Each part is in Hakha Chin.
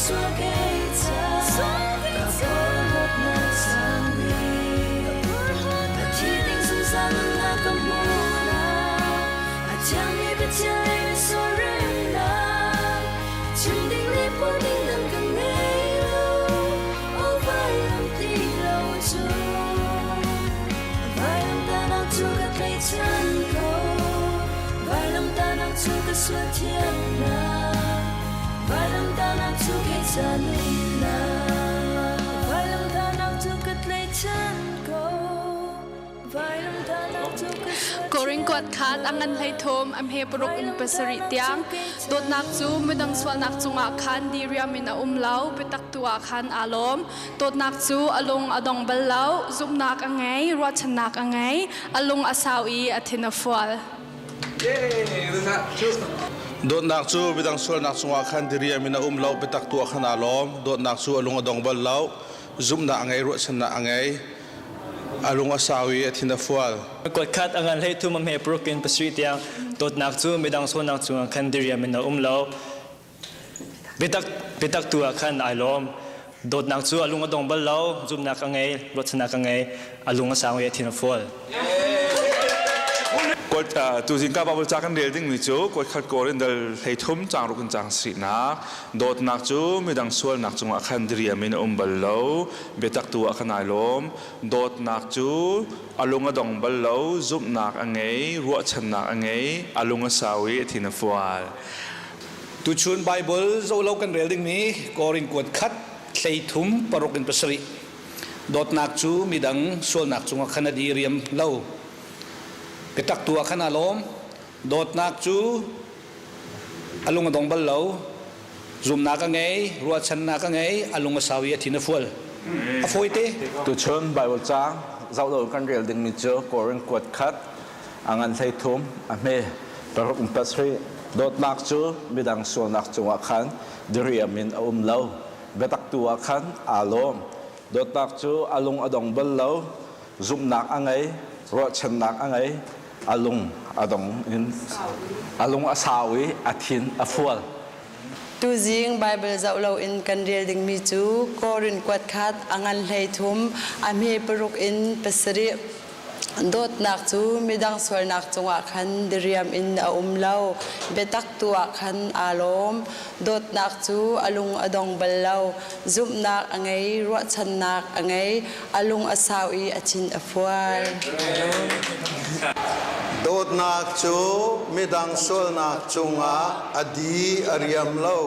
sual kei ca ka porhlawtnak sang bik ka thi ding zungzal nunnak ka hmuhnak a thiangmi Pathian lei na sual remnak chim ding le phuan ding dang ka ngei lo oh vailam ti lo cu vailam tanak cu ka tlaihchan ko vailam tanak cu ka sual thiannak vailam tanak cu kei ca nunnak vailam tanak cu ka tlaihchan ko Korin kuat khat a ngan hlei thum a hme paruk in pasarih tiang dawtnak cu midang sualnak cungah khan diriam in a um lo biatak tu ah khan aa lawm dawtnak cu a lung a dong bal lo zumhnak a ngei ruahchannak a ngei a lung a sau i a thin a fual Dawtnak cu midang sualnak cungah khan diriam in a um lo biatak tu ah khan aa lawm dawtnak cu a lung a dong bal lo zumhnak a ngei ruahchannak a ngei A lung a sau i a thin a fual. Kuat khat a ngan hlei thum a hme paruk in pasarih tiang dawtnak cu midang sualnak cungah khan diriam in a um lo. Biatak biatak tu ah khan ai lawm. Dawtnak cu a lung a dong bal lo, zumhnak a ngei, ruahchannak a ngei, a lung a sau i a thin a fual. Tuzing ka Bible ca kan rel dingmi cu kuatkhat Korin dal 13 caang ruk in caang sarihnak dawtnak cu midang sualnak cungah khan diriam in a um bal lo biatak tu ah khan ai lawm dawtnak cu a lung a dong bal lo zumhnak a ngei ruahchannak a ngei a lung a sau i a thin a fual Tuchun Bible zohlo kan rel dingmi Korin kuat khat hlei thum paruk in pasarih dawtnak cu midang sualnak cungah khan a diriam lo biatak tu ah khan aa lawm dawtnak cu a lung a dong bal lo zumnak a ngei ruahchannak a ngei a lung a sau i a thin a fual a fawi te Tuchun Bible caang zoh lo kan rel dingmi cu Korin kuat khat a ngan hlei thum a hme paruk in pasarih dawtnak cu midang sualnak cungah khan diriam in a um lo biatak tu ah khan aa lawm dawtnak cu a lung a dong bal lo zumhnak a ngei ruahchannak a ngei a lung a dong in a lung a sau i a thin a fual. Tuzing Bible zoh loin kan rel dingmi cu Korin kuat khat a ngan hlei thum a hme paruk in pasarih dawtnak cu midang sualnak cungah khan diriam in a um lo biatak tu ah khan aa lawm dawtnak cu a lung a dong bal lo zumhnak a ngei ruahchannak a ngei a lung a sau i a thin a fual. Dawtnak cu midang sualnak cungah a di a riam lo.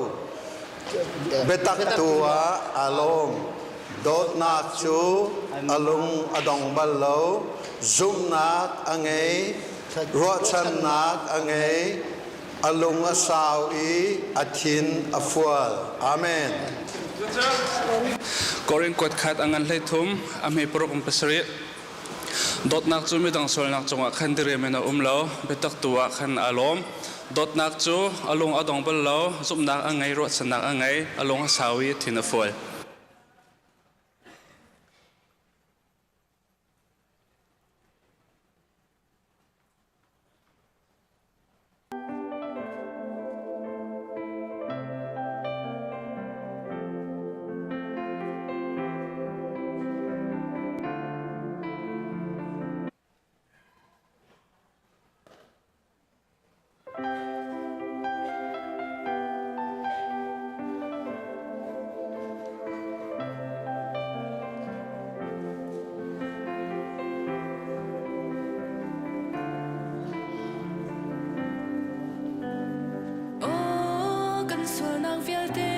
Biatak tu ah aa lawm. Dawtnak cu a lung a dong bal lo. Zumhnak a ngei, ruahchannak a ngei, a lung a sau i a thin a fual. Amen. Korin kuat khat a ngan hlei thum a hme paruk in pasarih dawtnak cu midang sualnak cungah khan diriam in a um lo biatak tu ah khan aa lawm dawtnak cu a lung a dong bal lo zumhnak a ngei ruahchannak a ngei a lung a sau i a thin a fual. Aw kan sualnak vialte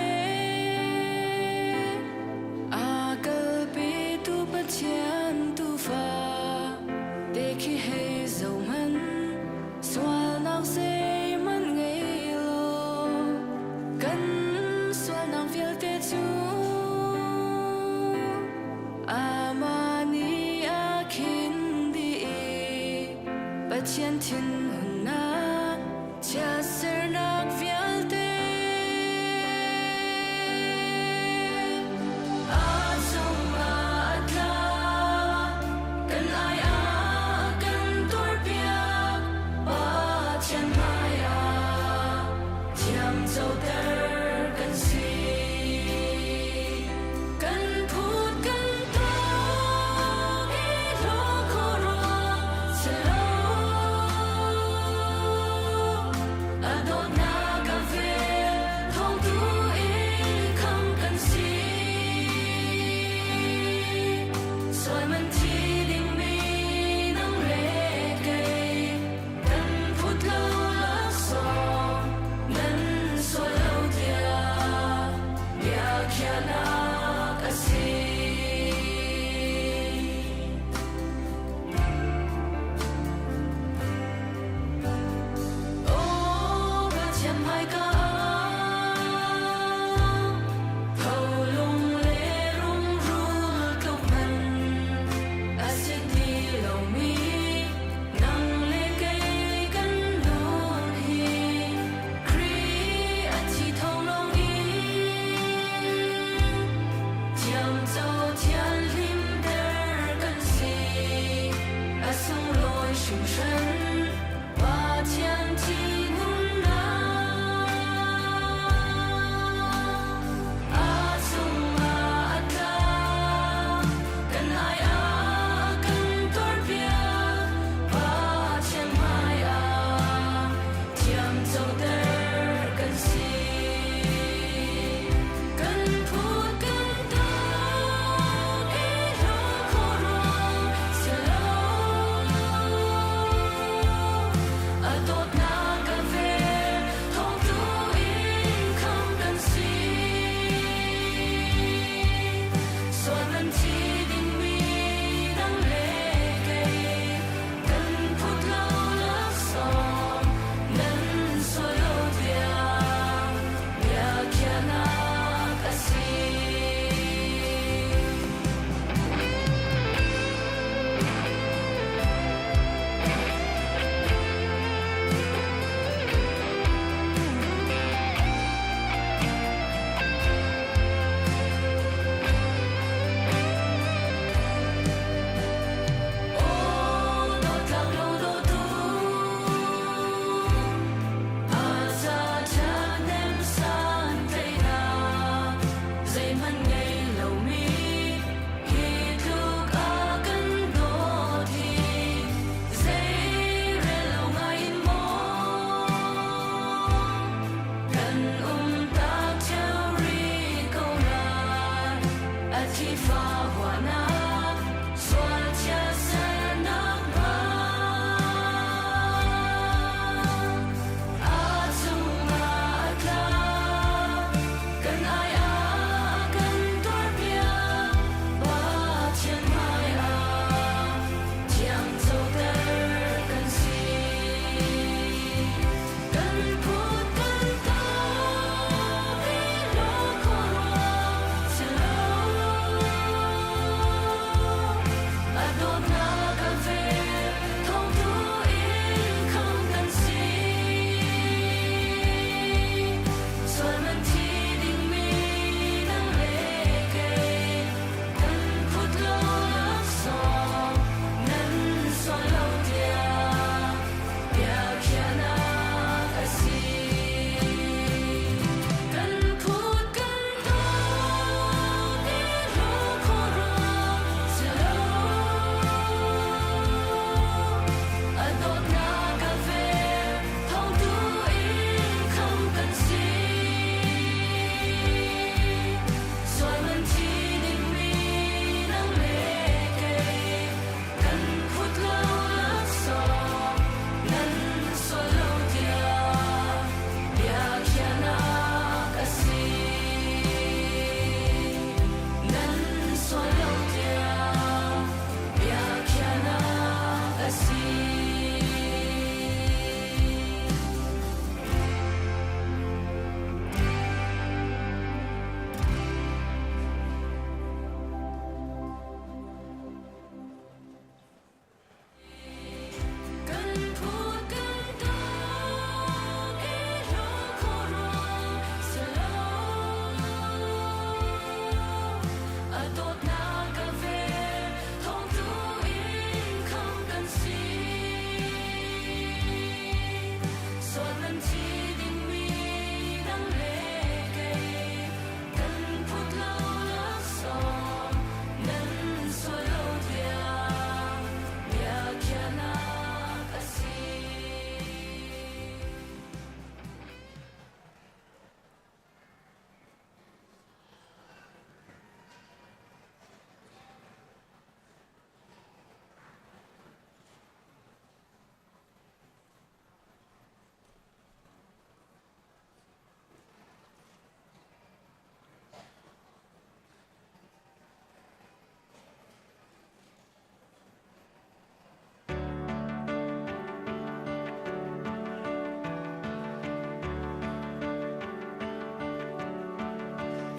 a kalpitu Pathian tuufa te khi hei zohhmanh sualnak zeihmanh ngei lo kan sualnak vialte cu Amah nih a khin dih i Pathian thinhunnak chiatsernak vialte a cungah a tla. Kan ai ah kan tuarpiak Pathian hmaiah thiamcoter kan si.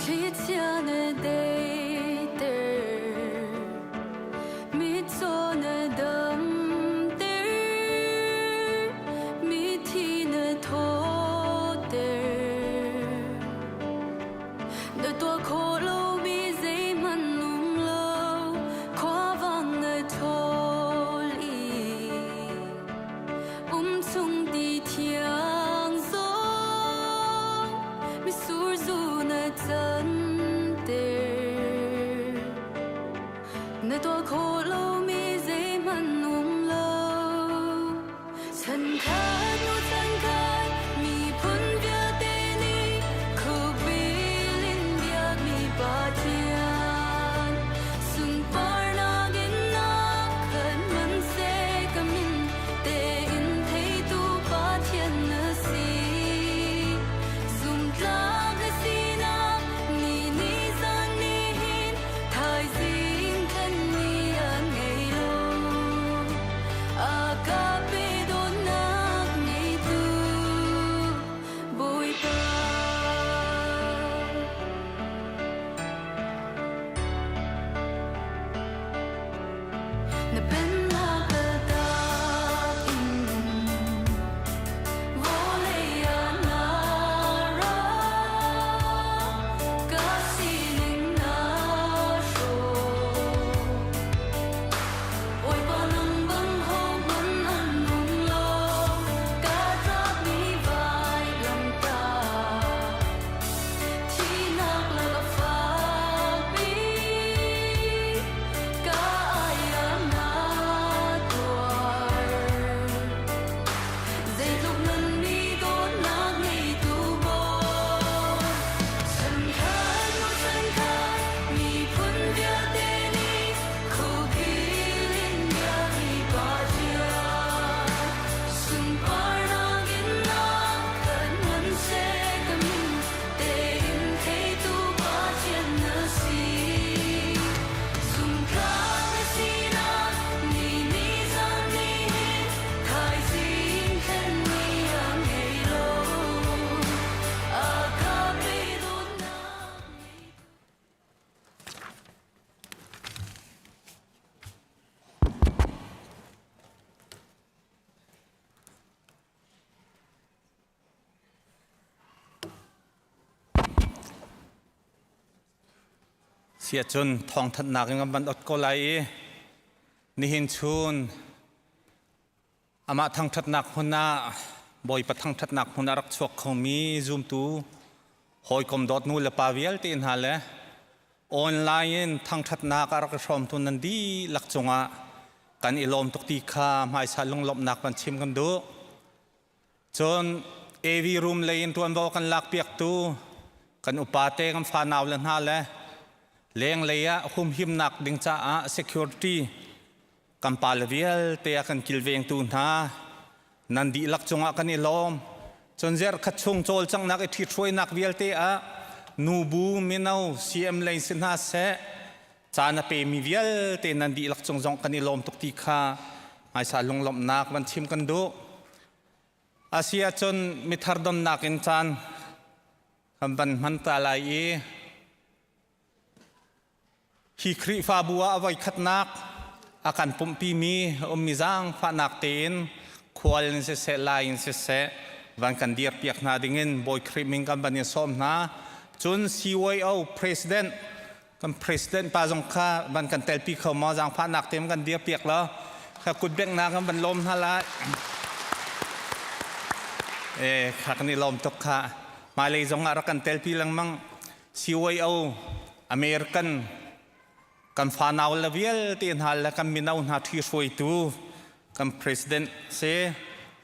Thlichia na deiter, mitcaw na damter, mithi na thawter. Na tuah khawh lomi zeihmanh um lo, khuavang na ṭhawl i umchung ti thiang zong mitsur zu na canter. Na tuah khawh lomi zeihmanh um lo. Chankhat hnu chankhat miphun vialte nih khuabil in biakmi Pathian sunparnak in na khat hmanhseh ka min tein theitu Pathian na si. Zumtlak na sinak ni ni zan ni hin thaizing khan ni a ngei lo. A ka pe dawtnak ngeitu Bawipa. Na pennak kaltak in vawlei ah na ra, ka sining na hrawh. Bawipa nang bang hohmanh an um lo, ka tlakmi vailamtah. Thihnak lak a fakpi, ka ai ah na tuar. Zeitluk nganmi dawtnak ngeitu Bawi. Chankhat hnu chankhat miphun vialte nih khuabil in biakmi Pathian. Sunparnak in na khat hmanhseh ka min tein theitu Pathian na si. Zumtlak na sinak ni ni zan ni hin thaizing thlen ni a ngei lo. A ka pe dawtnak ngei. Siacun thawngthanhnak in kan van ot ko lai i nihin chun amah thangṭhatnak hmun ah Bawipa thangṭhatnak hmun ah rak chuak khomi zumtu hawikom dawt nu le pa vialte hna le online in thangṭhatnak a rak i hrawmtu nan dihlak cungah kan i lawm tuk ti kha hmaisa lunglawmhnak van chim kan duh. Cun AV room lei in ṭuanvo kan lakpiaktu kan upate kan fanau le hna le lenglei ah humhimnak ding caah security kan pale vialte a kan kilvengtu hna nan dihlak cungah kan i lawm. Cun zerkhat chung cawlcanghnak i ṭhithruainak vialte ah nubu mino CM lei si hna seh caan a pemi vialte nan dihlak cung zong kan i lawm tuk ti kha hmaisa lunglawmhnak van chim kan duh. Asi ahcun mithar donnak in caan kan van hman ta lai i hi Khrihfabu ah a voikhatnak a kan pumhpimi ummi zaangfahnak tein khual in siseh lai in siseh van kan dirpiak hna dingin Bawi Khrih min kan van in sawm hna. Cun CYO President kan president pa zong kha van kan telpi kho maw zaangfahnak te kan dir piak lo kha kut benghnak kan van lawm hna lai e kha kan i lawm tuk kha hmailei zong ah rak kan telpi lengmang CYO American kan fanau le vialte hna le kan mino hna ṭhi hruaitu kan president si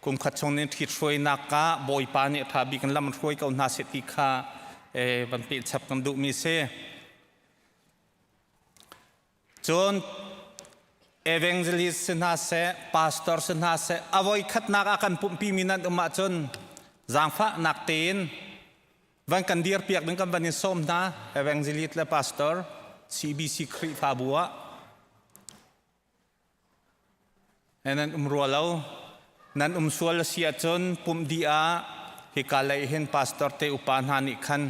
kum khat chung nih ṭhit hruainak ka bawipa nih ṭha bik in lam hruai ko hna seh ti kha van pehchap kan duhmi si. Cun evangelist si hna seh, pastor si hna seh, a voi khatnak ah kan pumhpimi nan um ahcun zaangfahnak tein van kan dirpiak ding kan van in sawm hna evangelist le pastor CBC Khrihfabu ah Nan um rua lo. Nan um sual a si ahcun pumh dih ah hika lei hin pastor te upa hna nih khan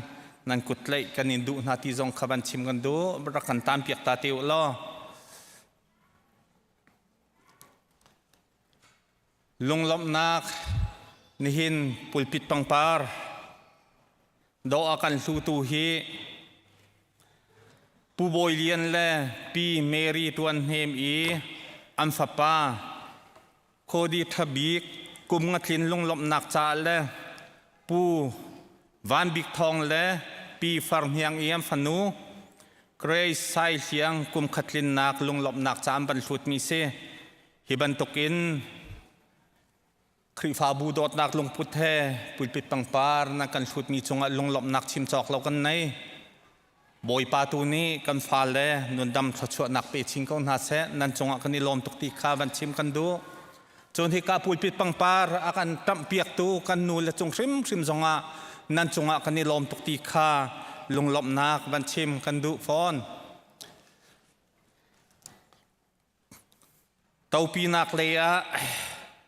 Nan kut tlaih kan in duh hna ti zong kha van chim kan duh. Rak kan tan piak ta te u law. Lunglawmhnak nihin pulpit pangpar dawh a kan hlutu hi Pu Bawi Lian le Pi Mary Tuan Hnem i an fapa Cody Tha Bik kum nga tlin lunglawmhnak caah le Pu Van Bik Thawng le Pi Far Hniang i an fanu Grace Sai Hliang kum khat tlinnak lunglawmhnak ca an van hlutmi si. Hi bantukin Khrihfabu dawtnak lungput he pulpit pangpar nan kan hlutmi cungah lunglawmhnak chim cawk lo kan nei. Bawipa tu nih kan fale nundam thluachuahnak pe chin ko hna seh. Nan cungah kan i lawm tuk ti kha van chim kan duh. Cun hika pulpit pangpar a kan ṭamhpiaktu kan nu le cung hrimhrim zongah nan cungah kan i lawm tuk ti kha lunglawmhnak van chim kan duh fawn. Topinak lei ah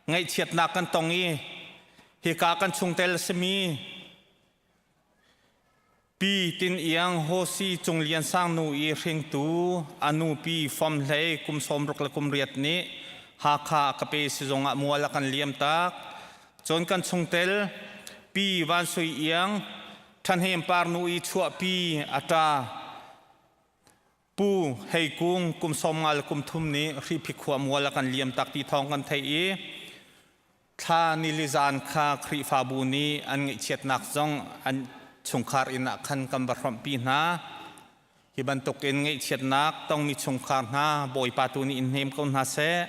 ngaihchiatnak kan tong i hika kan chungtel simi Pi Tin Iang Hosi Cung Lian Sang nu i hringtu a nu Pi Fom Hlei kum 60 le kum riat nih Hakha a ka pe sizung ah mual a kan liam tak. Cun kan chungtel Pi Van Sui Iang Ṭhahnem Par nu i chuahpi a ṭa Pu Hei Kung kum 50 le kum thum nih Hriphi khua mual a kan liam tak ti thawng kan theih i thla nili zan kha Khrihfabu nih an ngaihchiatnak zong an chungkhar inn ah khan kan va hrawmhpi hna. Hi bantuk in ngaihchiatnak tongmi chungkhar hna Bawipa tu nih in hnem ko hna seh.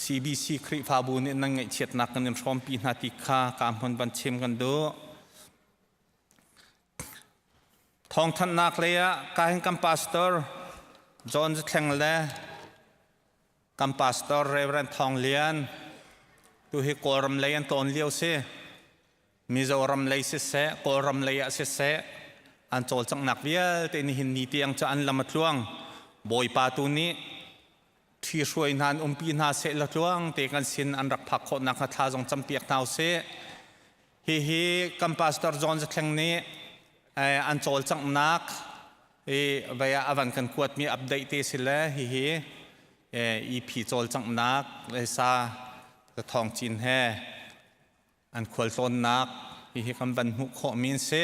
CBC Khrihfabu nih nan ngaihchiatnak kan in hrawmpi hna ti kha ka hmun van chim kan duh. Thawngthanhnak lei ah kahin kan pastor John Zathleng le kan pastor Reverend Thawng Lian tu hi Kawlram lei an tlawn lio si. Mizoram lei siseh, Kawlram lei ah siseh an cawlcanghnak vialte nihin ni tiang cu an lam a tluang. Bawipa tu nih ṭhihruai hna an umpi hna seh la tluang te kan sin an rak phak khawh nakhnga thla zong campiak hna usih. Hihi kan pastor John Zathleng nih an cawlcanghnak i vei ah a van kan kuatmi update te si le hihi EP cawlcanghnak sa Thawng Cin he an khualtlawnnak hihi kan van hmuh khawhmi an si.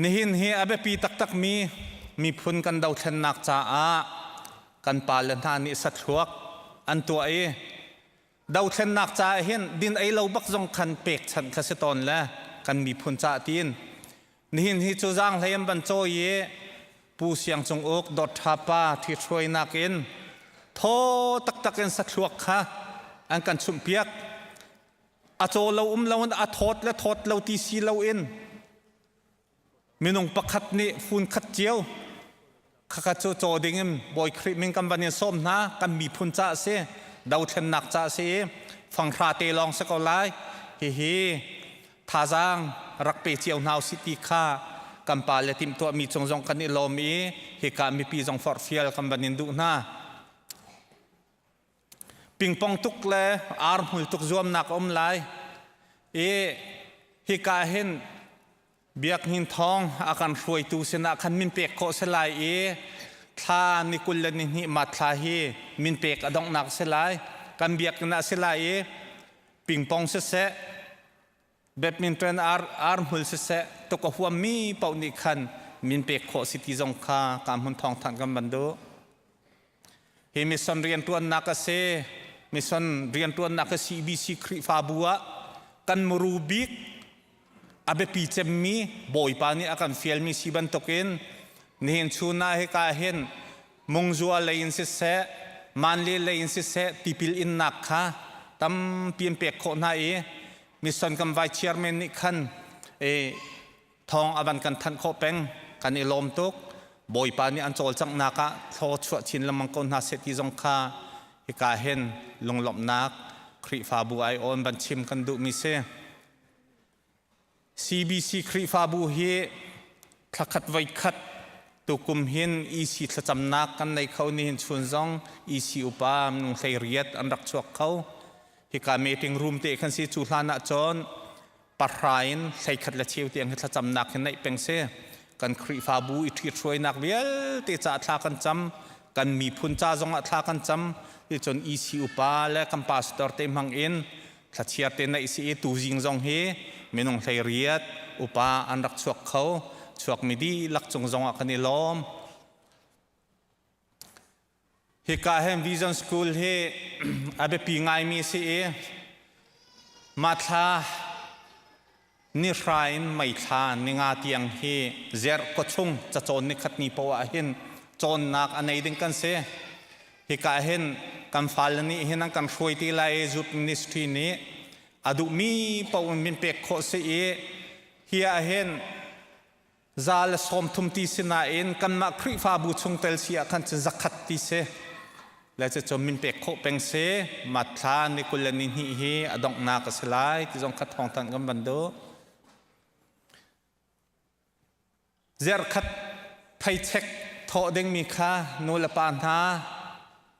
Nihin hi a biapi taktakmi miphun kan dothlennak caah kan pale hna nih sathluak an tuah i dothlennak caah hin din ei lo bak zong khan pekchanh kha si tawn le kan miphun caah tiin nihin hi cu zaanghlei an van cawi i Pu Siang Cung Uk Dawt Ṭha Pa ṭhithruainak in thaw taktak in sathluak kha an kan chumhpiak. A caw lo um lo in a thawt le thawt lo ti si lo in minung pakhat nih fun khat cio khakha cu caw ding in Bawi Khrih min kan van in sawm hna kan miphun ca a si dothlennak ca a si i fanghra te lawng si ko lai hihi thazaang rak pe cio hna usih ti kha kan pa le timhtuahmi cung zong kan i lawm i hika mipi zong forhfial kan van in duh hna. Pingpong tuk le ar hmul tuk zuamnak a um lai i hika hin Biakinn thawng a kan hruaitu sinah khan min pek khawh si lai i thla ni 20 le ni hnih mat thla hi min pek a donghnak si lai. Kan biakinn ah si lai i pingpong siseh badminton ar ar hmul siseh tuk a huammi paoh nih khan min pek khawh si ti zong kha ka hmun thawng thanh kan van duh. Hi mission rianṭuannak a si. Mission rianṭuannak hi CBC Khrihfabu ah kan muru bik a biapi cemmi Bawipa nih a kan fialmi si bantukin nihin chun ah hika hin mungzua lei in siseh, manle lei in siseh tipil innak kha tampi an pek khawh hna i mission kan vai chairman nih khan thawng a van kan thanh khawh peng kan i lawm tuk bawipa nih an cawlcanghnak ah thlaw chuah chin lengmang ko hna seh ti zong kha hika hin lunglawmhnak Khrihfabu ai awn van chim kan duhmi si CBC Khrihfabu hi thlakhat voi khat tukum hin EC thlacamnak kan nei kho ni hin chun zong EC upa minung hlei riat an rak chuak kho hika meeting room te khan si cu hlan ah cun. Pahra in 11 le cheu tiang hi thlacamnak hi neih peng si. Kan Khrihfabu i ṭhithruainak vialte caah thla kan cam. Kan miphun ca zongah thla kan cam. Ticun EC upa le kan pastor te hmang in thlachiar te neih si i tuzing zong hi minung 18 upa an rak chuak kho. Chuakmi dihlak cung zongah kan i lawm. Hika hin Vision School hi a biapi ngaimi si i mah thla nihra in May thla ninga tiang hi zerh khuachung cacawn nikhat ni poah ah hin cawnnak a nei ding kan si. Hika hin kan fale nih hin an kan hruai ti lai i Youth Ministry nih a duhmi paoh in min pek khawh si i hi ah hin 130 ti si nain kanmah Khrihfabu chungtel si ah khan cun 100 ti si. Le cucu min pek khawh peng si. Matthla ni 22 hi a donghnak a si lai ti zong kha thawngthanh kan van duh. Zerkhat pheichek thawh dingmi kha nu le pa hna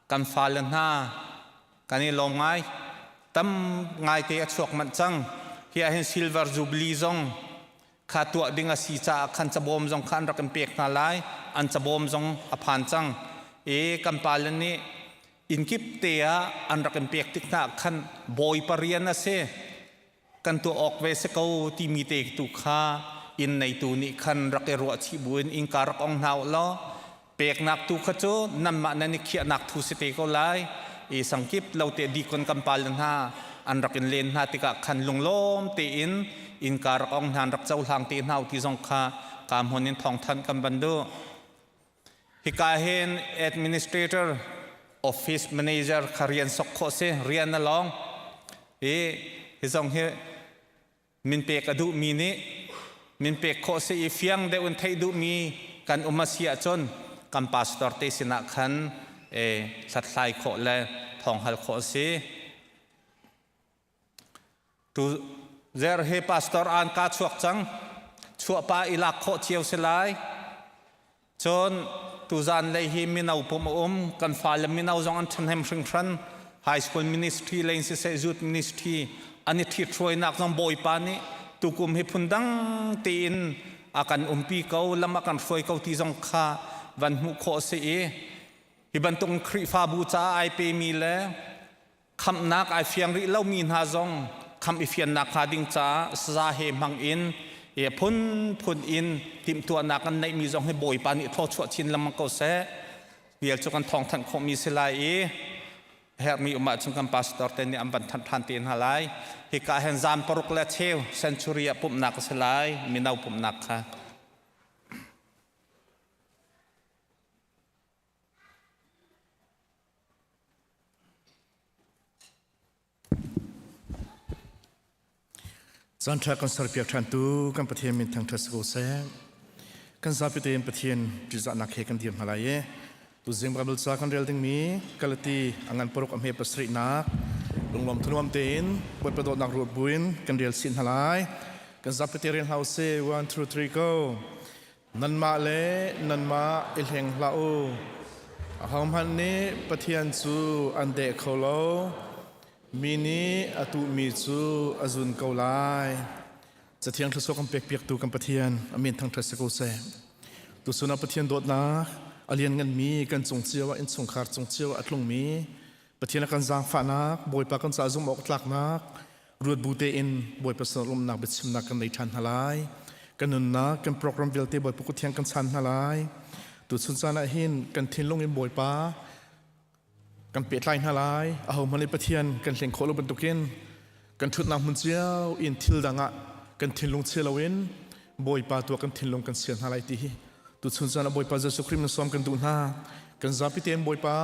kan fale hna kan i lawm ngai. Tam ngaite a chuak manh cang. Hi ah hin Silver Jubilee zong kha tuah ding a si caah khan cabawm zong kha an rak in pek hna lai an cabawm zong a phan cang i kan pale nih inn kip te ah an rak in pek tik hna khan bawipa rian a si kan tuah awk ve si ko timi te tu kha inn neitu nih khan rak i ruah chih buin innka rak ong hna u law Peknak tu kha cu nanmah nan i khiahnak thu si te ko lai. I sangkip lo te dikon kan pal hna an rak in len hna tikah khan lunglawm tein innka rak ong hna an rak cohlang te hna ti zong kha ka hmun in thawngthanh kan van duh. Hika hin administrator office manager kha rian sok khawh si rian a long i hi zong hi Min pek a duhmi nih min pek khawh si i fiang deuh in theih duhmi kan um a si ahcun kan pastor te sinah khan hlathlai khawh le thawng hal khawh a si. Tu zer he pastor an ka chuak cang. Chuahpa i lak khawh cio si lai. Cun tuzan lei hi mino pum a um. Kan fale mino zong an ṭhahnem hringhran. High school ministry lei in siseh youth ministry an i ṭhithruainak zong Bawipa nih tukum hi phundang tein a kan umpi ko, lam a kan hruai ko ti zong kha van hmuh khawh a si i hi bantuk Khrihfabu caah ai pemi le Khamhnak ai fiang rih lomi hna zong khamh i fiannak hnga ding caah saza he hmang in e phunphun in timhtuahnak an neihmi zong hi Bawipa nih thawchuah chin lengmang ko seh. Vial cu kan thawngthanh khawhmi si lai i herhmi um ahcun kan pastor te nih an van thanh ṭhan te hna lai. Hika hen zan paruk le cheu century ah pumhnak a si lai, mino pumhnak kha. Caanṭha kan serpiak ṭhantu kan Pathian min thangṭhat si ko seh. Kan zapi tein Pathian ṭihzahnak he kan dir hna lai i tuzing Bible ca kan rel dingmi Galati a ngan paruk a hme pasarihnak lunglawm thanuam tein Bawipa dawtnak ruat buin kan rel chih hna lai. Kan zapi te rel hna usih. 1 2 3 go. Nanmah le nanmah i hleng hlah u. Ahohmanh nih Pathian cu an deh kho lo. Mi nih a tuhmi cu a zun ko lai. Cathiang thluachuah kan pekpiaktu kan Pathian a min thangṭhat si ko seh. Tuchun ah Pathian dawtnak a liannganmi kan cung cio ah innchungkhar cung cio ah a tlungmi Pathian a kan zaangfahnak, Bawipa kan ca zumh awk tlaknak, ruat bu tein Bawipa sin lawmhnak biachimnak kan nei ṭhan hna lai. Kan nunnak, kan program vialte Bawipa kut thiang kan chan hna lai. Tuchun caan ah hin kan thinlung in Bawipa kan pehtlai hna lai. Ahohmanh nih Pathian kan hleng khawh lo bantukin kan ṭhutnak hmun cio in thil dang ah kan thinlung chia loin Bawipa tu ah kan thinlung kan chia hna lai ti hi tuchun caan ah Bawipa Jesuh Khrih min sawm kan duh hna. Kan zapi tein Bawipa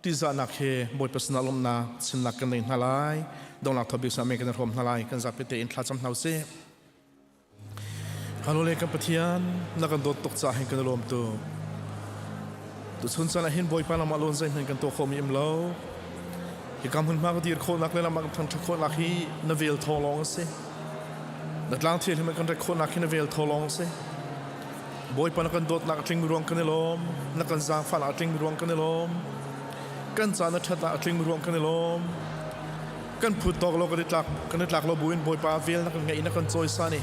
ṭihzahnak he Bawipa sinah lawmhnak chimnak kan nei hna lai. Donglak thawbik sinah men kan i hrawm hna lai. Kan zapi tein thlacam hna usih. Halole kan Pathian, na kan dawt tuk caah hin kan i lawm tuk. Tuchun caan ah hin Bawipa nangmah lawn zeihmanh kan tuah khawhmi um lo. Hika hmunhma ka dir khawhnak le nangmah kan thangṭhat khawhnak hi na vel thawng lawng a si. Na tlang thianghlim kan rat khawhnak hi na vel thawng lawng a si. Bawipa na kan dawtnak a tlingmi ruang kan i lawm. Na kan zaangfahnak a tlingmi ruang kan i lawm. Kan ca na ṭhatnak a tlingmi ruang kan i lawm. Kan phut tawk lo kan i tlak kan i tlak lo buin Bawipa vel na kan ngeih na kan cawisan i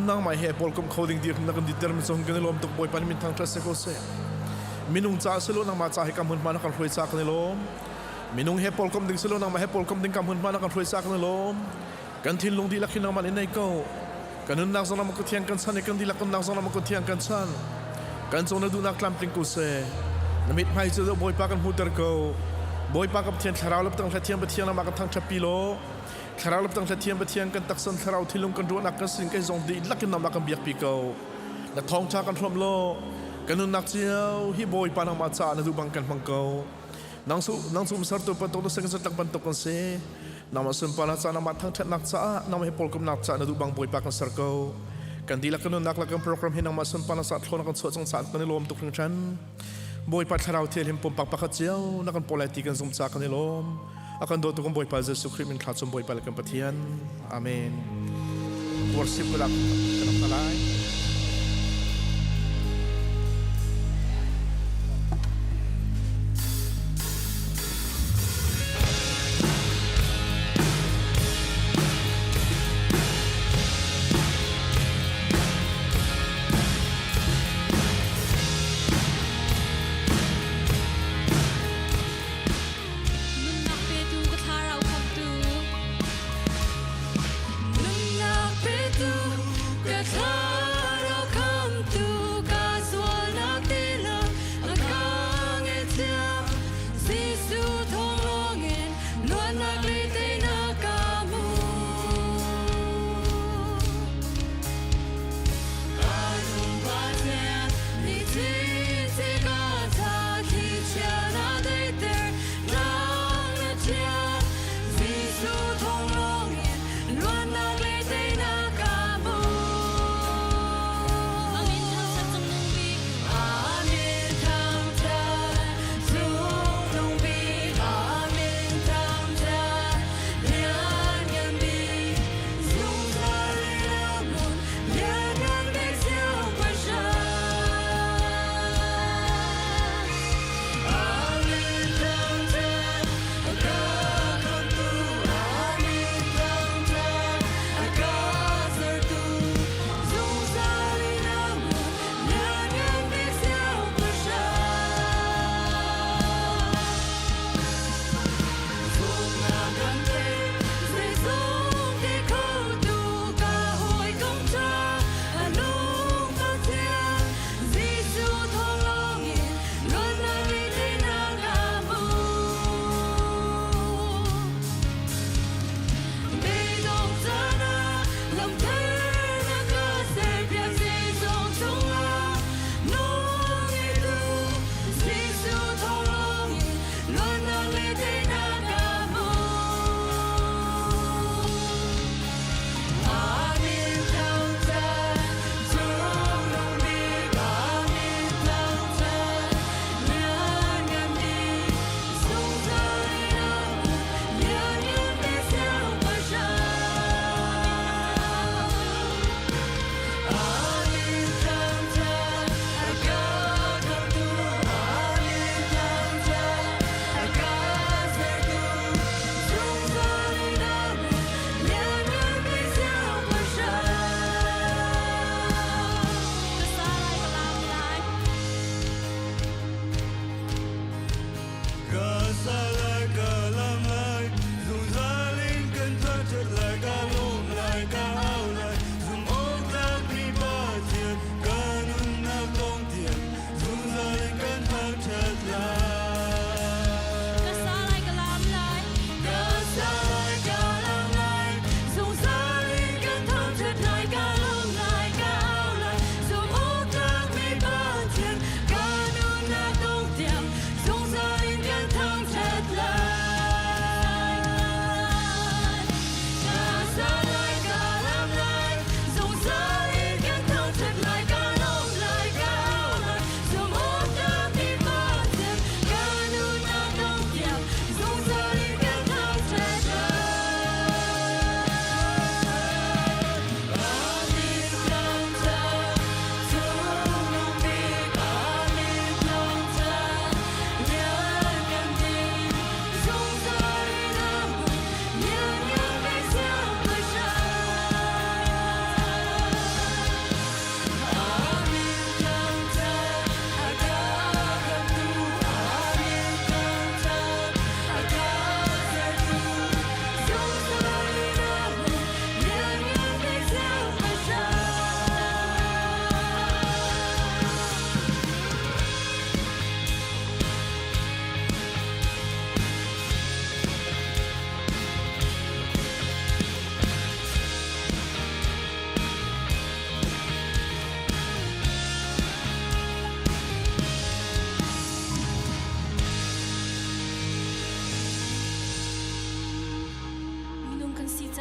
nangmah he pawlkomh kho ding dirhmun na kan diter mi cung kan i lawm tuk Bawipa nih min thangṭhat si ko seh. Minung caah si lo nangmah ca hi ka hmunhma na kan hruai ca kan i lawm. Minung he pawlkomh ding si lo nangmah he pawlkomh ding ka hmunhma na kan hruai ca kan i lawm. Kan thinlung dihlak hi nangmah nih nei ko. Kan nunnak zong nangmah kut thiang kan chan i kan dihlak nunnak zong nangmah kut thiang kan chan. Kan cung na duhnak tlamtling ko seh. Na mithmai cu Bawipa kan hmuhter ko. Bawipa ka Pathian thlarau leptang hlathiang Pathian nangmah kan thangṭhatpi law thlarau leptang hlathiang Pathian kan taksan thlarau thinlung kan ruahnak kan sin kan zong dihlak in nangmah kan biakpi ko. Na thawngṭha kan hrawmh law kan nunnak cio hi Bawipa nangmah caah na duh bang kan hmang ko. Nang cu nang cu umsertu bantuk na sing zatlak bantuk kan si. Nangmah sunparnak caah nangmah thangṭhatnak caah nangmah he pawlkomnak caah na duh bang Bawipa kan ser ko. Kan dihlak kan nunnak le kan program hi nangmah sunparnak caah thlawn kan chuah cang caah kan i lawm tuk hringhran. Bawipa thlarau thianghlim pumpak pakhat cio na kan pawl lai ti kan zumh caah kan i lawm. A kan dawtu kan Bawipa Jesuh Khrih min thla cum Bawipa le kan Pathian. Amen. Worship kan kan lai. Nunnak petu ka thlarau khamtu Nunnak petu ka thlarau.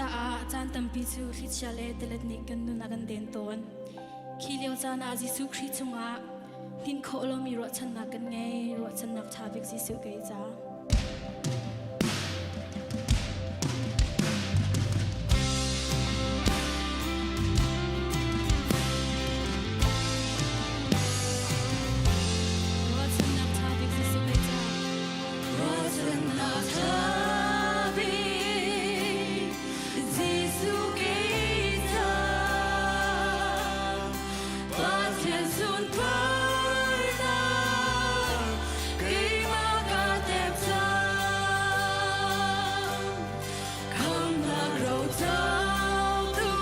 Cucaah caan tampi cu thlichia le tilet nih kan nun a kan den tawn. Khi lio caan ah Jesuh Khrih chungah hninh khawh lomi ruahchannak kan ngei, ruahchannak ṭha bik Jesuh kei ca. Ruahchannak ṭha bik Jesuh kei ca. Ruahchannak ṭha bik Jesuh kei ca. Pathian sunparnak keimah ka tep cang. Khamhnak rocotu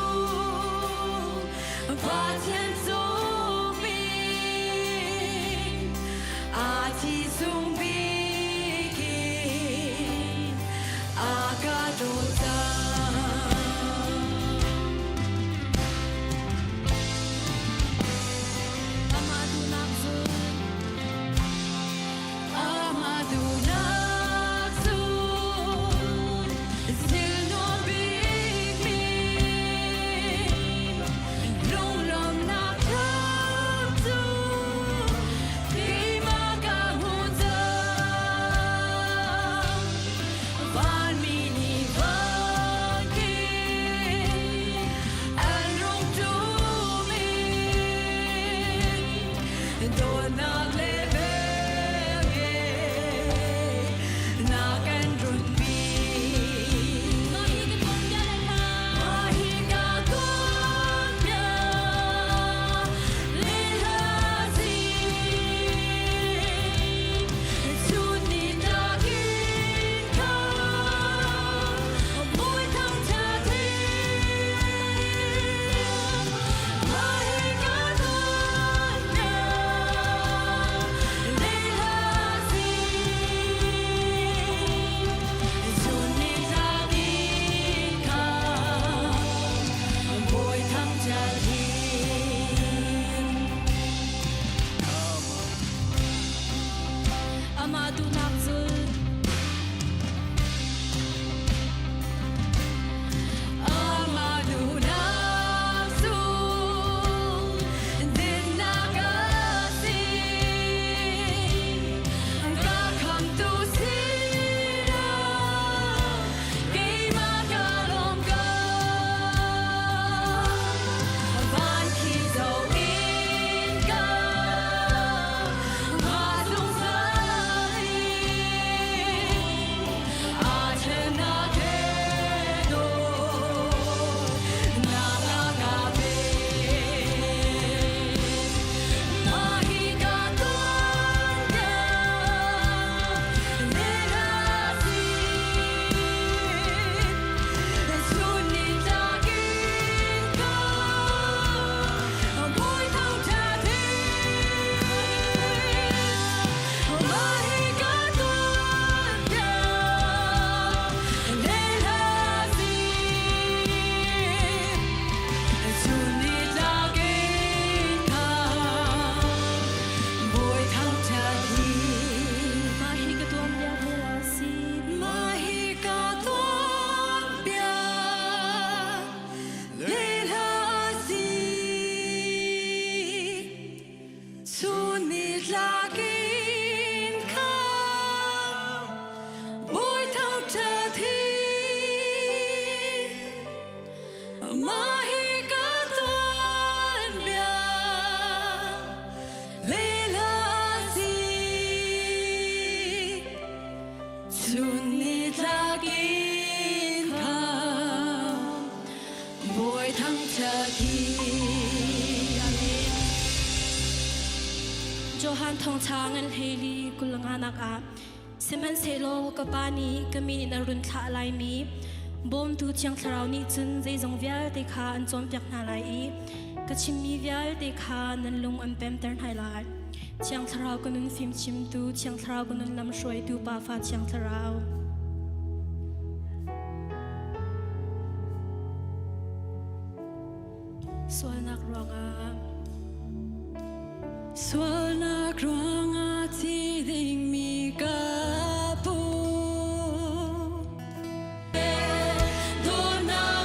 Pathian cungmi a thi sung bik in a ka dawt cang. Amah duhnak zul. Amah duhnak zul thilnuam bikmi lunglawmhnak lam cu keimah ka hmu cang. Vanmi nih van kin an rung ṭum i dawtnak le velnge na kan runpi. Mah hi ka tuanbia le hla. Mah hi ka tuanbia le hla si. Chun ni tlak in kha mui thang ṭha thin. Mah hi ka tuanbia le hla si. Chun ni tlak in kha bawi thang ṭha thin. Amah duhnak zul. Amah duhnak cu dinnak a si. Ka khamtu sinah keimah ka lawm ko. Van khi zoh in ka mah zungzal in aa ṭhennak he dawtnak a ka pek. Mah hi ka tuanbia le hla si. Chun ni tlak in ka bawi thangṭhat hin. Mah hi ka tuanbia le hla si. Chun ni tlak in ka bawi thangṭhat hin. Mah hi ka tuanbia le hla si. Mah hi ka tuanbia le hla si. Chun ni tlak in kha bawi thangṭhat hin. Mah hi ka tuanbia le hla si. Chun ni tlak in kha bawi thangṭhat hin. Amen. Johan thawngṭha ngan hleili kulnganak ah Sihmanhsehlaw ka Pa nih ka min in a run thlah laimi bawmtu Thiang Thlarau nih cun zeizong vialte kha an cawnpiak hna lai i ka chimmi vialte kha nan lung an pemter hna lai. Thiang Thlarau ka nun fimchimtu, Thiang Thlarau ka nun lamhruaitu Pafa Thiang Thlarau. Sualnak ruangah Sualnak ruangah thi dingmi ka pu. Dawtnak.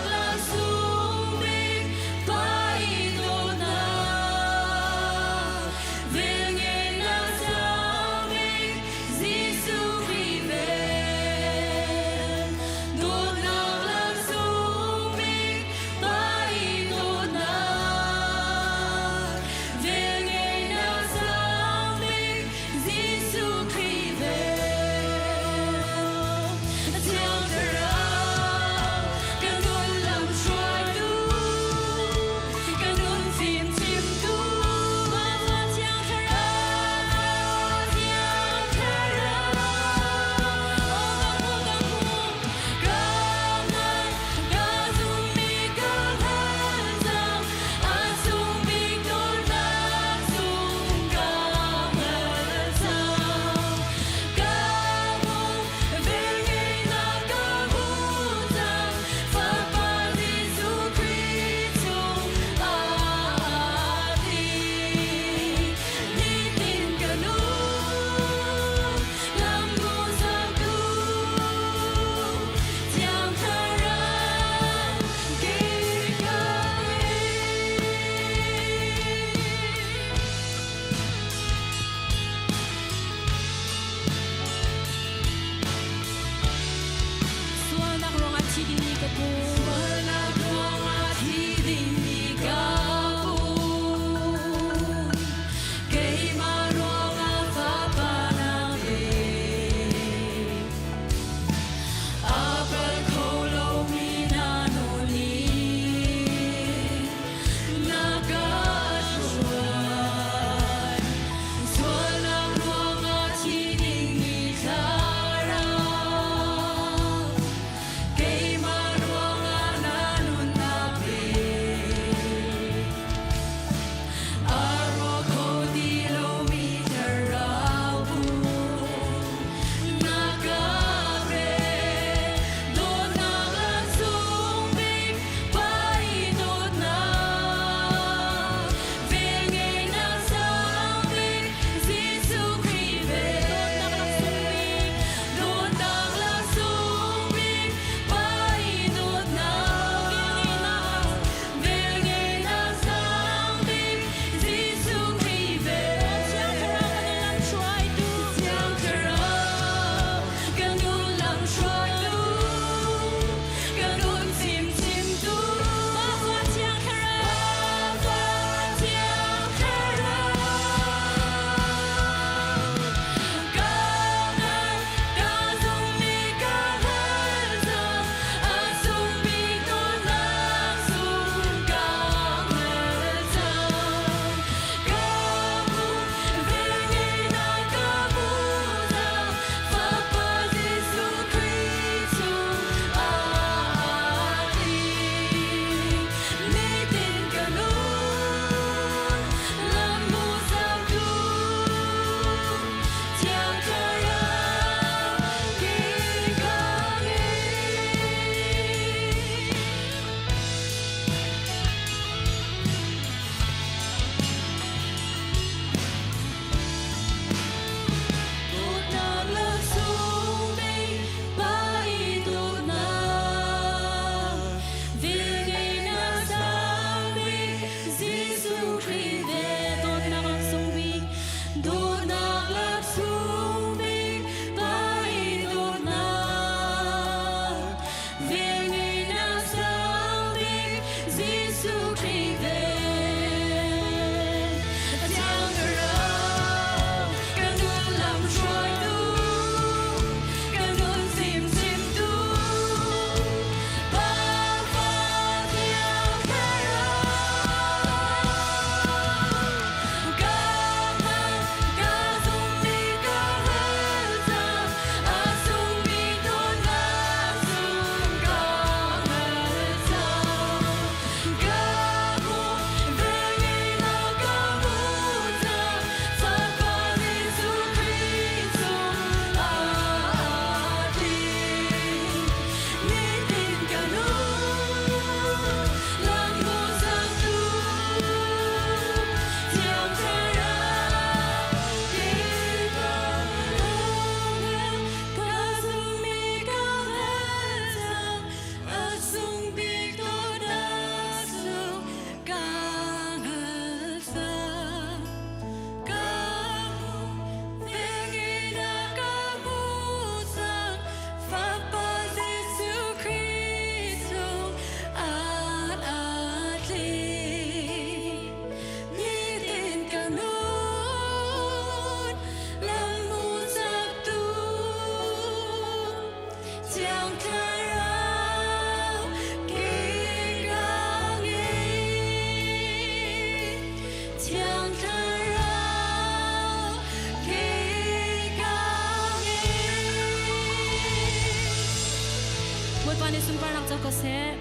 sunparnak co ko seh.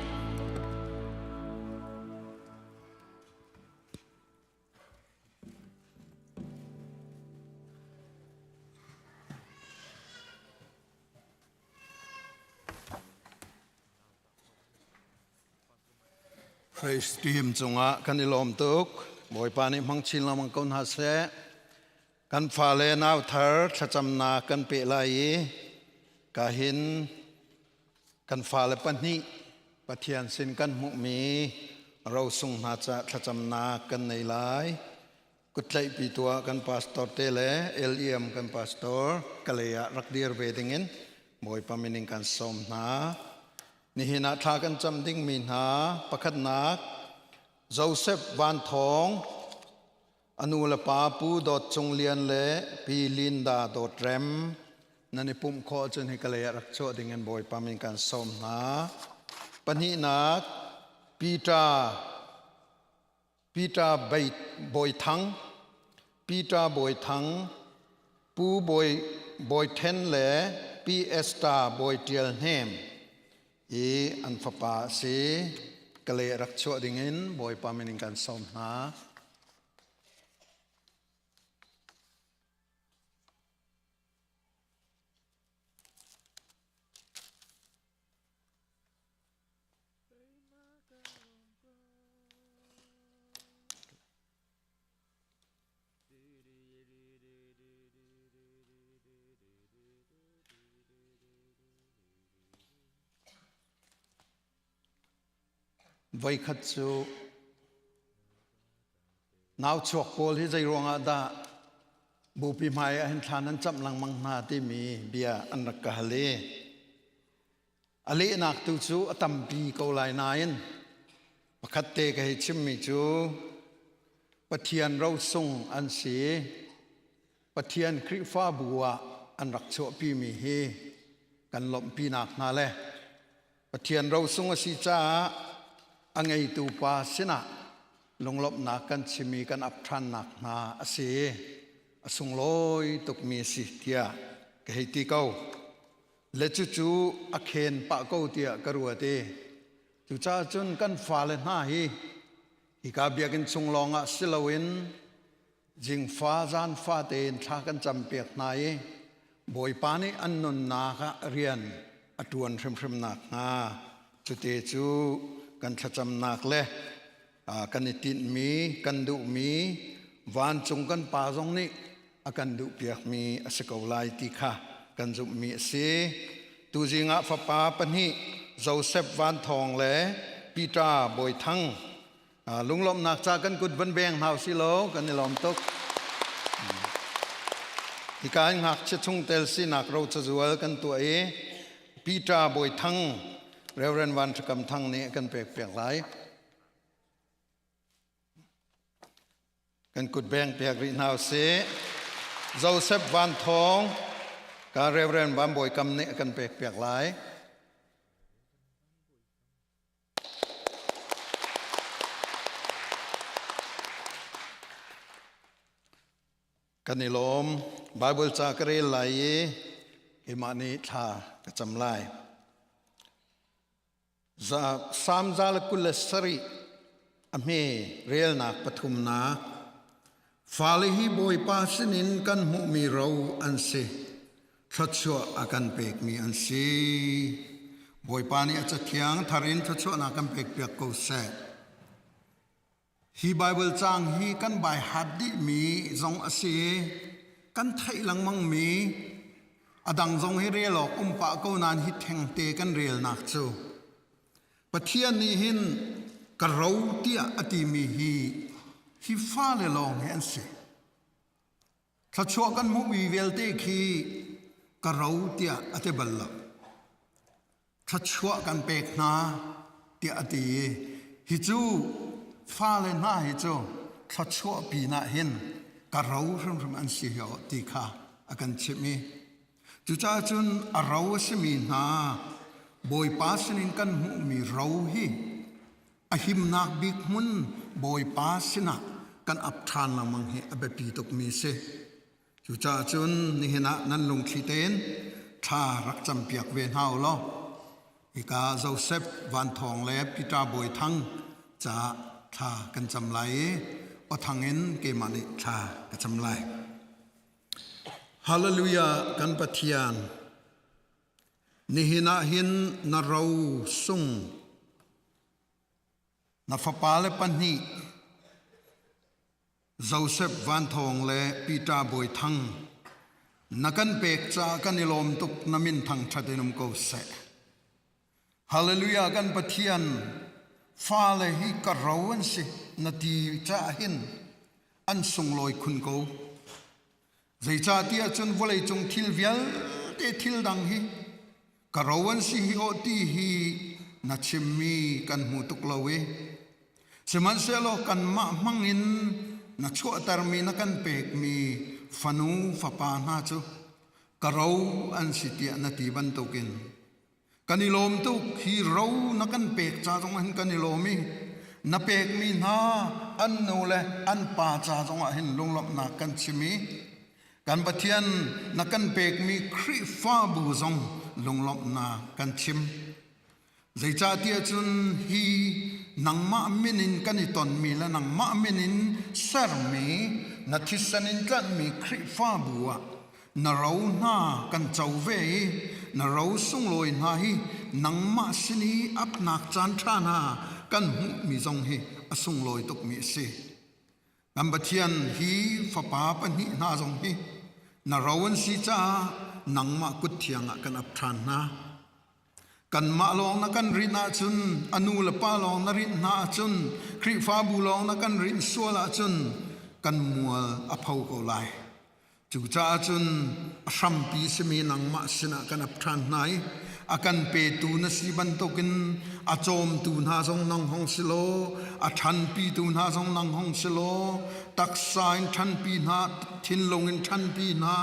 Praise team cungah kan i lawm tuk. Bawipa nih hmang chin lengmang ko hna seh. Kan fale nau thar thlacamnak kan peh lai i ka hin kan fale pahnih Pathian sin kan hmuhmi rosung hna ca thlacamnak kan nei lai. Kuttlaihpi tuah kan pastor te le LEM kan pastor kalei ah rak dir ve dingin Bawipa min in kan sawm hna. Nihin ah thla kan cam dingmi hna pakhatnak Joseph Van Thawng a nu le pa Pu Dawt Cung Lian le Pi Linda Dawt Rem nan i pumh khawh cun hi kalei ah rak chuah dingin Bawipa min kan sawm hna. Pahnihnak Peter Peter Bawi Thang, Peter Bawi Thang, Pu Bawi Bawi Then le Pi Esther Bawi Ṭial Hnem i an fapa a si. Kale rak chuah dingin Bawipa min in kan sawm hna. Voikhat cu nau chuak pawl hi zei ruangah dah bupi hmai ah hin thla nan camh lengmang hna timi bia an rak ka hal i A lehnak tu cu a tampi ko lai nain pakhat te ka hei chimmi cu Pathian rosung an si. Pathian Khrihfabu ah an rak chuahpimi hi kan lawmhpinak hna le Pathian rosung a si caah a ngeitu pa sinah lunglawmhnak kan chim i kan ap ṭhannak hna a si. A sunglawi tukmi a si tiah ka hei ti ko. Le cucu a khen pah ko tiah ka ruat i cucaah cun kan fale hna hi hika biakinn chung lawngah si loin jingfa zaanfa tein thla kan campiak hna i Bawipa nih an nunnak ah rian a ṭuan hrimhrim nakhnga cute cu kan thlacamnak le kan i tinhmi kan duhmi vancung kan pa zong nih a kan duhpiakmi a si ko lai ti kha kan zumhmi a si. Tuzing ah fapa pahnih Joseph Van Thawng le Peter Bawi Thang lunglawmhnak ca kan kut van beng hna si law kan i lawm tuk. Hika in ngakchia chungtel sinak ro cazual kan tuah i Peter Bawi Thang Reverend Van Ṭhakam Thang nih a kan pek piak lai. Kan kut beng piak rih hna usih. Joseph Van Thawng ka Reverend Van Bawi Kam nih a kan pek piak lai. Kan i lawm. Bible ca ka rel lai i keimah nih thla ka cam lai. Salm 127 a hme relnak pathumnak Fale hi Bawipa sinin kan hmuhmi ro an si. Thluachuah a kan pekmi an si. Bawipa nih a cathiang thar in thluachuahnak kan pekpiak ko seh. Hi Baibal caang hi kan baihat dihmi zong a si i kan theih lengmangmi a dang zong hi rel awk um pah ko nain hi thengte kan relnak cu Pathian nih hin ka ro tiah a timi hi hi fale lawng hi an si. Thluachuah kan hmuhmi vialte khi ka ro tiah a ti bal lo. Thluachuah kan pek hna tiah a ti i hi cu fale hna hi cu thluachuah pinah hin ka ro hrimhrim an si hi ti kha a kan chimh i cucaah cun a ro a simi hna Bawipa sinin kan hmuhmi ro hi a himnak bik hmun Bawipa sinah kan ap ṭhan lengmang hi a biapi tukmi a si. Cucaah cun nihin ah nan lungthli tein thla rak campiak ve hna u law. Hika Joseph Van Thawng le Peter Bawi Thang caah thla kan cam lai i awthang in keimah nih thla ka cam lai. Hallelujah kan Pathian nihin ah hin na ro sung na fapa le pahnih Joseph Van Thawng le Peter Bawi Thang na kan pek caah kan i lawm tuk na min thangṭhat in um ko seh. Hallelujah kan Pathian fale hi ka ro an si na ti caah hin an sunglawi khun ko. Zeicahtiah cun vawleicung thil vialte thil dang hi ka ro an si hi aw ti hi na chimmi kan hmu tuk lo i sihmanhsehlaw kanmah hmang in na chuahtermi na kan pekmi fanu fapa hna cu ka ro an si tiah na ti bantukin Kan i lawm tuk. Hi ro na kan pek ca zong hin kan i lawm i na pekmi hna an nu le an pa ca zongah hin lunglawmhnak kan chim i kan Pathian na kan pekmi Khrihfabu zong lunglawmhnak kan chim. Zeicahtiah cun hi nangmah min in kan i tonmi le nangmah min in sermi na thisen in tlanhmi Khrihfabu ah na ro hna kan co ve i na ro sunglawi hna hi nangmah sin i apnak caan ṭha hna kan hmuhmi zong hi a sunglawi tukmi a si. Kan Pathian hi fapa pahnih hna zong hi na ro an si caah nangmah kut thiang ah kan ap ṭhan hna. Kanmah lawng na kan rinh ahcun, a nu le pa lawng na rinh hna ahcun, Khrihfabu lawng na kan rinh sual ahcun kan mual a pho ko lai. Cucaah cun a hrampi simi nangmah sinah kan ap ṭhan hna i a kan petu na si bantukin a cawmtu hna zong nang hong si law a ṭhanpitu hna zong nang hong si law taksa in ṭhanpi hna thinlung in ṭhanpi hna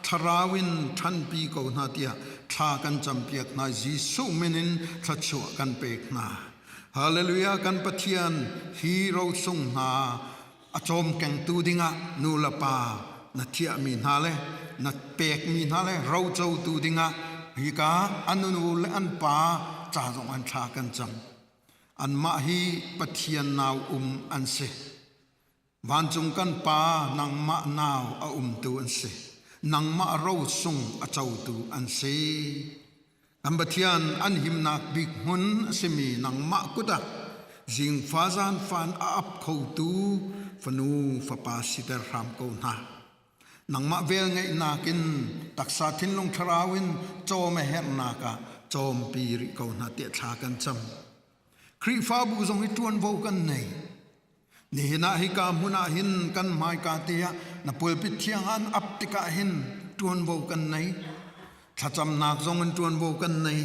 thlarau in ṭhanpi ko hna tiah thla kan campiak hna Jesuh min in thluachuah kan pek hna. Hallelujah kan Pathian hi rosung hna a cawmkengtu dingah nu le pa na thiahmi hna le na pekmi hna le rocotu dingah hika an nu le an pa ca zong an thla kan cam. Anmah hi Pathian nau um an si. Vancung kan pa nangmah nau a umtu an si. Nangmah ro sung a cotu an si. Kan Pathian an himnak bik hmun a simi nangmah kut ah zingfa zaanfan a ap khotu fanu fapa siter hram ko hna. Nangmah velngeihnak in taksa thinlung thlarau in cawm a herhnak ah cawmpi rih ko hna tiah thla kan cam. Khrihfabu zong hi ṭuanvo kan nei. Nihin ah hika hmun ah hin kan hmaika te ah na pulpit thiang an ap tikah hin ṭuanvo kan nei. Thlacamnak zong in ṭuanvo kan nei.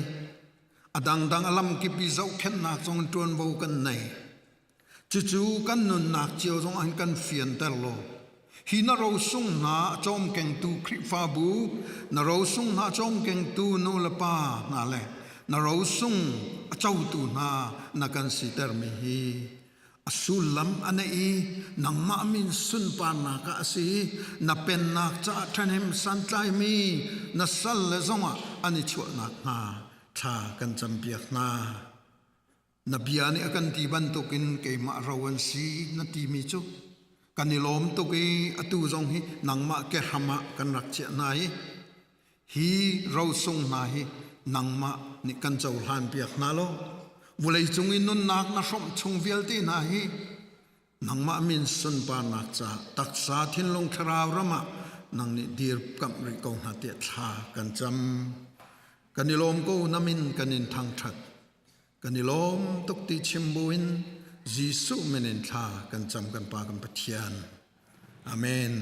A dangdang a lamkip i zohkhenhnak zong in ṭuanvo kan nei. Cucu kan nunnak cio zong an kan fianter law hi na rosung hna a cawmkengtu Khrihfabu, na rosung hna a cawmkengtu nu le pa hna le na rosung a cotu hna na kan sitermi hi a sullam a neih i nangmah min sunparnak ah a si i na pennak caah ṭhahnem santlaimi na sal le zongah an i chuahnak hnga thla kan campiak hna. Na bia nih a kan ti bantukin keimah ro an si na timi cu kan i lawm tuk i atu zong hi nangmah kehram ah kan rak chiah hna i Hi rosung hna hi nangmah nih kan cohlanpiak hna law vawleicung i nunnak na hrawmh chung vialte hna hi nangmah min sunparnak caah taksa thinlung thlarau ram ah nang nih dirkamh rih ko hna tiah thla kan cam. Kan i lawm ko na min kan in thangṭhat. Kan i lawm tuk ti chim buin Jesuh min in thla kan cam kan Pa kan Pathian. Amen.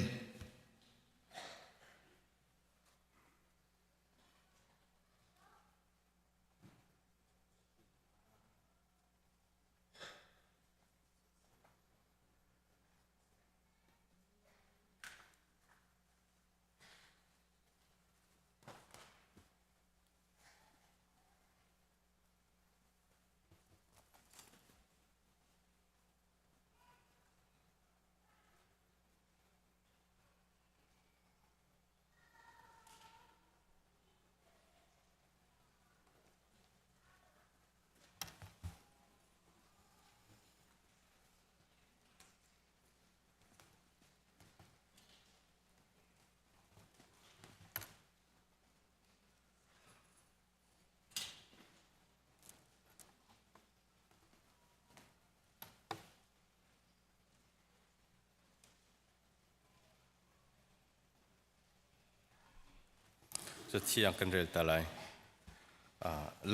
Cathiang kan rel ta lai.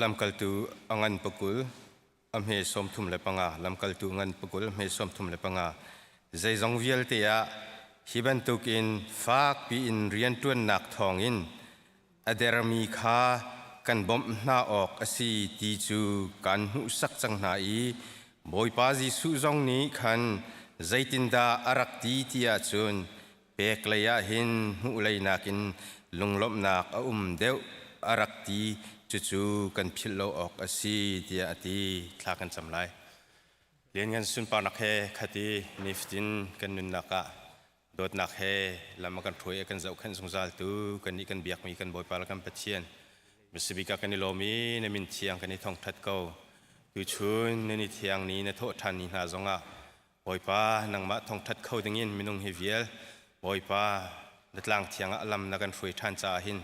Lamkaltu a ngan pakul a hme 35 lamkaltu ngan pakul a hme 35 zeizong vialte ah hi bantukin fakpi in rianṭuannak thawngin a dermi kha kan bawmh hna awk a si ti cu kan hmuhsak cang hna i Bawipa Jesuh zong nih khan zeitindah a rak ti ti ahcun pek lei ah hin hmuh lei nakin lunglawmhnak a um deuh a rak ti cucu kan philh lo awk a si tiah a ti thla kan cam lai lianngan sunparnak he khati nifatin kan nunnak ah dawtnak he lam a kan hruai a kan zohkhenh zungzal tu kannih kan biakmi kan Bawipa le kan Pathian Misibik ah kan i lawm i na min thiang kan i thongthat ko tuchun na ni thiang ni na thawh ṭhan ni hna zongah Bawipa nangmah thongthat kho dingin minung hi vial Bawipa na tlang thiang ah lam na kan hruai ṭhan caah hin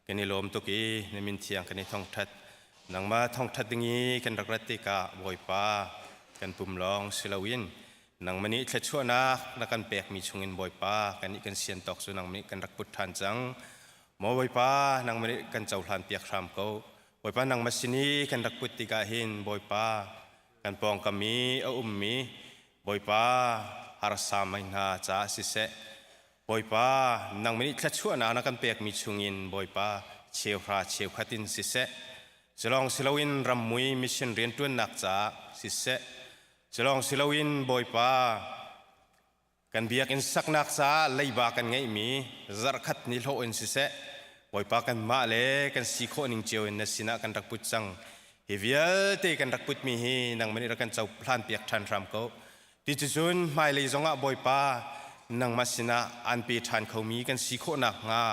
kan i lawm tuk i na min thiang kan i thongthat nangmah thongthat ding i kan rak rat tikah Bawipa kan pum lawng si loin nangmah nih thluachuahnak na kan pekmi chungin Bawipa kan nih kan sian tawk cu nangmah nih kan rak put ṭhan cang maw Bawipa nangmah nih kan cohlan piak hram ko Bawipa nangmah sin i kan rak put tikah hin Bawipa kan pawngkam i a ummi Bawipa harsa mei hna caah siseh Bawipa nangmah nih thluachuahnak na kan pekmi chungin Bawipa cheuhra cheukhat in siseh culawng siloin rammui mission rianṭuannak caah siseh culawng siloin Bawipa Kan biakinn saknak caah leiba kan ngeihmi zarhkhat ni hlawh in siseh, Bawipa kanmah le kan si khawh ning cio in na sinah kan rak put cang. Hi vialte kan rak putmi hi nangmah nih rak kan cohlan piak ṭhan hram ko. Ti cucun hmailei zongah Bawipa nangmah sinah aan pe ṭhan khomi kan si khawh nakhnga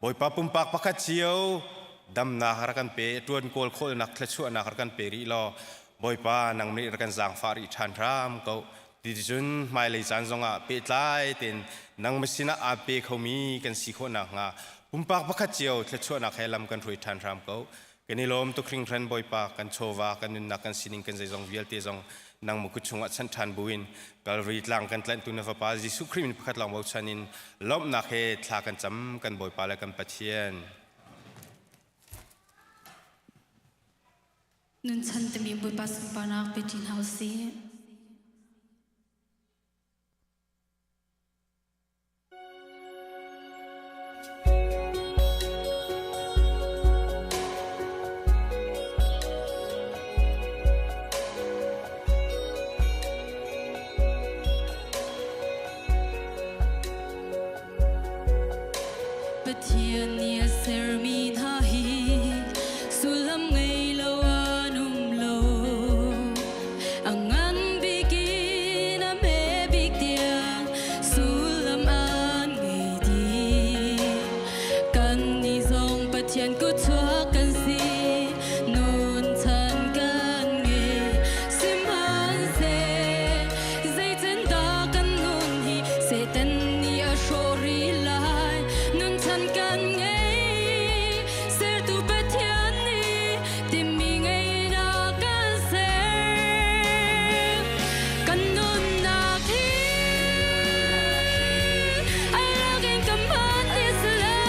Bawipa pumpak pakhat cio damnak rak kan pe, ṭuan kawl khawlnak thluachuahnak rak kan pe rih law Bawipa nang nih rak kan zaangfah rih ṭhan hram ko. Ti cun hmailei caan zongah pehtlai tein nangmah sinah aa pe khomi kan si khawh nakhnga pumpak pakhat cio thluachuahnak he lam kan hruai ṭhan hram ko. Kan i lawm tuk hringhran Bawipa kan chawva kan nunnak kan sining kan zeizong vialte zong nangmah kut chungah chanh ṭhan buin Kalvari tlang kan tlanhtu na fapa Jesuh Khrih min pakhat lawng bochan in lawmhnak he thla kan cam kan Bawipa le kan Pathian. Nunchan timi Bawipa sunparnak pe ṭi hna usih. Pathian nih a sermi hna hi sullam ngei lo an um lo. A ngan bik in a hme bik tiang sullam an ngei dih. Kannih zong Pathian kutchuak kan si, nun chan kan ngei. Sihmanhseh zeitindah kan nun hi Satan nih a hrawh rih lai. Nun chan kan ngei, sertu Pathian nih timmi ngeinak kan ser. Kan nunnak hi a rak in kan hman ti si lo.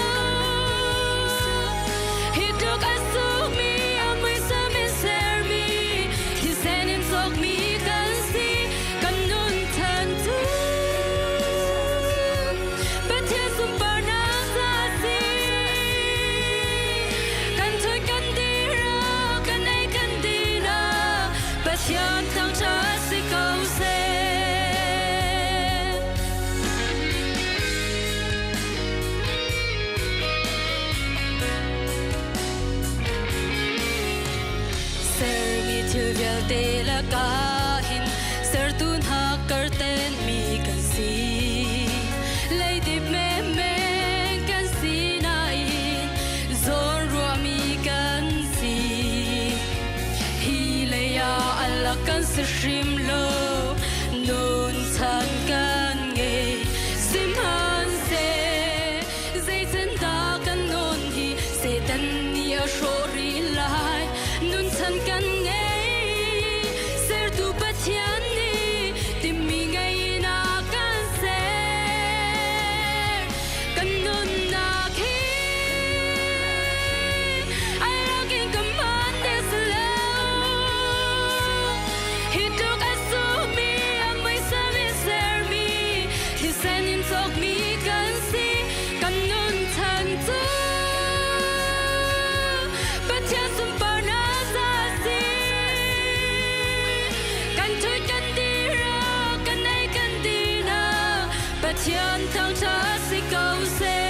Hi tluk a sukmi a muisam in sermi thisen in cawkmi kan si. Kan nun than cu Pathian sunparnak ca a si. Kan thui kan dir ah, kan ei kan din ah, Pathian thangṭhat si ko seh. Sermi thil vialte lakah hin sertu hna karten mi kan si. Leidip menmen kan si nain zawnruahmi kan si. Hi lei ah Allah kan si hrim lo, nun chan kan ngei. Sihmanhseh zeitindah kan nun hi Satan nih a hrawh rih lai. Nun chan kan ngei, sertu Pathian nih timmi ngei in a kan ser. Kan nunnak hi Pathian thangṭhat si ko seh.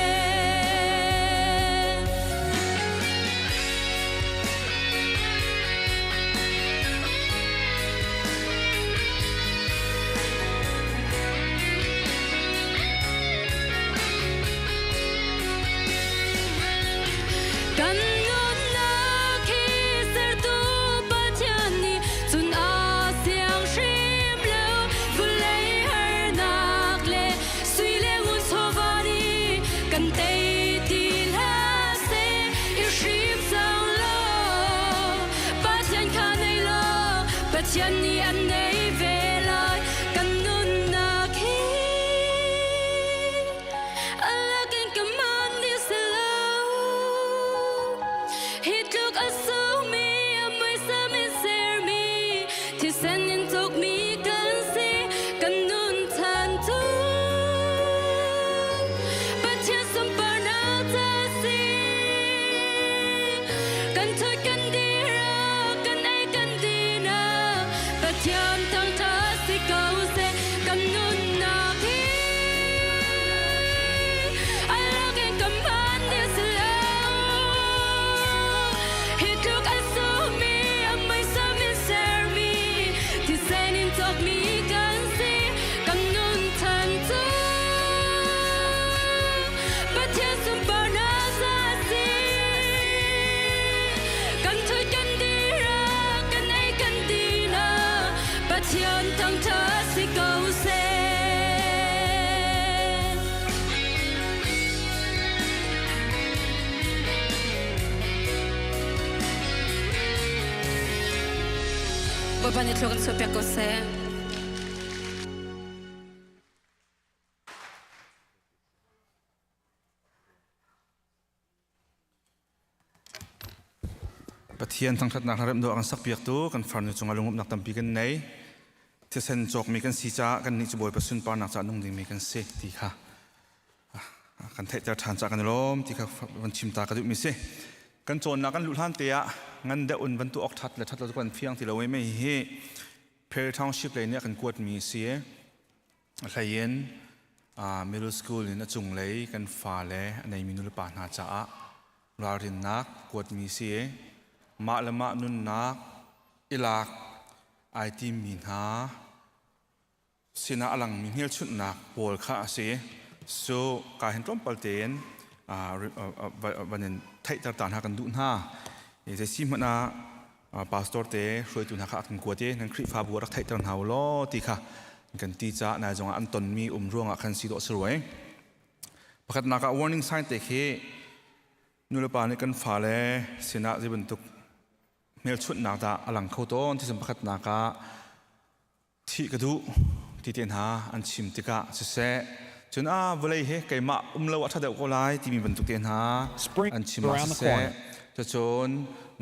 Kan nunnak hi sertu Pathian nih cun a siang hrim lo. Vulei harnak le sui le ngun chawva nih kan tei ti hlah seh. I hrim cang law Pathian kha nei law Pathian nih an nei ve lai. Kan nunnak hi a lakin ka man ni si lo. Hi tluk a sungmi a muisam in sermi thisen in cawkmi kan si kan nun chan cu Pathian sunparnak ca si. Kan thut kan dir ah kan ei kan din ah Pathian thangṭhat si ko seh kan nunnak hi a lakin kan hman dih si lo. Hi tluk a sungmi a muisam in sermi thisen in cawkmi kan si kan nun chan cu Pathian sunparnak ca si. Kan thut kan dir ah kan ei kan din ah Pathian thangṭhat si ko seh. Bawipa nih thlua kan chuahpiak ko seh. Pathian thangṭhatnak hla remh dawh a kan sakpiaktu kan farnu cungah lungupnak tampi kan nei. Thisen cawkmi kan si caah kannih cu Bawipa sunparnak caah nung dingmi kan si ti kha kan theihter ṭhan caah kan i lawm ti kha van chim ta ka duhmi si. Kan cawnnak kan luh hlan te ah ngan deuh in van tuah awk ṭhat le ṭhat lo cu kan fiang ti lo i mei hi Perry Township lei nih a kan kuatmi si. A hleiin middle school in a cunglei kan fale a neimi nulepa hna caah ralrinnak kuatmi si. Mah le mah nunnak i lak ai timmi hna sinah a langmi hmelchunhnak pawl kha a si. So ka hin tlawmpal tein van in theihter ta hna kan duh hna. Zei si hmanh ah pastor te hruaitu hna kha a kan kuat i nan Khrihfabu rak theihter hna u law ti kha kan ti caah nai zongah an tonmi um ruangah khan si dawh si ruai. Pakhatnak ah warning sign te khi nulepa nih kan fale sinah zei bantuk hmelchunhnak dah a lang kho tawn ti pakhatnak ah thih ka duh ti te hna an chim tikah siseh cun a vawlei hi keimah um lo a ṭha deuh ko lai timi bantuk te hna an chim ah siseh cucun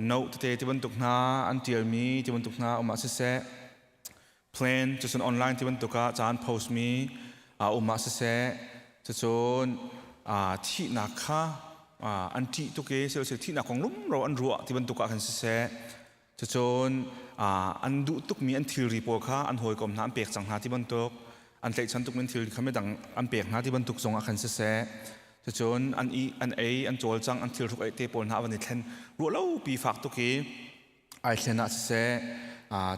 note tete ti bantuk hna an ṭialmi ti bantuk hna um ah siseh plan cucun online ti bantuk ah ca an post mi um ah siseh cucun thihnak kha an ṭih tuk i thihnak kong rumro an ruah ti bantuk ah khan siseh Cucun an duh tukmi an thilri pawl kha an hawikom hna an pek cang hna ti bantuk, an tlaihchan tukmi an thilri kha midang an pek hna ti bantuk zong ah khan siseh, cucun an i an ei an cawlcang an thilhruk eih te pawl hna a van i thlen ruahlopi fak tuk i ai thlen ah siseh,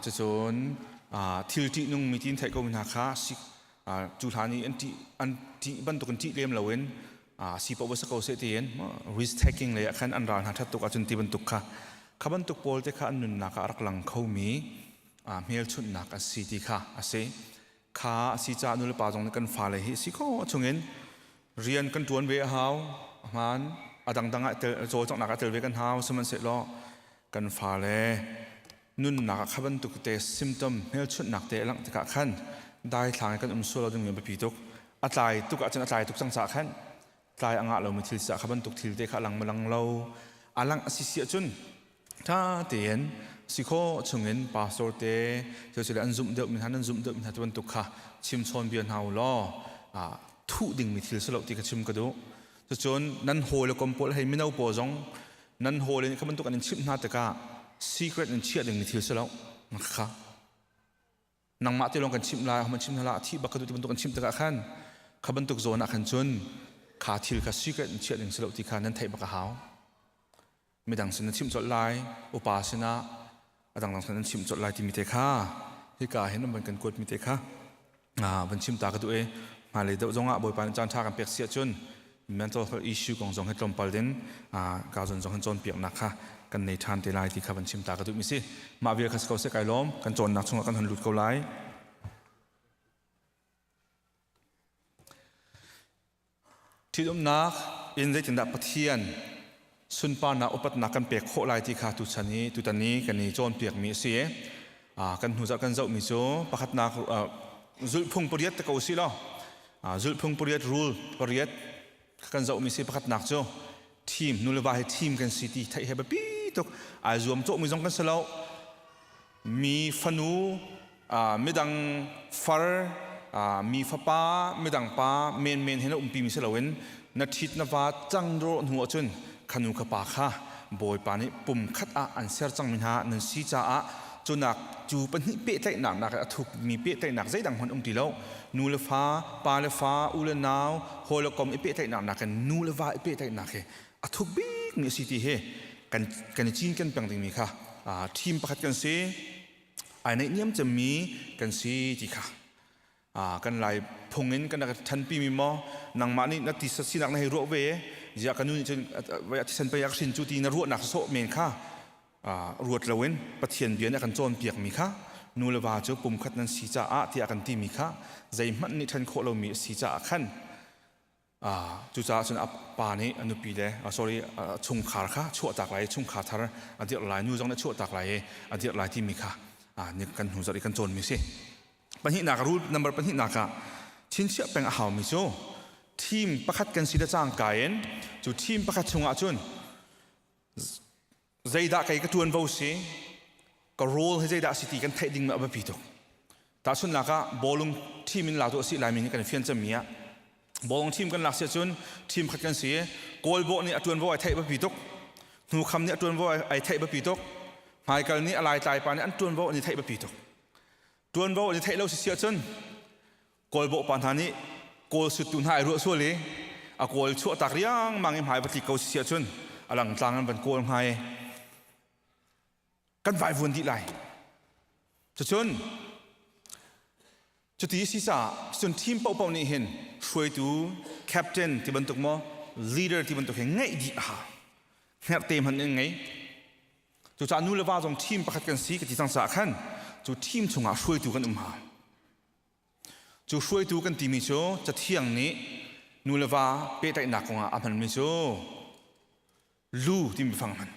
cucun thil ṭihnungmi ti in theih komi hna kha cu hlan i an ṭih an ṭih bantuk in ṭih lem loin si paoh va si ko seh tiin risk taking lei ah khan an ral hna ṭhat tuk ahcun ti bantuk kha kha bantuk pawl te kha an nunnak ah a rak lang khomi hmelchunhnak a si ti kha a si kha a si caah nulepa zong nih kan fale hi si kho chungin rian kan ṭuan ve a hau hmaan a dangdang ah tel cawlcanghnak ah tel ve kan hau sihmanhsehlaw kan fale nunnak ah kha bantuk te symptom hmelchunhnak te a langh tikah khan daithlang in kan um sual lo ding mi biapi tuk a tlai tuk ahcun a tlai tuk cang caah khan tlai a ngah lomi thil caah kha bantuk thil te kha a lang malang lo a langh a si si ahcun ṭha tein si khawh chungin pastor te thil an zumh deuh mi hna nan zumh deuh mi hna ti bantuk kha chim chawn bia hna u law thuh dingmi thil si lo ti kha chim ka duh cucun nan hawi le kom pawl hei mino pawl zong nan hawi le kha bantuk an in chimh hna tikah secret in chiah dingmi thil si lo kha nangmah te lawng kan chimh lai homan chim hna la thi bak ka duh ti bantuk an chimh tikah khan. Kha bantuk zawn ah khan cun kha thil kha secret in chiah ding si lo ti kha nan theih bak a hau. Midang sin na chimh colh lai, upa sinah a dangdang sin nan chimh colh lai timi te kha hika hin an van kan kuat mi te kha van chim ta ka duh i hmailei deuh zongah Bawipa nih caan ṭha kan pek si ahcun mental health issue kong zong hi tlawmpal din ka zon zong hin cawnpiaknak kha kan nei ṭhan te lai ti kha van chim ta ka duh mi si. Mah vial kha si ko seh kai lawm kan cawnnak chungah kan hon lut ko lai. Ṭhitumnak in zeitindah Pathian sunparnak upatnak kan pek khawh lai ti kha tuchan i tutan i kan i cawnpiakmi a si. Kan hnu zarh kan zohmi cu pakhatnak zulhphung pariat te ko si law zulhphung pariat rule pariat kan zohmi si pakhatnak cu team nu le va hi team kan si ti theih he biapi tuk ai zuam cawhmi zong kan si lo mi fanu midang far mi fapa midang pa menmen he na umpi mi si loin na ṭhit na va cang rawh hnu ahcun khanu kha pa kha bawipa nih pum khat ah an ser cangmi hna nan si caah cunak cu pahnih pehtlaihnak nak a thukmi pehtlaihnak zeidang hmanh um ti lo nu le fa pa le fa u le nau hawi le kom i pehtlaihnak nakin nu le va i pehtlaihnak hi a thuk bikmi a si ti hi kan kan i cinken peng dingmi kha team pakhat kan si ai naihniam cemmi kan si ti kha kan lai phung in kan rak ṭhanpi mi maw nangmah nih na tisa sinak na hei ruah ve ziah ka nu nih cun thisen pei a hrin cu ti na ruahnak sawh men kha ruat loin Pathian bia nih a kan cawnpiakmi kha nu le va cu pumkhat nan si caah tiah kan timi kha zeihmanh nih ṭhen khawh lomi a si caah khan Cucaah cun a pa nih a nupi le sorry chungkhar kha chuahtak lai i chungkhar thar a dirh lai nu zong nih a chuahtak lai i a dirh lai timi kha kan hnu zarh i kan cawnmi a si. Pahnihnak rule number pahnihnak ah chinchiah peng a haumi cu team pakhat kan si le cangka in cu team pakhat chungah cun zeidah kei ka ṭuanvo si ka role hi zeidah a si ti kan theih ding a biapi tuk tahchunhnak ah bawlung team in latu a si laimi nih kan fian cemmi ah bawlung team kan lak si ahcun team khat kan si kawlbawh nih a ṭuanvo ai theih biapi tuk hnukham nih a ṭuanvo ai theih biapi tuk hmaikal nih a laitlai pa nih an ṭuanvo an i theih biapi tuk ṭuanvo an i theih lo si si ahcun Kawlbawh pa hna nih kawl suttu hna ai ruah sual i a kawl chuahtak riangmang i hmai va tlik ko si ahcun a langtlang an van kawl hnga i kan vaivuan dih lai. Cucun cuti si caah cun team paohpaoh nih hin hruaitu captain ti bantuk maw leader ti bantuk hi ngeih dih a hau. Hngerhte hmanh in ngei. Cucaah nu le va zong team pakhat kan si ka ti cang caah khan cu team chungah hruaitu kan um hau. Cu hruaitu kan timi cu Cathiang nih nu le va pehtlaihnak kongah a hmanmi cu lu timi biafang a hman.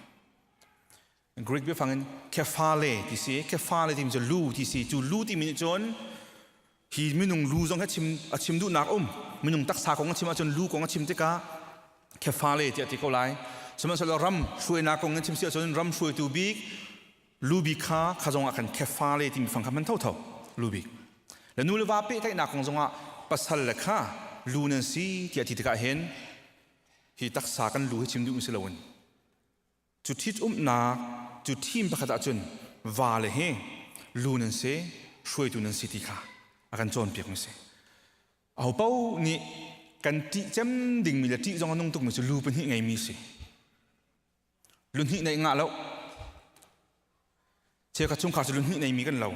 Greek biafang in kephale ti si. Kephale timi cu lu ti si. Cu lu timi nih cun hi minung lu zong hi chim, a chim duhnak um. Minung taksa kong a chim ahcun lu kong a chim tikah kephale tiah ti ko lai. Sihmanhsehlaw ram hruainak kong in chim si ahcun ram hruaitu bik Lubi kha kha zongah khan khefale timi fang kha hman thotho lubi le nu le va pehtlaihnak kong zongah pasal le kha lu nan si tiah ti tikah hin hi taksa kan lu hi chim duhmi si loin cu ṭhit umnak cu team pakhat ahcun va le hi lu nan si hruaitu nan si ti kha a kan cawnpiakmi si aho paoh nih kan ṭih cem dingmi le ṭih zong a nung tukmi cu lu pahnih ngeimi si Lunhnih neih ngah lo. Cheukhat chungkhar cu lunhnih neimi kan lo.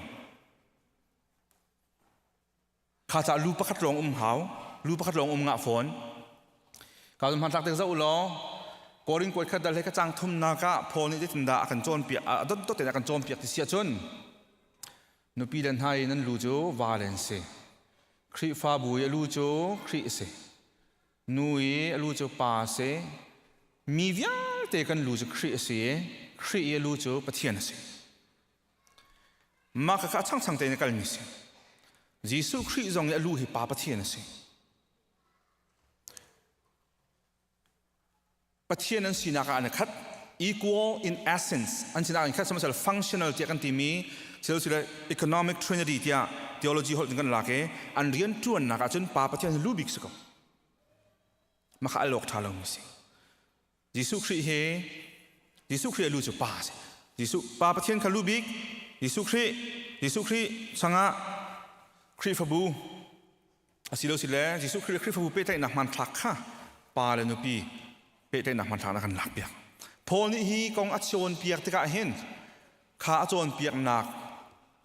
Kha ca lu pakhat lawng um hau, lu pakhat lawng um ngah fawn. Ka zon hmanthlak tek zoh law, Korin kuat khat dal he ka cang thumnak ah Paul nih zeitindah a kan cawnpiak, a dotdot in a kan cawnpiak ti si ahcun nupi le hna i nan lu cu va le an si. Khrihfabu i a lu cu Khrih a si. Nu i a lu cu pa a si. Mi vialte kan lu cu Khrih a si i Khrih i a lu cu Pathian a si. Mah kha a changchang tein a kalmi si. Jesuh Khrih zong i a lu hi Pa Pathian a si. Pathian an sinak ah an i khat. Equal in essence an sinak an khat sihmanhsehlaw functional tiah kan timi silosile economic trinity tiah theology holh in kan lak i an rian ṭuannak ahcun Pa Pathian hi lu bik si ko. Mah kha al awk ṭha lomi si. Jesuh Khrih hi Jesuh Khrih a lu cu Pa a si. Jesuh Pa Pathian kha lu bik Jesuh Khrih Jesuh Khrih changah Khrihfabu. Asilo sile Jesuh Khrih le Khrihfabu pehtlaihnak hmanthlak kha pa le nupi pehtlaihnak hmanthlak na kan lakpiak. Paul nih hi kong a cawnpiak tikah hin kha a cawnpiaknak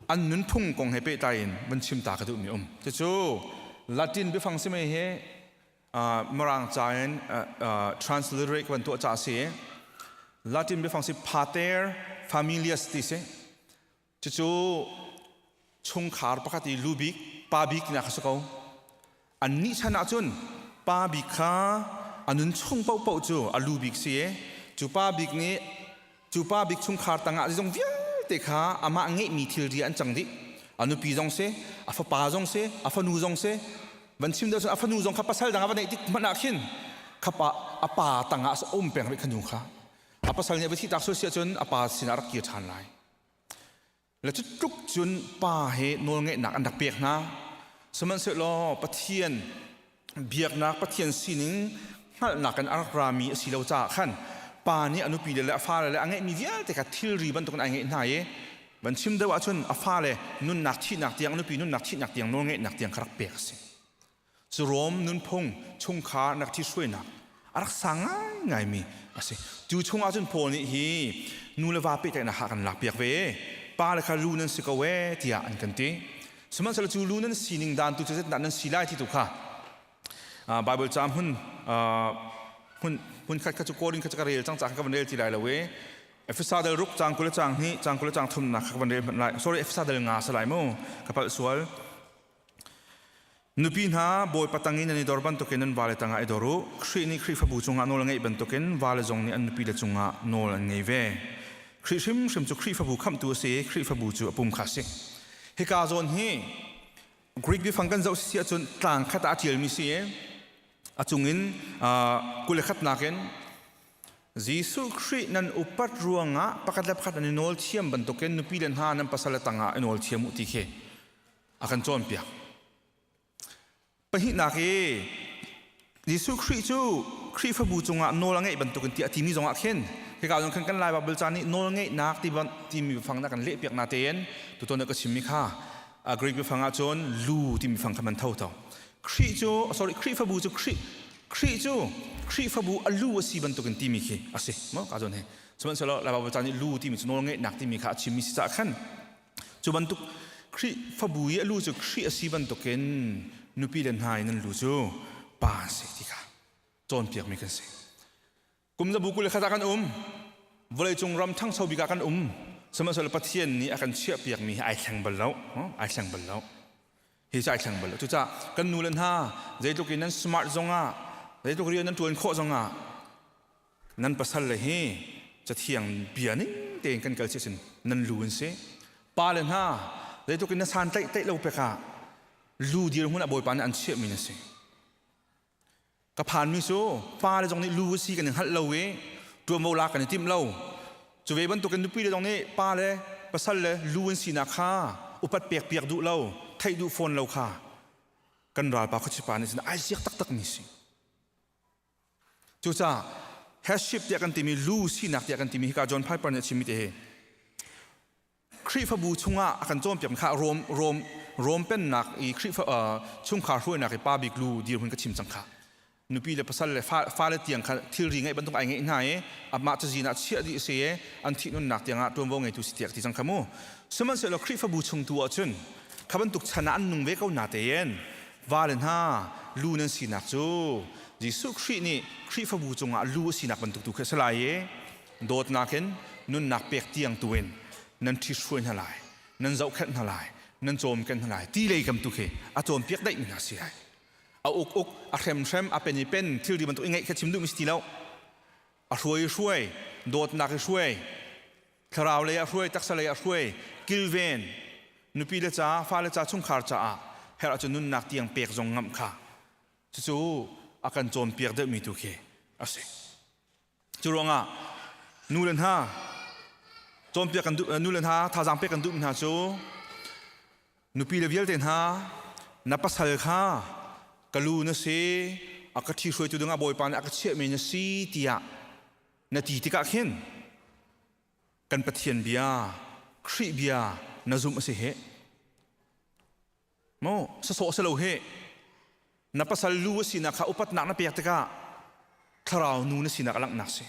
an nunphung kong he pehtlai in van chim ta ka duhmi um. Cucu Latin biafang simi hi Mirang ca in transliterate kan tuah ca si. Latin biafang si pater familias ti si. Cucu chungkhar pakhat i lu bik, pa bik tinak a si ko. Annih chan ahcun pa bik kha a nun chung paohpaoh cu a lu bik si i cu pa bik nih cu pa bik chungkhar tangah zeizong vialte kha amah ngeihmi thilri an cang dih. A nupi zong si, a fapa zong si, a fanu zong si. Van chim deuh cun a fanu zong kha pasal dang a va neih tik hmanh ah khin kha pa a pa tangah a um peng rih kha nu kha. A pasal nih a va thih tak sual si ahcun a pa sinah a rak kir ṭhan lai. Le cu tluk cun pa he nawlngeihnak an rak pek hna. Sihmanhsehlaw Pathian biaknak Pathian sining hngalhnak in a rak rami a si lo caah khan pa nih a nupi le a fale le a ngeihmi vialte kha thilri bantukin ai ngeih hna i van chim deuh ahcun a fale nunnak thihnak tiang a nupi nunnak thihnak tiang nawlngeihnak tiang kha rak pek a si. Cu Rom nunphung chungkhar nak ṭhithruainak a rak sang ngaingaimi a si. Cu chungah cun Paul nih hi nu le va pehtlaihnak ha kan lakpiak ve. Pa le kha lu nan si ko ee tiah an kan ti. Sihmanhsehlaw cu lu nan sining dan tu cu zeitindah nan si lai ti tu kha Bible ca hmun hmun hmun khat kha cu Korin kha cu ka rel cang ca kha ka van rel ti lai lo i Efesa dal ruk cang 20 le cang hnih cang 20 le cang thumnak kha ka van rel hmanh lai. Sorry Efesa dal nga sa lai mu ka palh sual. Nupi hna, Bawipa tang i nan i dor bantukin nan vale tangah i dor u. Khrih nih Khrihfabu cungah nawl a ngeih bantukin vale zong nih an nupile cungah nawl an ngei ve. Khrih hrimhrim cu Khrihfabu khamhtu a si i Khrihfabu cu a pum kha a si. Hika zawn hi Greek biafang kan zoh si ahcun tlang khat ah a ṭialmi si i a cungin 21nak in Jesuh Khrih nan upat ruangah pakhat le pakhat nan i nawl thiam bantukin nupile hna nan pasal tangah i nawl thiam u ti khi a kan cawnpiak. Pahnihnak i Jesuh Khrih cu Khrihfabu cungah nawl a ngeih bantukin tiah a timi zongah khin hika zong khan kan Lai Baibal ca nih nawl ngeihnak timi biafang na kan lehpiak na tein tutan ka chimmi kha Greek biafang ah cun lu timi fang kha man tho to. Khrih cu sorry Khrihfabu cu Khrih Khrih cu Khrihfabu a lu a si bantukin timi khi a si maw ka zawn he sihmanhsehlaw Lai Baibal ca nih lu timi cu nawl ngeihnak timi kha a chimmi si caah khan Cu bantuk Khrihfabu i a lu cu Khrih a si bantukin nupi le hna i nan lu cu pa an si ti kha cawnpiakmi kan si. Kum zabu 21 ah kan um. Vawleicung ram ṭhangcho bik ah kan um. Sihmanhsehlaw Pathian nih a kan chiahpiakmi hi ai thleng bal lo. Ai thleng bal lo. Hi cu ai thleng bal lo. Cucaah kan nu le hna zeitluk in nan smart zongah, zeitluk rian nan ṭuan khawh zongah Nan pasal le hi cathiang bia ning tein kan kal si ahcun nan lu an si. Pa le hna zeitluk in na san tlaih tlaih lo pek ah lu dirhmun ah Bawipa nih an chiahmi na si. Ka phanmi cu pa le zong nih lu a si kan i hngalh lo i ṭuanvo lak kan i timh lo. Cu ve bantukin nupi le zong nih pa le pasal le lu an sinak kha upat pek piak duh lo, theih duh fawn lo kha kan ralpa khuachipa nih cun ai siak taktakmi si. Cucaah headship tiah kan timi lu sinak tiah kan timi hika John Piper nih a chimmi te hi Khrihfabu chungah a kan cawnpiak kha Rom Rom Rom pennak i Khrihfa chungkhar hruainak i pa bik lu dirhmun ka chim cang kha nupi le pasal le fale tiang kha thilri ngeih bantuk ai ngeih hna i amah cazin ah chiah dih a si i an thih nunnak tiangah ṭuanvo ngeitu si tiah ka ti cang kha mu sihmanhsehlaw Khrihfabu chung tu ahcun kha bantuk chan ah an nung ve ko na tein Vale hna, lu nan sinak cu Jesuh Khrih nih Khrihfabu cungah lu a sinak bantuk tu khi a si lai i dawtnak in nunnak pek tiang tu in nan ṭhithruai hna lai, nan zohkhenh hna lai, nan cawmken hna lai ti lei kam tu khi a cawnpiak daihmi hna si ai. A uk uk, a hrem hrem, a pen i pen, thilri bantuk i ngeih kha chim duhmi si ti lo. A hruai i hruai, dawtnak i hruai, thlarau lei ah hruai taksa lei ah hruai kilven nupi le ca fale ca chungkhar caah herh ahcun nunnak tiang pek zong ngamh kha cucu a kan cawnpiak deuhmi tu khi a si cu ruangah nu le hna cawnpiak kan duh nu le hna thazaang pek kan duhmi hna cu nupi le vialte hna na pasal kha ka lu na si a ka ṭhi hruaitu dingah bawipa nih a ka chiahmi na si tiah na ti tikah khin kan Pathian bia Khrih bia na zumh a si he maw sasawh si lo he. Na pasal lu a sinak kha upatnak na pek tikah thlarau nu na sinak a langhnak si.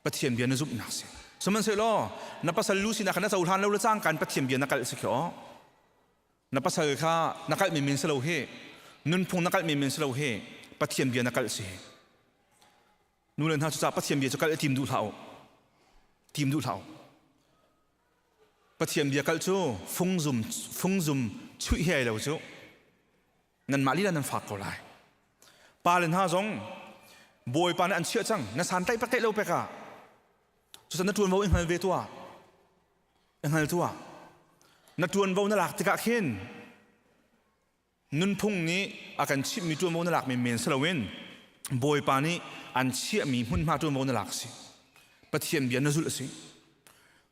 Pathian bia na zumhnak si. Sihmanhsehlaw na pasal lu sinak kha na cohlan lo le cangka in Pathian bia na kalh si khi aw. Na pasal kha na kalh menmen si lo hi. Nunphung na kalh menmen si lo hi. Pathian bia na kalh si. Nu le hna cucaah Pathian bia cu kalh i tim duh hlah u. Tim duh hlah u. Pathian bia kalh cu fungzum fungzum chuih he ai lo cu. Nanmah lila nan fak ko lai. Pa le hna zong Bawipa nih an chiah cang. Na san tlaih pek lo pek ah. Cucaah na ṭuanvo i hngal ve tuah. I hngal tuah. Na ṭuanvo na lak tikah khin nunphung nih a kan chimhmi ṭuanvo na lak menmen si loin Bawipa nih an chiahmi hmunhma ṭuanvo na lak a si. Pathian bia na zulh a si.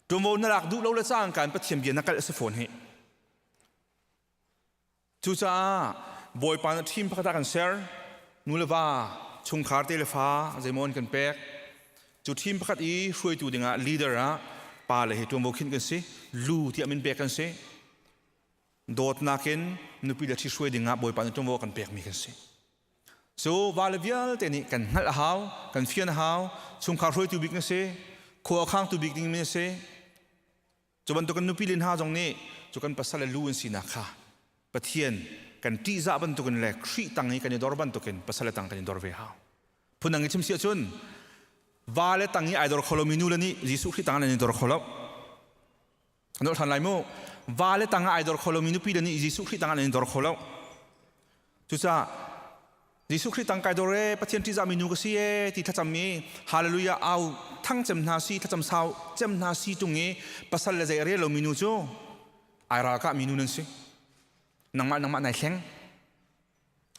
Ṭuanvo na lak duh lo le cangka in Pathian bia na kalh a si fawn hih. Cucaah Bawipa nih ṭhim pakhat ah kan ser. Nu le va, chungkhar te le fa zeimaw an kan pek. Cu ṭhim pakhat i hruaitu dingah leader ah pa le hi ṭuanvo khinh kan si. Lu tiah min pek kan si. Dawtnak in nupi le ṭhi hruai dingah Bawipa nih ṭuanvo a kan pekmi kan si. Cu vale vialte nih kan hngalh a hau, kan fian a hau, chungkhar hruaitu bik na si, khua a khangtu bik ding na si. Cu bantukin nupi le hna zong nih cu kan pasal le lu an sinak kha Pathian kan ṭihzah bantukin le Khrih tang i kan i dor bantukin pasal le tang kan i dor ve hau. Phundang i chim si ahcun va le tang i ai dor kho lomi nu le nih Jesuh Khrih tang an i dor kho lo. An dor ṭhan lai mu. Va le tang ah ai dor kho lomi nupi le nih Jesuh Khrih tang ah an i dor kho lo. Cucaah Jesuh Khrih tang kai dor e Pathian ṭihzahmi nu ka si e ti thlacam i Hallelujah au thang cem hna si thlacam sau cem hna si tung i pasal le zei a rel lomi nu cu ai ralkah mi nu nan si. Nangmah nangmah nai thleng.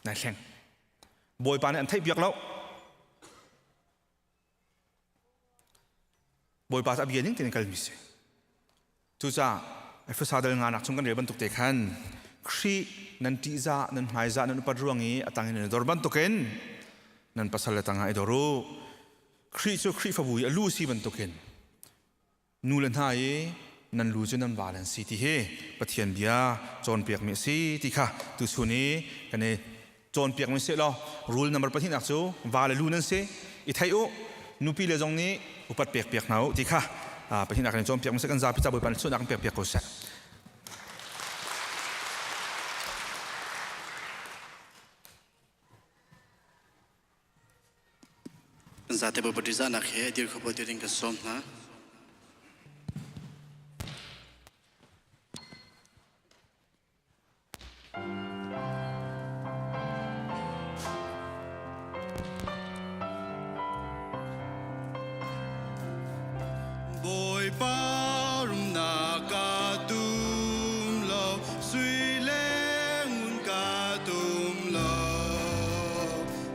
Nai thleng. Bawipa nih an theih piak lo. Bawipa cu a bia ning tein kalmi si. Cucaah Efesa dal nganak chung kan rel bantuk te khan Khrih nan ṭihzah, nan hmaizah, nan upat ruang i a tang in nan i dor bantukin nan pasal le tangah i dor u. Khrih cu Khrihfabu i a lu si bantukin nu le hna i nan lu cu nan val an si ti hi Pathian bia cawnpiakmi a si ti kha tuchun i kan i cawnpiakmi si law rule number pahnihnak cu va le lu nan si i thei u nupi le zong nih upat pek piak hna u ti kha pahnihnak kan i cawnpiakmi si kan zapi ca Bawipa nih suahnak kan pek piak ko seh. Kan zate Bawipa ṭihzahnak he dir kho pawl ding kan sawm hna. Bawipa rumnak ka tum lo, sui le ngun ka tum lo.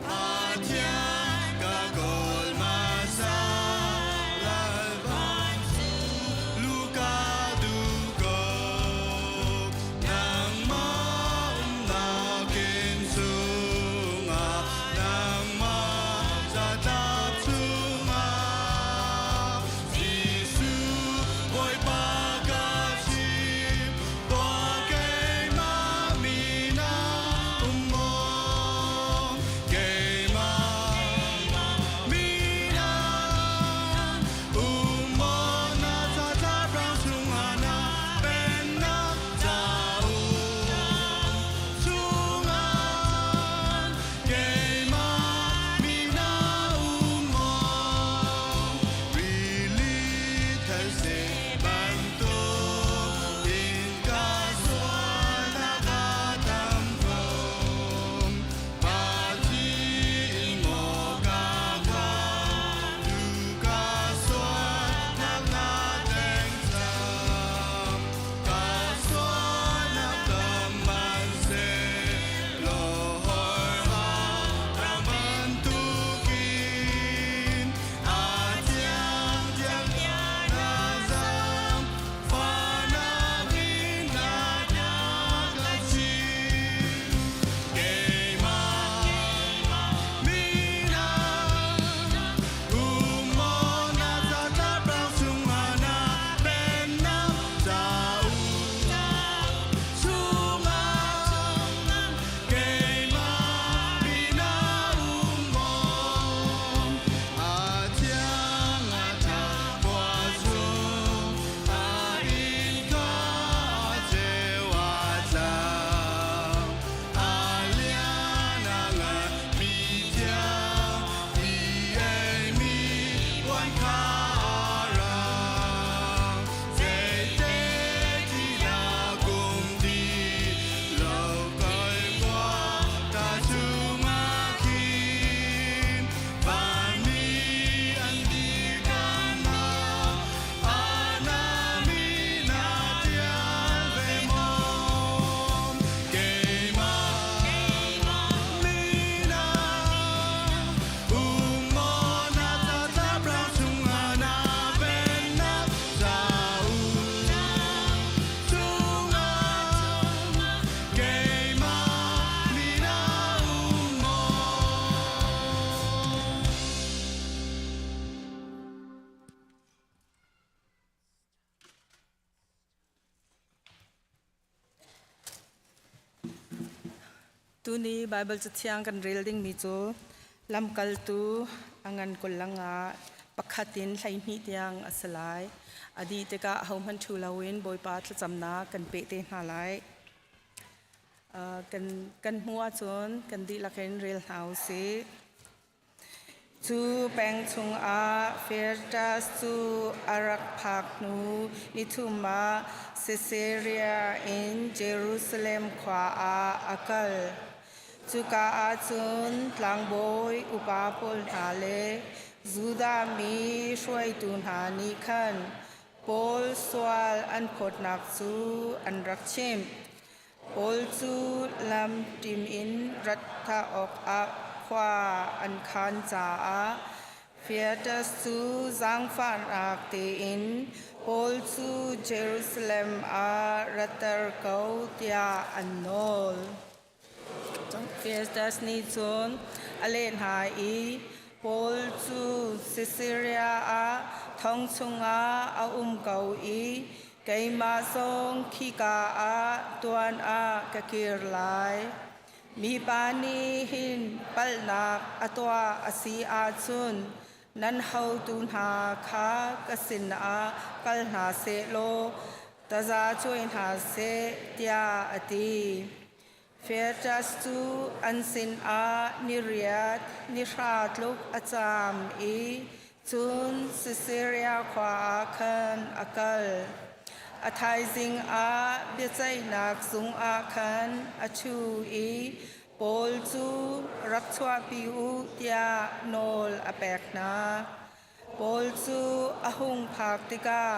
Pathian ka kawl hmasa, lalpa. Tuni Baibal Cathiang kan rel dingmi cu Lamkaltu a ngan 25 pakhat in 12 tiang a si lai. A dih tikah ahohmanh ṭhu loin Bawipa thlacamnak kan peh te hna lai. Kan, kan hmuh ahcun kan dihlak in rel hna u sih. Cu peng chungah Festus cu a rak phak hnu nithum ah Sisaria in Jerusalem khua ah a kal. Cuka ah cun tlangbawi upa pawl hna le Judah mi hruaitu hna nih khan Paul sual an phawtnak cu an rak chimh. Paul cu lam ṭim in rat thah awkah khua an khaan caah Festus cu zaangfahnak tein Paul cu Jerusalem ah ratter ko tiah an nawl. Festus nih cun a leh hna i Paul cu Sisaria ah thong chungah a um ko i Keimah zong khika ah tuan ah ka kir lai. Mipa nih hin palhnak a tuah a si ahcun nan hotu hna kha ka sinah kal hna seh law taza cuai hna seh, tiah a ti. Festus cu an sinah ni riat ni hra tluk a caam i cun Sisaria khua ah khan a kal. A thaizing ah biaceihnak zung ah khan a ṭhu i Paul cu rak chuahpi u tiah nawl a pek hna. Paul cu a hung phak tikah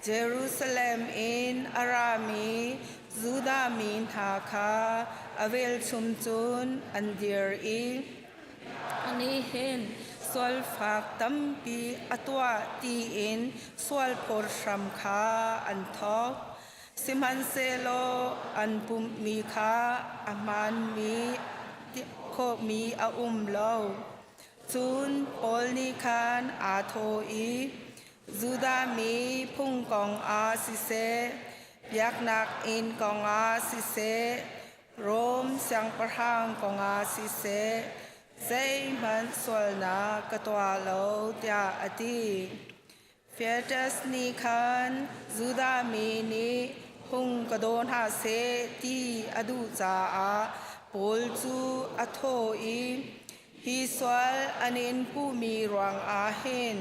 Jerusalem in a rami Judah mi hna kha a velchum cun an dir i anih hin sualfak tampi a tuah tiin sualphawt hram kha an thawk. Sihmanhsehlaw an pumhmi kha a hmaanmi khawhmi a um lo. Cun Paul nih khan aa thawh i, Judah mi phung kong ah siseh, biaknak inn kong ah siseh, Rom siangpahrang kong ah siseh, zeihmanh sualnak ka tuah lo, tiah a ti. Festus nih khan Judah mi nih hung ka daw hna seh ti a duh caah Paul cu a thawh i, Hi sual an in puhmi ruangah hin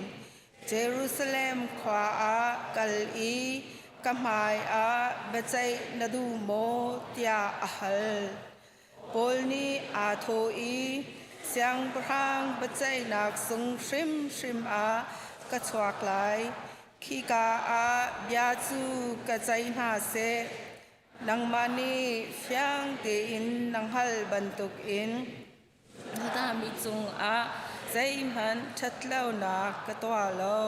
Jerusalem khua ah kal i ka hmaiah biaceih na duh maw? tiah a hal. Paul nih aa thawh i siangpahrang biaceihnak zung hrimhrim ah ka chuak lai. Khika ah bia cu ka ceih hna seh. Nangmah nih fiang tein na hngalh bantukin Judah mi cungah zeihmanh ṭhatlonak ka tuah lo.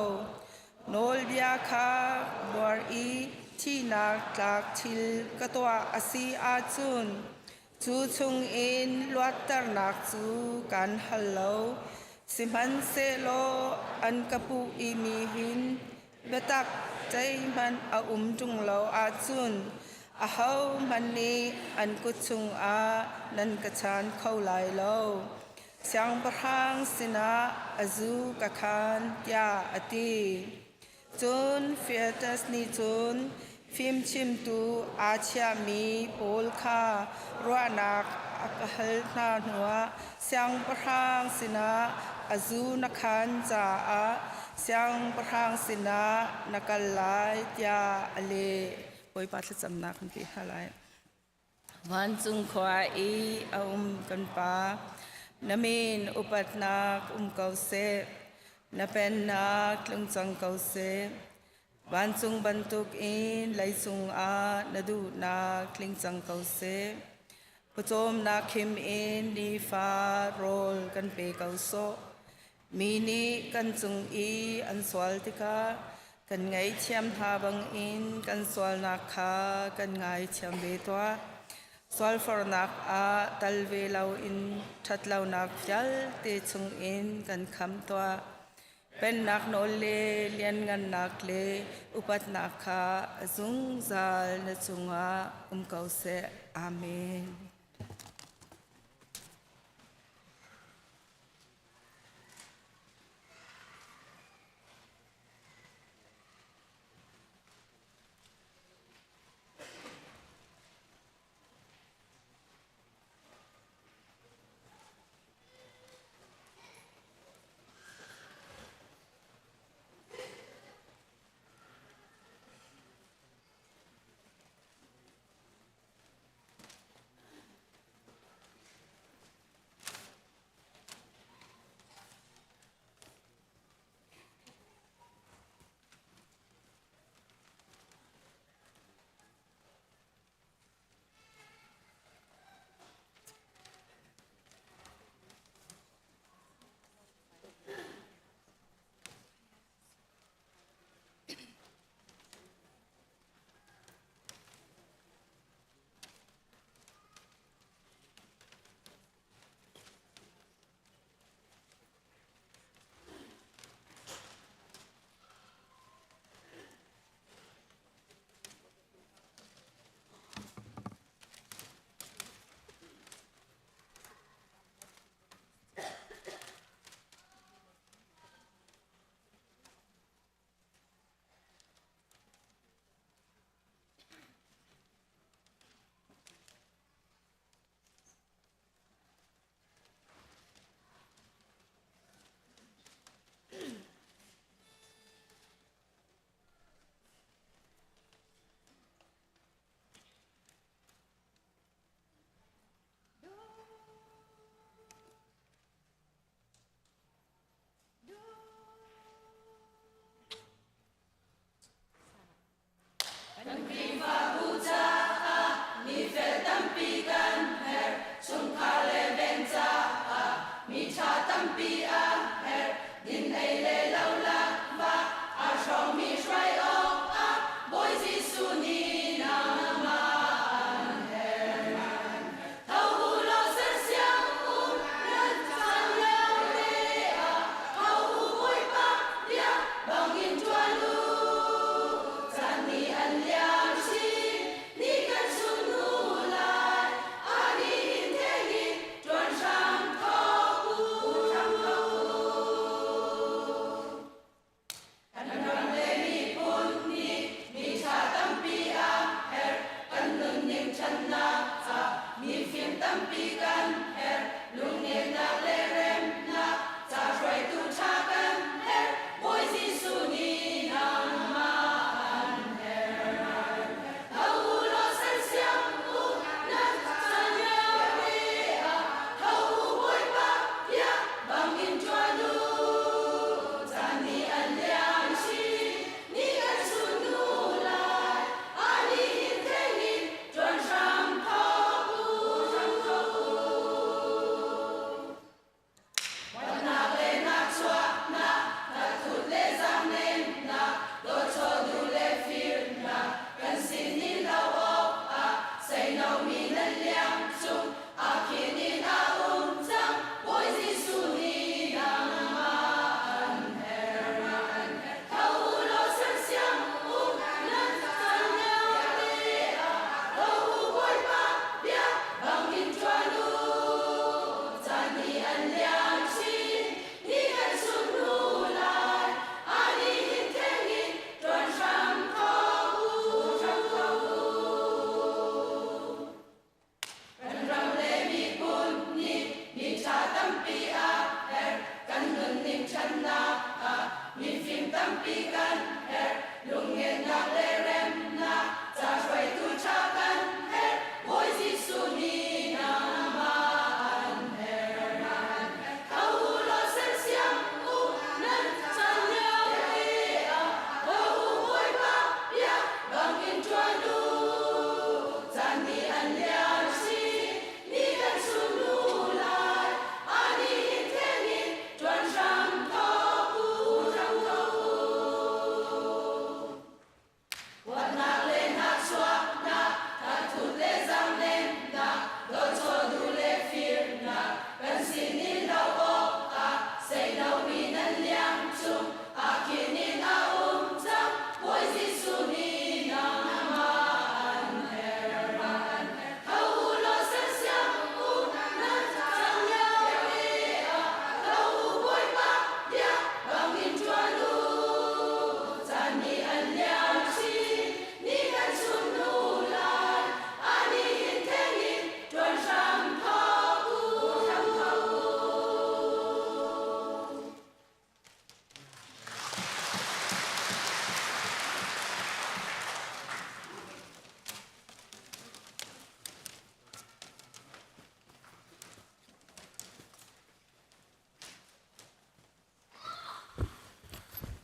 Nawlbia kha buar i thihnak tlak thil ka tuah a si ahcun cu chungin luatternak cu kan hal lo. Sihmanhsehlaw an ka puh i mi hin biatak zeihmanh a um ṭung lo ahcun ahohmanh nih an kut chungah nan ka chan kho lai lo. Siangpahrang sinah a zu ka khaan tiah a ti. Cun Festus nih cun fimchimtu aa chiahmi pawl kha ruahnak a ka hal hna hnuah siangpahrang sinah a zu na khaan caah siangpahrang sinah na kal lai tiah a leh. Bawipa thlacamnak kan pe hna lai. Vancung khua i a um kan Pa, na min upatnak um ko seh, na pennak tlung cang ko seh. Vancung bantukin leicung ah na duhnak tling cang ko seh. Pawcawmnak khim in nifa rawl kan pe ko sawh. Mi nih kan cung i an sual tikah kan ngaihthiam hna bangin kan sualnak kha kan ngaithiam ve tuah. Sualfornak ah tal ve loin ṭhatlonak vialte chungin kan khamh tuah. Pennak nawl le lianngannak le upatnak kha a zungzal na cungah um ko seh. Amen.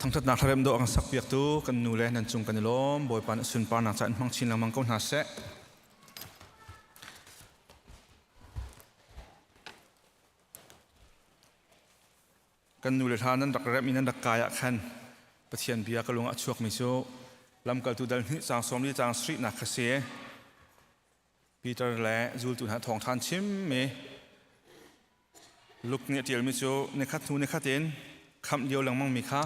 Thangṭhatnak hlaremh dawh a kan sakpiaktu kan nu le nan cung kan i lawm. Bawipa nih sunparnak ca in hmang chin lengmang ko hna seh. Kan nu le hla nan rak remh i nan rak kai ah khan Pathian bia ka lung ah a chuakmi cu lamkaltu dal hnih caang 40 caang sarihnak kha si. Peter le zultu hna thawngṭha an chimmi Luke nih a ṭialmi cu nikhat hnu nikhat in khamh lio lengmangmi kha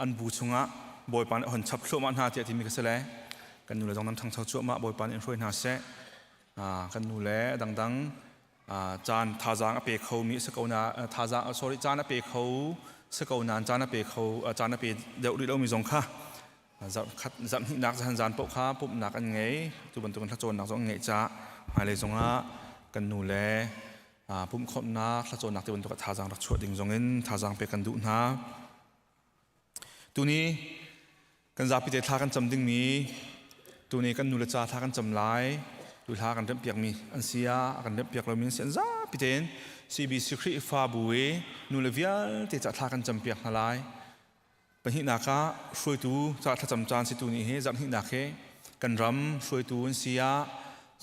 an bu chungah Bawipa nih a hon chap thluahmah hna tiah timi kha si le kan nu le zong nan ṭhangcho cuahmah Bawipa nih in hruai hna seh. Kan nu le dangdang caan thazaang a pe khomi si ko na thazaang sorry caan a pe kho si ko nain caan a pe kho caan a pe deuh rih lomi zong kha zarhkhat zarhhnihnak zahan zan paoh kha pumhnak an ngei. Tu bantukin thlacawnnak zong an ngeih caah hmailei zongah kan nu le pumhkhawmhnak thlacawnnak ti bantuk ah thazaang rak chuah ding zongin thazaang pek kan duh hna. Tuni kan zapi te thla kan cam dingmi tuni kan nu le ca thla kan cam lai. Tu hla kan remhpiakmi an si ah a kan remhpiak lomi an si an zapi tein CBC Khrihfabu i nu le vialte ca thla kan campiak hna lai. Pahnihnak ah hruaitu ca thlacam caan si tu ni hi zarhhnihnak hi kan ram hruaitu an si ah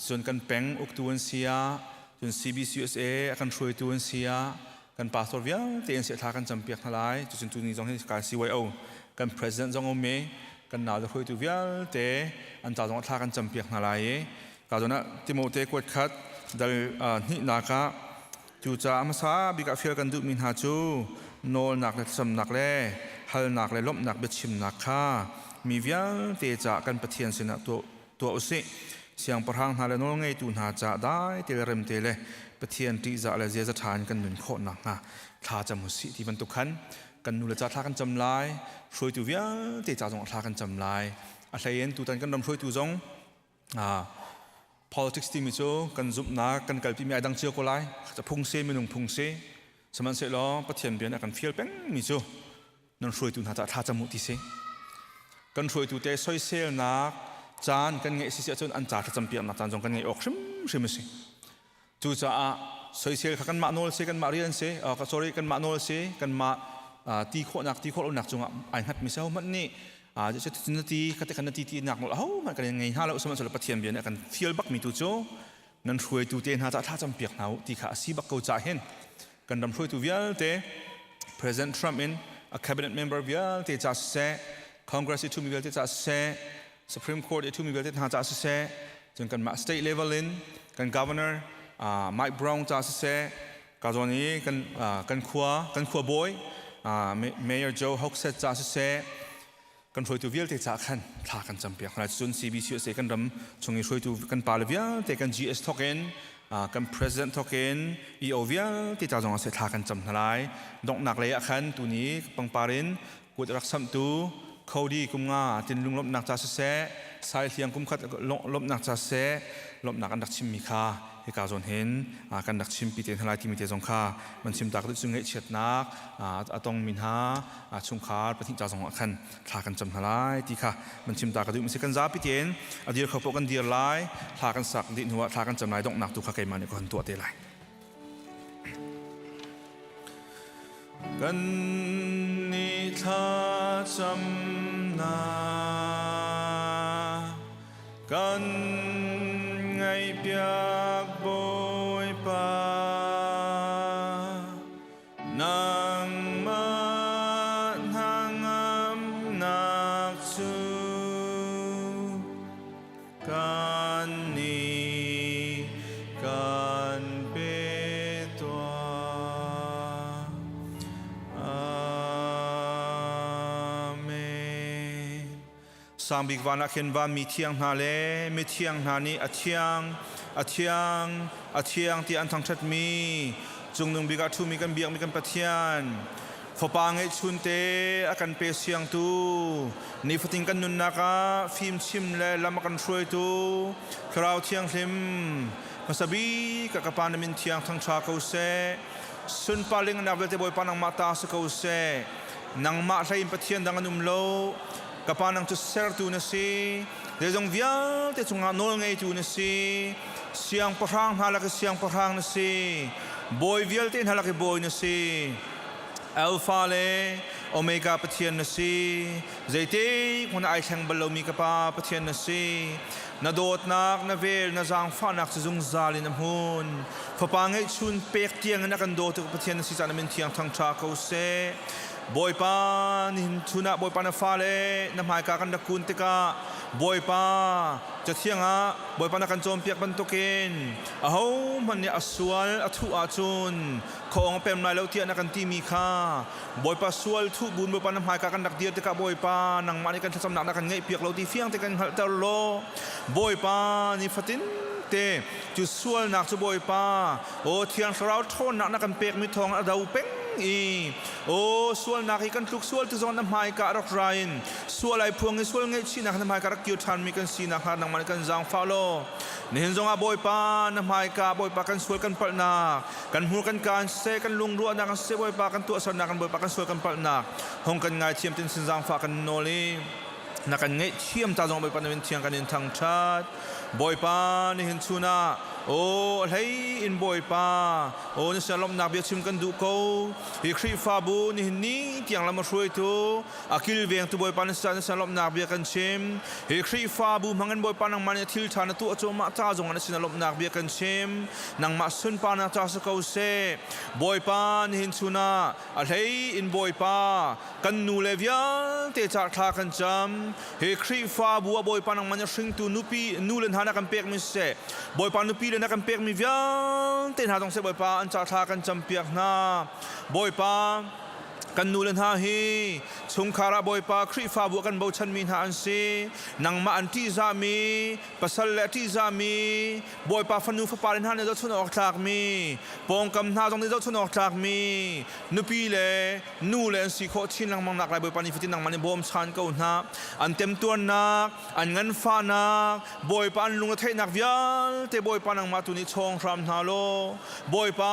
cun kan peng uktu an si ah cun CBCUSA a kan hruaitu an si ah kan pastor vialte an si thla kan campiak hna lai. Cucun tu ni zong hi kai CYO kan president zong um i kan nau le hruaitu vialte an ca zong thla kan campiak hna lai i ka zawn ah Timote kuat khat dal hnihnak ah Cucaah hmasa bik ah fial kan duhmi hna cu nawlnak le thlacamnak le halnak le lawmhnak biachimnak kha mi vialte caah kan Pathian sinah tuah u sih. Siangpahrang hna le nawlngeitu hna caah dai te le remte le Pathian ṭihzah le ziaza ṭha in kan nun khawh nakhnga thla cam u sih ti bantuk khan kan nu le ca thla kan cam lai, hruaitu vialte ca zong thla kan cam lai. A hleiin tutan kan ram hruaitu zong Politics timi cu kan zumhnak kan kalpimi ai dang cio ko lai. Phung si minung phung si. Sihmanhsehlaw Pathian bia nih a kan fial pengmi cu nan hruaitu hna caah thla cam u ti si. Kan hruaitu te soiselnak caan kan ngeih si si ahcun an ca thlacam piaknak caan zong kan ngeih awk hrimhrim a si. Cucaah soisel kha kanmah nawl si, kanmah rian si, sorry, kanmah nawl si, kanmah ti khawhnak, ti khawh lonak cungah ai hngatmi si hohmanh nih na ti kha te khan na ti ti nak nawl ahohmanh kan ngei hna lo. Sihmanhsehlaw Pathian bia nih a kan fial bakmi tu cu nan hruaitu te hna caah thlacam piak hna u ti kha a si bak ko caah hin kan ram hruaitu vialte President Trump in a cabinet member vialte ca siseh, Congress i ṭhumi vialte ca siseh, Supreme Court i ṭhumi vialte hna ca siseh, cun kanmah state level in kan governor Mike Brown ca siseh, ka zawn i kan kan khua kan khua bawi Mayor Joe Hogsett ca siseh, kan hruaitu vialte ca khan thla kan campiak hna. Cun CBCUSA kan ram chung i hruaitu kan pale vialte kan GS thawk in kan president thawk in EO vialte ca zong ah thla kan cam hna lai. Donghnak lei ah khan tuni pangpar in kut rak samhtu Cody kum nga tin lunglawmhnak ca siseh, Sai Hliang kum khat lawmhnak ca siseh, lawmhnak an rak chimmi kha hika zawn hin kan rak chimpi te hna lai timi te zong kha man chim ta ka cu ngaihchiatnak a tongmi hna chungkhar pahnih ca zong ah khan thla kan cam hna lai ti kha man chim ta ka duh. Si kan zapi tein a dir kho poh kan dir lai, thla kan sak dih hnu ah thla kan cam lai. Donghnak tu kha keimah nih ka hon tuah te lai. Kan ni thla camnak kan ngaihpiak Bawipa, nangmah hnangamnak cu kan nih kan pe tuah. Amen. Sangbik van ah khin vanmi thiang hna le mithiang hna nih a thiang, a thiang, a thiang tiah an thangṭhatmi cungnung bik ah ṭhumi kan biakmi kan Pathian, Fapa ngeihchunte a kan pe siangtu, nifatin kan nunnak ah fimchim le lam a kan hruaitu Thlarau Thianghlim, hmasa bik ah ka Pa na min thiang thangṭha ko seh. Sunpar le ngannak vialte Bawipa nangmah ta si ko seh. Nangmah hlei in Pathian dang an um lo. Ka Pa nang cu sertu na si. Zeizong vialte cungah nawl ngeitu na si. Siangpahrang hna lak i siangpahrang na si. Bawi vialte hna lak i bawi na si. Alpha le Omega Pathian na si. Zeite hmun ai thleng bal lomi ka Pa Pathian na si. Na dawtnak, na vel, na zaangfahnak cu zungzal in a hmun. Fapa ngeihchun pek tiang in a kan dawtu Pathian na si caah na min thiang thangṭha ko seh. Bawipa, nihin chun ah Bawipa na fale na hmaika kan rak kun tikah Bawipa, Cathiang ah Bawipa na kan cawnpiak bantukin ahohmanh nih a sual a thuh ahcun khuaawng a pem lai lo tiah na kan timi kha Bawipa sual thuh buin Bawipa na hmaika kan rak dir tikah Bawipa nangmah nih kan thlacamnak na kan ngaihpiak lo ti fiang te kan hngalhter law Bawipa nifatin te cu sualnak cu Bawipa aw Thiang Thlarau ṭhawnnak na kan pekmi thawng a do peng i aw sualnak hi kan tluk sual ti zong na hmaika rak ra in sual ai phuang i sual ngaihchihnak na hmaika rak kir ṭhanmi kan si nakhnga nangmah nih kan zaangfah law nihin zongah Bawipa na hmaika Bawipa kan sual kan palhnak kan hmur kan kaan siseh kan lungruahnak kan siseh Bawipa kan tuahsernak kan Bawipa kan sual kan palhnak hong kan ngaithiam tin sin zaangfah kan nawl i na kan ngaihthiam ta zong Bawipa na min thiang kan in thangṭhat Bawipa nihin chun ah aw hlei in Bawipa aw na sia lawmhnak bia chim kan duh ko hi Khrihfabu nihin ni tiang lam a hruaitu a kilvengtu Bawipa na sia na sia lawmhnak bia kan chim hi Khrihfabu hmangin Bawipa nangmah nih thil ṭha na tuah cuahmah ca zong ah na sin lawmhnak bia kan chim nangmah sunparnak ca si ko seh Bawipa nihin chun ah a hlei in Bawipa kan nu le vialte ca thla kan cam hi Khrihfabu ah Bawipa nangmah nih hringtu nupi nu le hna na kan pekmi siseh Bawipa nupi le na kan pekmi vialte hna zong seh Bawipa an ca thla kan campiak hna Bawipa kan nu le hna hi chungkhar ah Bawipa Khrihfabu ah kan bochanmi hna an si nangmah an ṭihzahmi pasal le a ṭihzahmi Bawipa fanu fapa le hna nih zohchunh awk tlakmi pawngkam hna zong nih zohchunh awk tlakmi nupi le nu le an si khawh chin lengmang nak lai Bawipa nih fatin nangmah nih bawm chan ko hna an temtuarnak an nganfahnak Bawipa an lung a theihnak vialte Bawipa nangmah tu nih chawng hram hna law Bawipa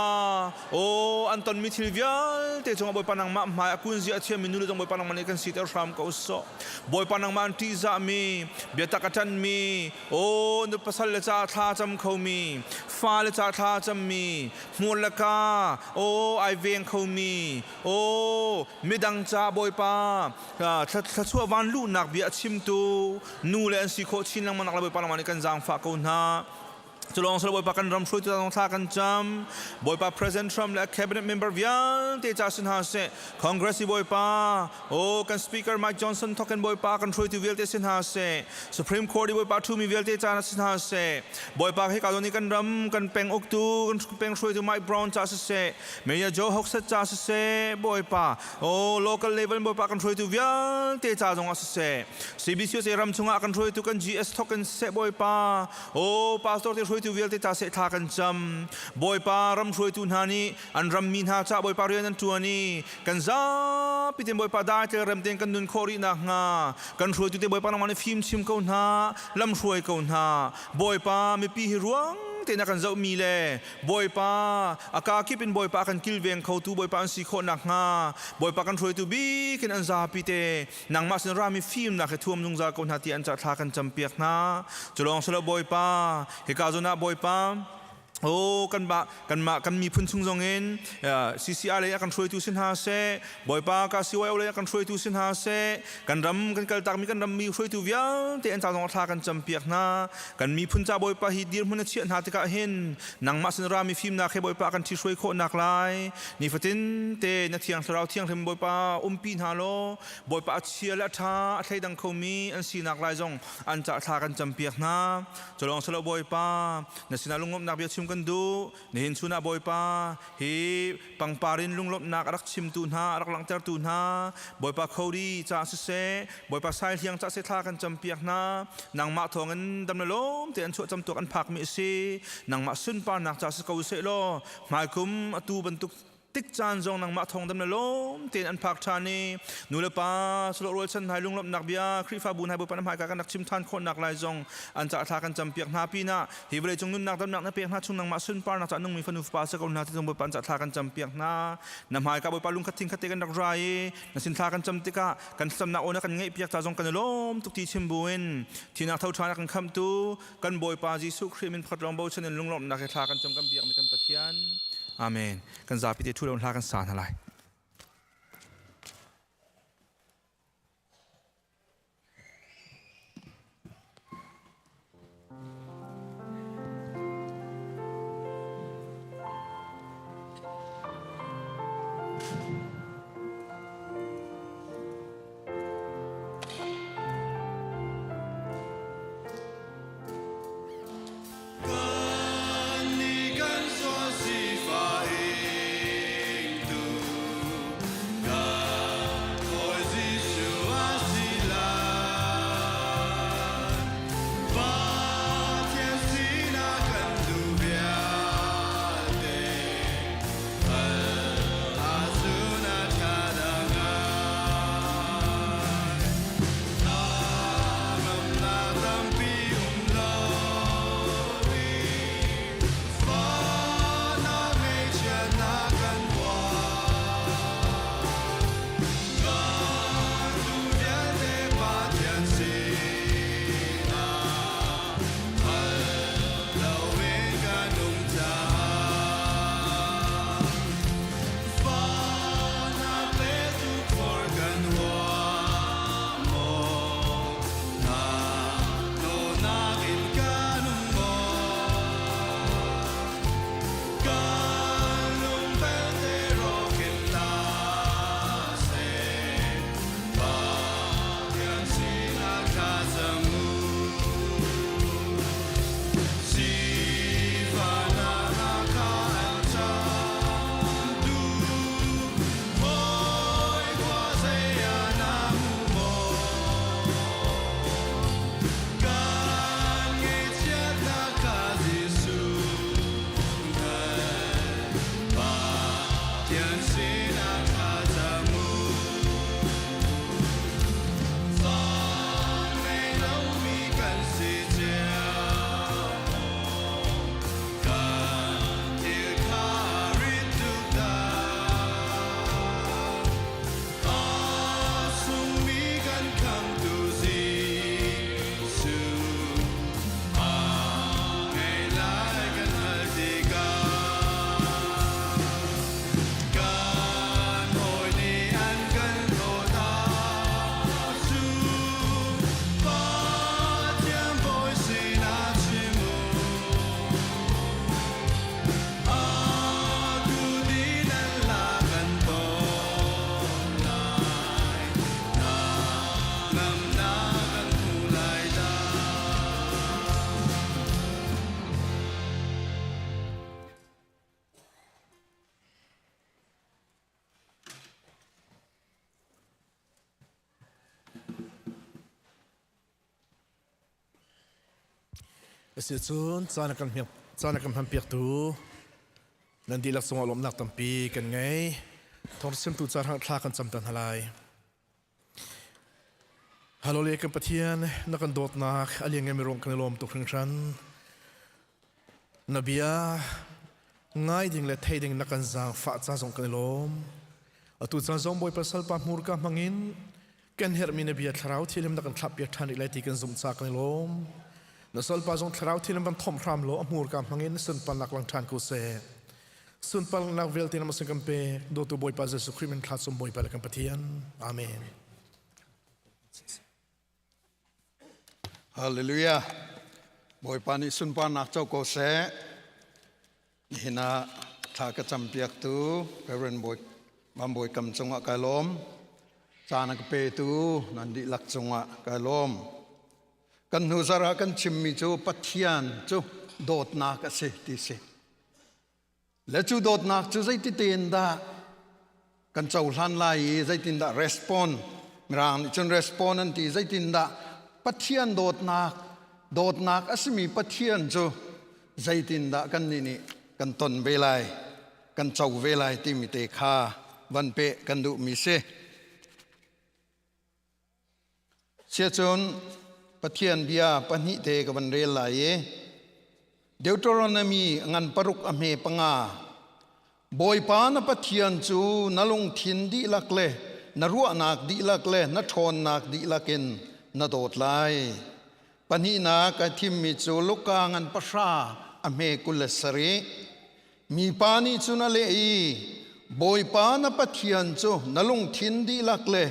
aw an tonmi thil vialte cungah Bawipa nangmah hmai a kun zia a thiammi nu le zong Bawipa nangmah nih kan siter hram ko sawh Bawipa nangmah an ṭihzahmi biatak a ṭanmi aw nu pasal le ca thla cam khomi fa le ca thla cammi hmur le ka aw ai veng khomi aw midang ca Bawipa thluachuah van luhnak bia a chimtu nu le an si khawh chin lengmang nak le Bawipa nangmah nih kan zaangfah ko hna Culawng sal Bawipa kan ram hruaitu zong thla kan cam Bawipa President Trump le cabinet member vialte ca sin hna seh Congress i Bawipa o kan Speaker Mike Johnson thokin Bawipa kan hruaitu vialte sin hna seh Supreme Court i Bawipa ṭhumi vialte ca sin hna seh Bawipa hika zawn i kan ram kan peng uktu kan peng hruaitu Mike Brown ca siseh Mayor Joe Hogsett ca siseh Bawipa o local level Bawipa kan hruaitu vialte ca zong ah siseh CBCUSA ram chungah kan hruaitu kan GS thokin siseh Bawipa o pastor te hruaitu vialte ca seh thla kan cam Bawipa ram hruaitu hna nih an rammi hna ca Bawipa rian an ṭuan i kan zapi ten Bawipa dai tel rem tein kan nun khawh rih nakhnga kan hruaitu te Bawipa nangmah nih fim chim ko hna lam hruai ko hna Bawipa mipi hi ruang tein a kan zohmi le Bawipa a kaa kip in Bawipa a kan kilveng khotu Bawipa an si khawh nakhnga Bawipa kan hruaitu bik in an zapi te nangmah sin rami fimnak he thuam zungzal ko hna ti an ca thla kan campiak hna culawng silo Bawipa hika zawn ah Bawipa Oh kan ba kanmah kan miphun chung zong in CCR lei a kan hruaitu si hna seh Bawipa ka CYO lei a kan hruaitu si hna seh kan ram kan kaltakmi kan rammi hruaitu vialte an ca zong thla kan campiak hna kan miphun ca Bawipa hi dirhmun a chiah hna tikah hin nangmah sin rami fimnak he Bawipa kan ṭhi hruai khawh nak lai nifatin te na thiang thlarau thianghlim Bawipa umpi hna law Bawipa a chia le a ṭha a thleidang khomi an sinak lai zong an ca thla kan campiak hna Culawng silo Bawipa, na sinah lunglawmhnak bia chim kan duh. Nihin chun ah Bawipa, hi pangpar in lunglawmhnak a rak chimtu hna, a rak langhtertu hna, Bawipa Cody caah siseh, Bawipa Saihliang caah siseh thla kan campiak hna. Nangmah thawngin dam le lawm te an chuah camtuak an phakmi a si. Nangmah sunparnak caah si ko seh law, hmaikum atu bantuk tik caan zong nangmah thawng dam le lawm tein an phak ṭhan i nu le pa silo rualchan hna lunglawmhnak bia Khrihfabu hna Bawipa na hmaika kan rak chim ṭhan khawhnak lai zong an ca thla kan campiak hna pinah hi vawlei cung nunnak damnak na pek hna chung nangmah sunparnak ca nungmi fanu fapa si ko hna ti zong Bawipa an ca thla kan campiak hna na hmaika Bawipa lungkhat thingkhat te kan rak ra i na sin thla kan cam tikah kan thlacamnak aw na kan ngaihpiak ca zong kan i lawm tuk ti chim buin thinak tho ṭhan a kan khamhtu kan Bawipa Jesuh Khrih min pakhat lawng bochan in lunglawmhnak he thla kan cam kan biakmi kan Pathian. Amen. Kan zapi te thu lo hla kan sa hna lai. nan sinah thla cam u. Zaang ngei lomi kan si cio. Kan thil kha rit tuk dah. A sungmi kan khamtu Jesuh. A ngei lai kan hal tikah. Kan hawi nih an kan hlawt ahcun Pathian bawi sinah chim u. A kut in an la kan ton lai. Hna ngamnak kan hmu lai dah. Asicun caan a kan caan a kan hmanpiaktu nan dihlak cungah lawmhnak tampi kan ngei. Thawngsimtu ca thla kan cam tan hna lai. Halole kan Pathian na kan dawtnak a lianngan mi ruang kan i lawm tuk hringhran. Na bia ngai ding le thei ding na kan zaangfah ca zong kan i lawm. Atu caan zong Bawipa salpa hmurka hmangin kan herhmi na bia thlarau thilim na kan thlahpiak ṭhan rih lai ti kan zumh ca kan i lawm. Na salpa zong thlarau thilim van thomh hram law a hmurka hmangin sunparnak lang ṭhan ko seh. Sunparnak vialte na masin kan pek. Dawtu Bawipa Jesuh Khrih min thla cum Bawipa le kan Pathian. Amen. Hallelujah. Bawipa nih sunparnak co ko seh. Nihin ah thla ka campiaktu Reverend Bawi Van Bawi Kam cungah kai lawm. Caan a ka petu nan dihlak cungah kai lawm. Kan hnu zarh ah kan chimmi cu Pathian cu dawtnak a si ti si. Le cu dawtnak cu zeiti tein dah kan cohlan lai i zeitindah respond mirang nih cun respond an ti zeitindah Pathian dawtnak dawtnak a simi Pathian cu zeitindah kannih nih kan ton ve lai kan co ve lai timi te kha van peh kan duhmi si. Siacun Pathian bia pahnihte ka van rel lai i Deuteronomy ngan paruk a hme panga Bawipa na Pathian cu na lungthin dihlak le na ruahnak dihlak le na ṭhawnnak dihlak in na dawt lai. Pahnihnak a thimmi cu Luka ngan pahra a hme 27. Mipa nih cun a leh i, Bawipa na Pathian cu na lungthin dihlak le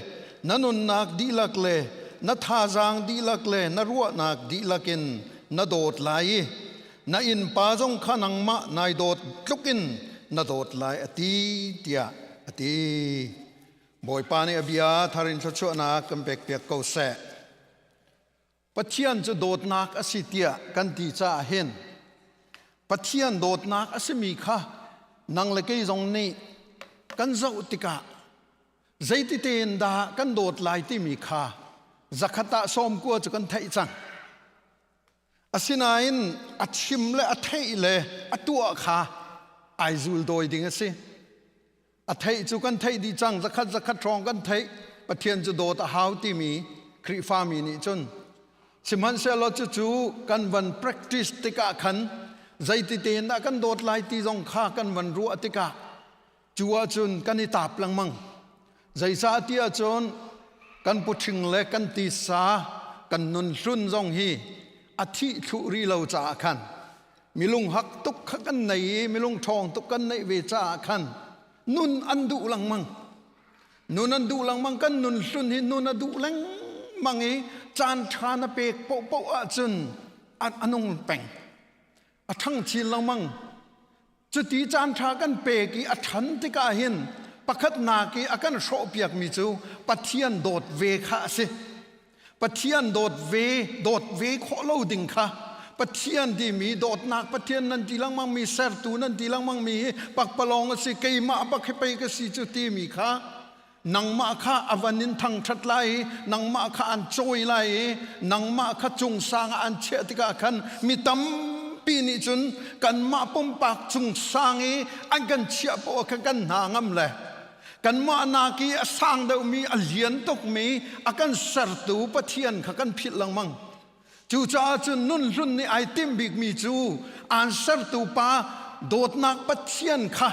na nunnak dihlak le na thazaang dihlak le na ruahnak dihlak in na dawt lai i na innpa zong kha nangmah nai dawt tluk in na dawt lai a ti tiah a ti. Bawipa nih a bia thar in thluachuahnak kan pekpiak ko seh. Pathian cu dawtnak a si tiah kan ti caah hin Pathian dawtnak a simi kha nang le kei zong nih kan zoh tikah zeiti tein dah kan dawt lai timi kha zakhat ah 90 cu kan theih cang. Asinain a chim le a theih le a tuah kha ai zul dawi ding a si. A theih cu kan theih dih cang, zakhat zakhat hrawng kan theih. Pathian cu dawt a hau timi Khrihfami nih cun sihmanhsehlaw cucu kan van practice tikah khan zeiti tein dah kan dawt lai ti zong kha kan van ruah tikah cu ahcun kan i taap lengmang. Zeicah ti ahcun kan puṭhing le kan tisa kan nun hlun zong hi a thih thluh rih lo caah khan milung hak tuk kha kan nei i milung ṭhawng tuk kan neih ve caah khan nun an duh lengmang nun an duh lengmang kan nun hlun hi nun a duh lengmang i caan ṭha na pek paohpaoh ahcun a nung peng a ṭhang chin lengmang cuti caan ṭha kan pek i a ṭhan tikah hin pakhatnak i a kan hrawhpiakmi cu Pathian dawt ve kha a si Pathian dawt ve dawt ve khawh lo ding kha Pathian timi dawtnak Pathian nan ti lengmang mi sertu nan ti lengmang mi hi pakpalawng a si keimah bak hi pei ka si cu timi kha nangmah kha a van in thangṭhat lai i nangmah kha an cawi lai i nangmah kha cung sang ah an chiah tikah khan mi tampi Tampi nih cun kanmah pumpak cung sang i an kan chiah poah kha kan hna ngam le kanmah nak i a sang deuhmi a lian tukmi a kan sertu Pathian kha kan philh lengmang. Cucaah cun nun hlun nih ai timh bikmi cu aan sertu pa dawtnak Pathian kha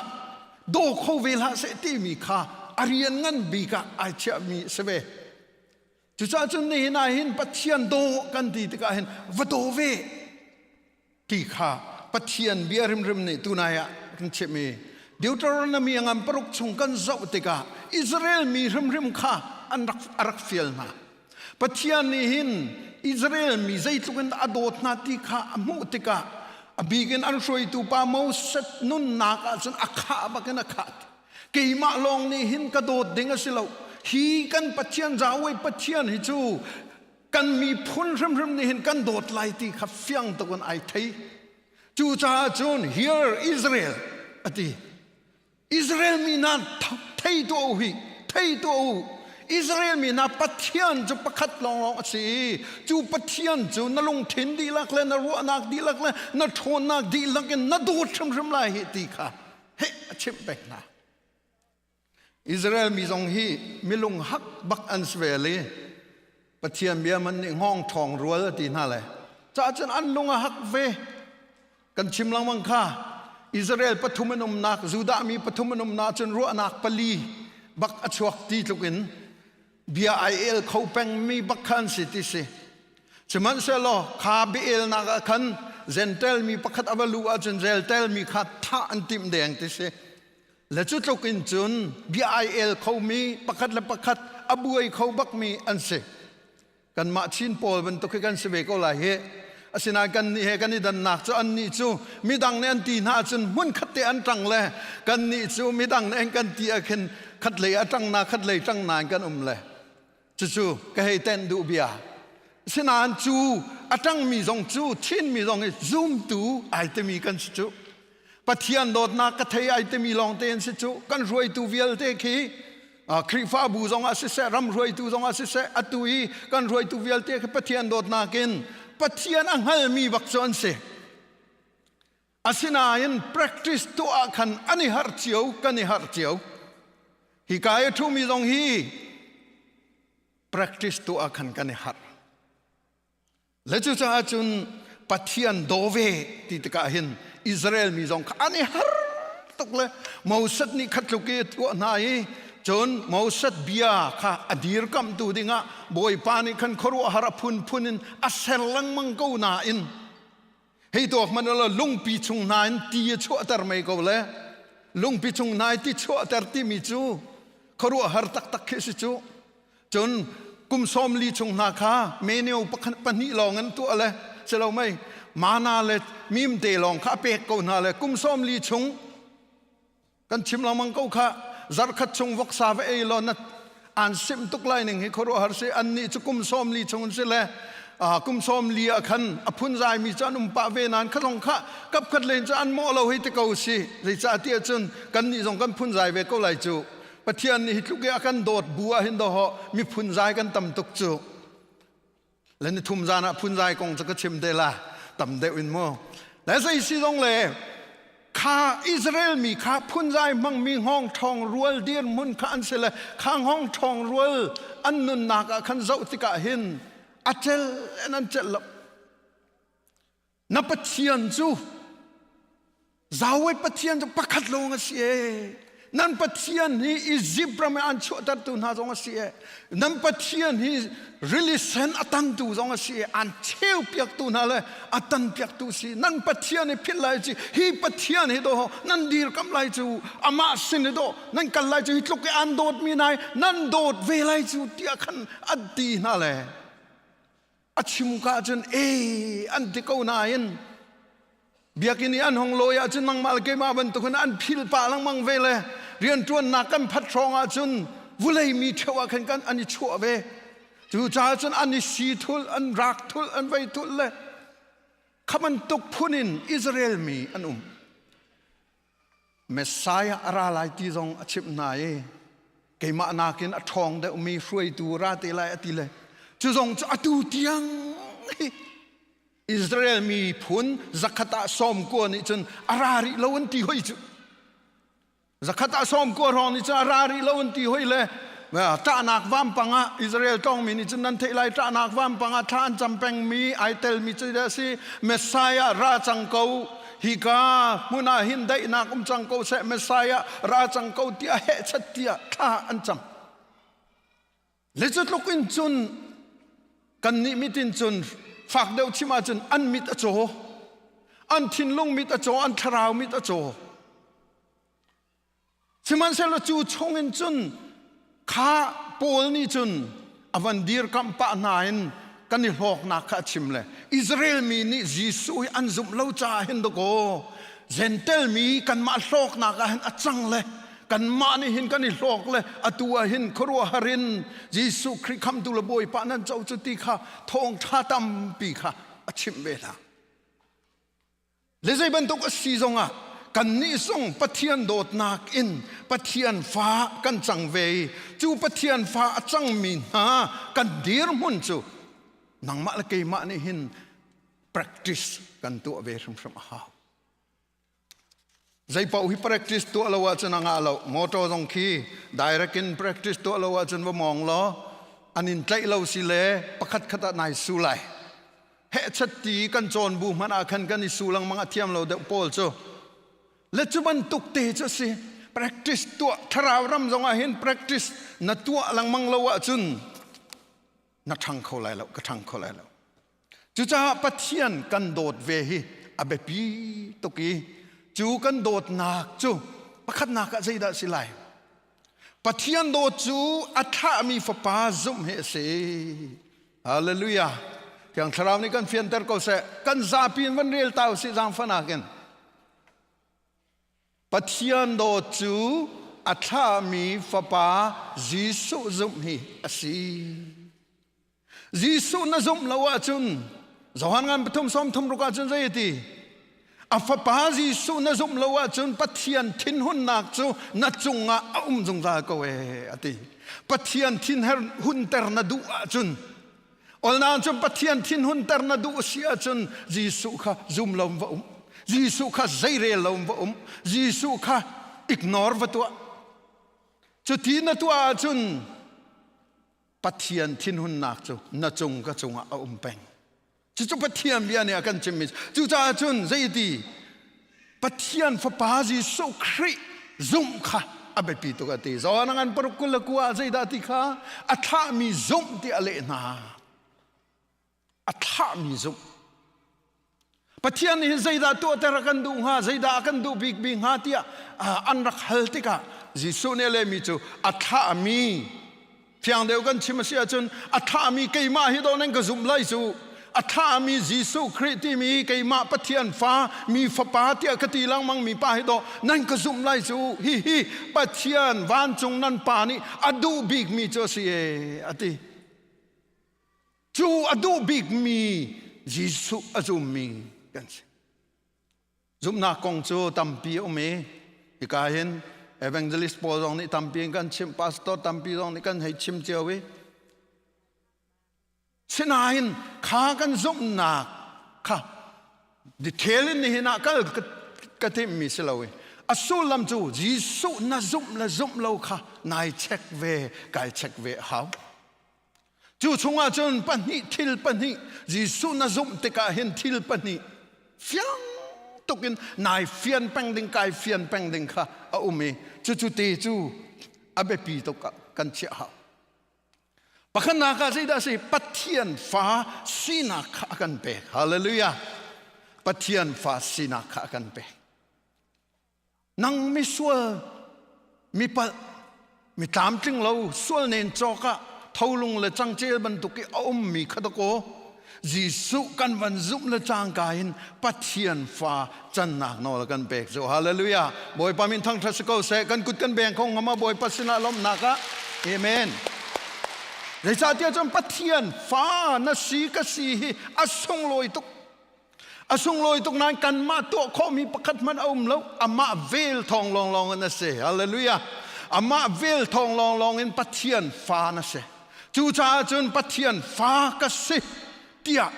daw kho ve hlah seh timi kha a rian ngan bik ah ai chiahmi a si ve. Cucaah cun nihin ah hin Pathian daw kan ti tikah hin va daw ve ti kha Pathian bia hrimhrim nih tunai ah kan chimh i Deuteronomy a ngan paruk chung kan zoh tikah Israel mi hrimhrim kha an rak a rak fial hna. Pathian nih hin Israel mi zeitluk in dah a dawt hna ti kha a hmuh tikah a bik in an hruaitu pa Moses nunnak ah cun a khah bak in a khat. Keimah lawng nih hin ka dawt ding a si lo. Hi kan Pathian Yahweh Pathian hi cu kan miphun hrimhrim nih hin kan dawt lai ti kha fiang tuk in ai thei. Cucaah cun here Israel a ti. Israel mi hna thei tuah u hi thei tuah u Israel mi hna Pathian cu pakhat lawnglawng a si i cu Pathian cu na lungthin dihlak le na ruahnak dihlak le na ṭhawnnak dihlak in na dawt hrimhrim lai hi ti kha heh a chimh pek hna. Israel mi zong hi milung hak bak an si ve li Pathian bia man nih hngawng ṭhawng rual a ti hna le caah cun an lung a hak ve. Kan chim lengmang kha Israel pathum an umnak Judah mi pathum an umnak cun ruahnak pali bak a chuak ti tluk in bia ai el kho pengmi bak kha an si ti si. Sihmanhsehlaw kha biaelnak ah khan Gentile mi pakhat a va luh ahcun Gentile mi kha thah an timh deng ti si. Le cu tluk in cun bia ai el khomi pakhat le pakhat a buai kho bakmi an si. Kanmah Chin pawl bantuk hi kan si ve ko lai hi. Asinain kan nih he kan i dannak cu annih cu midang nih an ti hna ahcun hmunkhat te an ṭang le kannih cu midang nih an kan ti ah khin khatlei a ṭang na khatlei ṭang na in kan um le cucu ka hei tenh duh bia. Asinain cu a ṭangmi zong cu Chinmi zong hi zumtu ai timi kan si cu. Pathian dawtnak ka thei ai timi lawng te an si cu. Kan hruaitu vialte khi Khrihfabu zong ah siseh, ram hruaitu zong ah siseh, atu i kan hruaitu vialte khi Pathian dawtnak in Pathian a hngalmi bak cu an si. Asinain practice tuah ah khan an i harh cio, kan i harh cio. Hika i a ṭhumi zong hi practice tuah ah khan kan i harh. Le cucaah cun Pathian daw ve ti tikah hin Israel mi zong kha an i har tuk le Moses nih kha tluk i a tuah hna i cun Moses bia kha a dirkamhtu dingah Bawipa nih khan khuaruahhar a phunphun in a ser lengmang ko nain hei tuak hmanh ulaw lungpi chung hna in ti a chuahter mei ko le lungpi chung hna i ti chuahter timi cu khuaruahhar taktak khi a si cu. Cun kum 40 chung hna kha menu pakhat pahnih lawng an tuah le si lo mei mana le mimte lawng kha a pek ko hna le kum 40 chung kan chim lengmang ko kha zarkhat chung voksa va ei law na an simh tuk lai ning hi khuaruahhar si annih cu kum 40 chung an si le kum 40 ah khan a phunzai mi cu an um pah ve nain kha zong kha kapkhat len cu an mawh lo hei ti ko si zeicah ti ahcun kannih zong kan phunzai ve ko lai cu Pathian nih hi tluk i a kan dawt bu ah hin dawh miphun zai kan tam tuk cu. Le ni thum zan ah phunzai kong cu ka chim te la tam deuh in mu. Le zei si zong le kha Israel mi kha phunzai hmangmi hngawng ṭhawng rual dirhmun kha an si le kha hngawng ṭhawng rual an nunnak ah khan zoh tikah hin a cel in an celh lo. Na Pathian cu Yahweh Pathian cu pakhat lawng a si ee. Nan Pathian hi Izipt ram i an chuahtertu hna zong a si ee. Nan Pathian hi rili sen a tantu zong a si ee. An cheupiaktu hna le a tanpiaktu si. Nan Pathian hi philh lai ci. Hi Pathian hi dawh nan dirkamh lai cu amah sin hi dawh nan kal lai cu hi tluk i an dawtmi nai nan dawt ve lai cu tiah khan an ti hna le a chim ka cun e an ti ko nain biakinn i an hong lawi ahcun nangmah le keimah bantukin an phil pah lengmang ve le rianṭuannak kan phat hrawng ahcun vulei mi ṭheo ah khan kan an i chuah ve cucaah cun an i si thul an rak thul an vei thul le kha bantuk phun in Israel mi an um Messiah a ra lai ti zong a chimh hna i keimah nakin a ṭhawng deuhmi hruaitu ra te lai a ti le cu zong cu atu tiang hi. Israel miphun zakhat ah 90 nih cun a ra rih lo an ti hoi cu. Zakhat ah 90 hrawng nih cun a ra rih lo an ti hoi le ṭahnak vampang ah Israel ṭawngmi nih cun nan theih lai ṭahnak vampang ah thla an cam pengmi ai telmi cu a si Messiah ra cang ko hika hmun ah hin daihnak um cang ko seh Messiah ra cang ko tiah hehchat tiah thla an cam. Le cu tluk in cun kannih mit in cun fak deuh chim ahcun an mit a caw. An thinlung mit a caw, an thlarau mit a caw. Sihmanhsehlaw cu chung in cun kha Paul nih cun a van dirkamh pah hna in kan i hlawknak kha a chim le Israel mi nih Jesuh hi an zumh lo caah hin dakaw Gentel mi kanmah hlawknak ah hin a cang le kanmah nih hin kan i hlawk le atu ah hin khuaruahhar in Jesuh Khrih khamtu le Bawipa nan co cu ti kha thawngṭha tampi kha a chimh ve hna. Le zei bantuk a si zongah kannih zong Pathian dawtnak in Pathian fa kan cang ve i cu Pathian fa a cangmi hna kan dirhmun cu nangmah le keimah nih hin practice kan tuah ve hrimhrim a hau. Zei paoh hi practice tuah lo ahcun a ngah lo. Motor zong khi direct in practice tuah lo ahcun va mawng law an in tlaih lo si le pakhat khat ah nai su lai. Hehchat ti kan cawn bu hmanh ah khan kan i su lengmang a thiam lo deuh pawl cu. Le cu bantuk te cu a si. Practice tuah thlarau ram zong ah hin practice na tuah lengmang lo ahcun na ṭhang kho lai lo ka ṭhang kho lai lo cucaah Pathian kan dawt ve hi a biapi tuk i cu kan dawtnak cu pakhatnak ah zeidah si lai Pathian dawt cu a thlahmi fapa zumh hi a si Hallelujah Thiang Thlarau nih kan fianter ko seh kan zapi in van rel ta usih zaangfahnak in Pathian dawt cu a thlahmi Fapa Jesuh zumh hi a si. Jesuh na zumh lo ahcun Johan ngan pathum sawm thum ruk ahcun zei a ti? A Fapa Jesuh na zumh lo ahcun Pathian thinhunnak cu na cungah a um zungzal ko ee a ti. Pathian thinhunter na duh ahcun Olnaang cun Pathian thinhunter na duh si ahcun Jesuh kha zum lo va um. Jesuh kha zeirel lo va um. Jesuh kha ignore va tuah. Cuti na tuah ahcun Pathian thinhunnak cu na cung ka cungah a um peng. Cucu Pathian bia nih a kan chimmi. Cucaah cun zeiti Pathian Fapa Jesuh Khrih zumh kha a biapi tuk a ti. Johan ngan paruk 29 ah zeidah ti kha a thlahmi zumh ti a leh hna. A thlahmi zumh. Pathian nih zeidah tuahter a kan duh hnga, zeidah a kan duh bik bik hnga tiah an rak hal tikah Jesuh nih a lehmi cu a thlahmi Fiang deuh kan chim a si ahcun a thlahmi keimah hi dawh nan ka zumh lai cu. A thlahmi Jesuh Khrih timi keimah Pathian fa mi fapa tiah ka ti lengmang mi pa hi dawh nan ka zumh lai cu. Hihi Pathian vancung nan pa nih a duh bikmi cu a si ee a ti. Cu a duh bikmi Jesuh a zummi kan si. Zumhnak kong cu tampi a um i hika hin evangelist pawl zong nih tampi in kan chimh, pastor tampi zong nih kan hei chim cio i sinain kha kan zumhnak kha detail in nihin ah kal ka timhmi si lo i a sullam cu Jesuh na zumh le zumh lo kha nai check ve kai check ve a hau. Cu chungah cun pahnih thil pahnih Jesuh na zumh tikah hin thil pahnih fiang tukin nai fian peng ding kai fian peng ding kha a um i cucu te cu a biapi tuk ah kan chiah hau. Pakhatnak ah zeidah a si? Pathian fa sinak kha a kan pek. Hallelujah. Pathian fa sinak kha a kan pek. Nang misual, mipalh, mi tlamtling lo, sual nen cawk ah tholung le cangcel bantuk i a ummi kha dakaw Jesuh kan van zumh le cangka in Pathian fa cannak nawl a kan pek cu. Hallelujah. Bawipa min thangṭhat si ko seh. Kan kut kan beng kho ngam ah Bawipa sinah lawmhnak ah. Amen. Zeicahtiah cun Pathian fa na si ka si hi a sunglawi tuk. A sunglawi tuk nain kanmah tuah khawhmi pakhat hmanh a um lo. Amah vel thawng lawnglawng in a si. Hallelujah. Amah vel thawng lawnglawng in Pathian fa na si. Cucaah cun Pathian fa ka si tiah.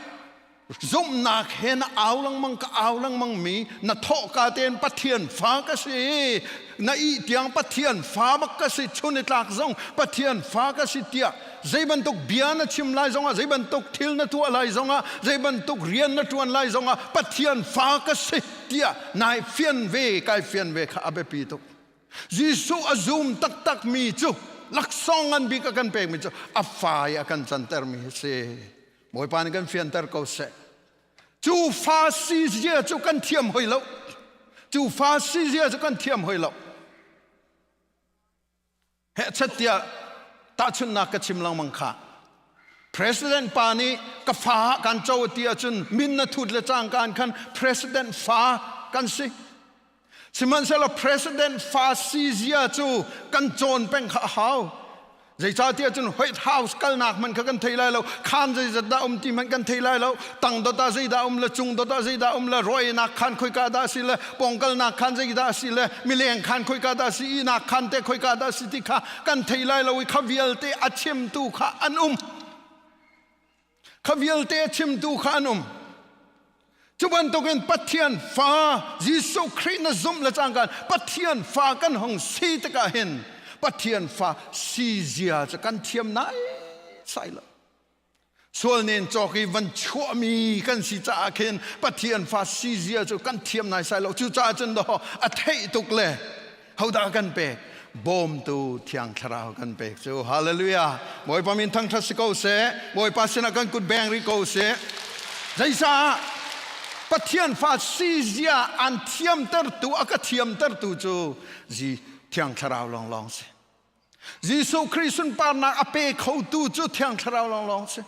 Zumhnak he na au lengmang ka au lengmang mi na thawhka tein Pathian fa ka si na ih tiang Pathian fa bak ka si chun i tlak zong Pathian fa ka si tiah zei bantuk bia na chim lai zongah zei bantuk thil na tuah lai zongah zei bantuk rian na ṭuan lai zongah Pathian fa ka si tiah nai fian ve kai fian ve kha a biapi tuk. Jesuh a zum taktak mi cu laksawng ngan bik a kan pekmi cu a fa i a kan cantermi hi si. Bawipa nih kan fianter ko seh. Cu fa si zia cu kan thiam hoi lo. Cu fa si zia cu kan thiam hoi lo. Hehchet tiah tahchunhnak ka chim lengmang kha. President pa nih ka fa kan co ti ahcun min na thut le cangka in khan president fa kan si. Sihmanhsehlaw president fa si zia cu kan cawn peng kha a hau. Zeicahtiah cun White House kalnak hmanh kha kan thei lai lo, khaan zeizat dah um ti hmanh kan thei lai lo, tang dot ah zeidah um le cung dot ah zeidah um le rawinak khaan khoika dah a si le pawngkalnak khaan zeidah a si le mileng khaan khoika dah a si, ihnak khaan te khoika dah a si ti kha kan thei lai lo i kha vialte a chimtu kha an um. Kha vialte a chimtu kha an um. Cu bantukin Pathian fa Jesuh Khrih na zumh le cangka Pathian fa kan hung si tikah hin Pathian fa si zia cu kan thiam nai sai lo. Sual nen cawk i van chuahmi kan si caah khin Pathian fa si zia cu kan thiam nai sai lo. Cucaah cun daw a theih tuk le hodah kan pek? Bawmtu Thiang Thlarau kan pek cu. Hallelujah. Bawipa min thangṭhat si ko seh. Bawipa sinah kan kut beng rih ko seh. Zeicah Pathian fa si zia an thiamtertu a ka thiamtertu cu zi Thiang Thlarau lawnglawng si. Jesuh Khrih sunparnak a pe khotu cu Thiang Thlarau lawnglawng si.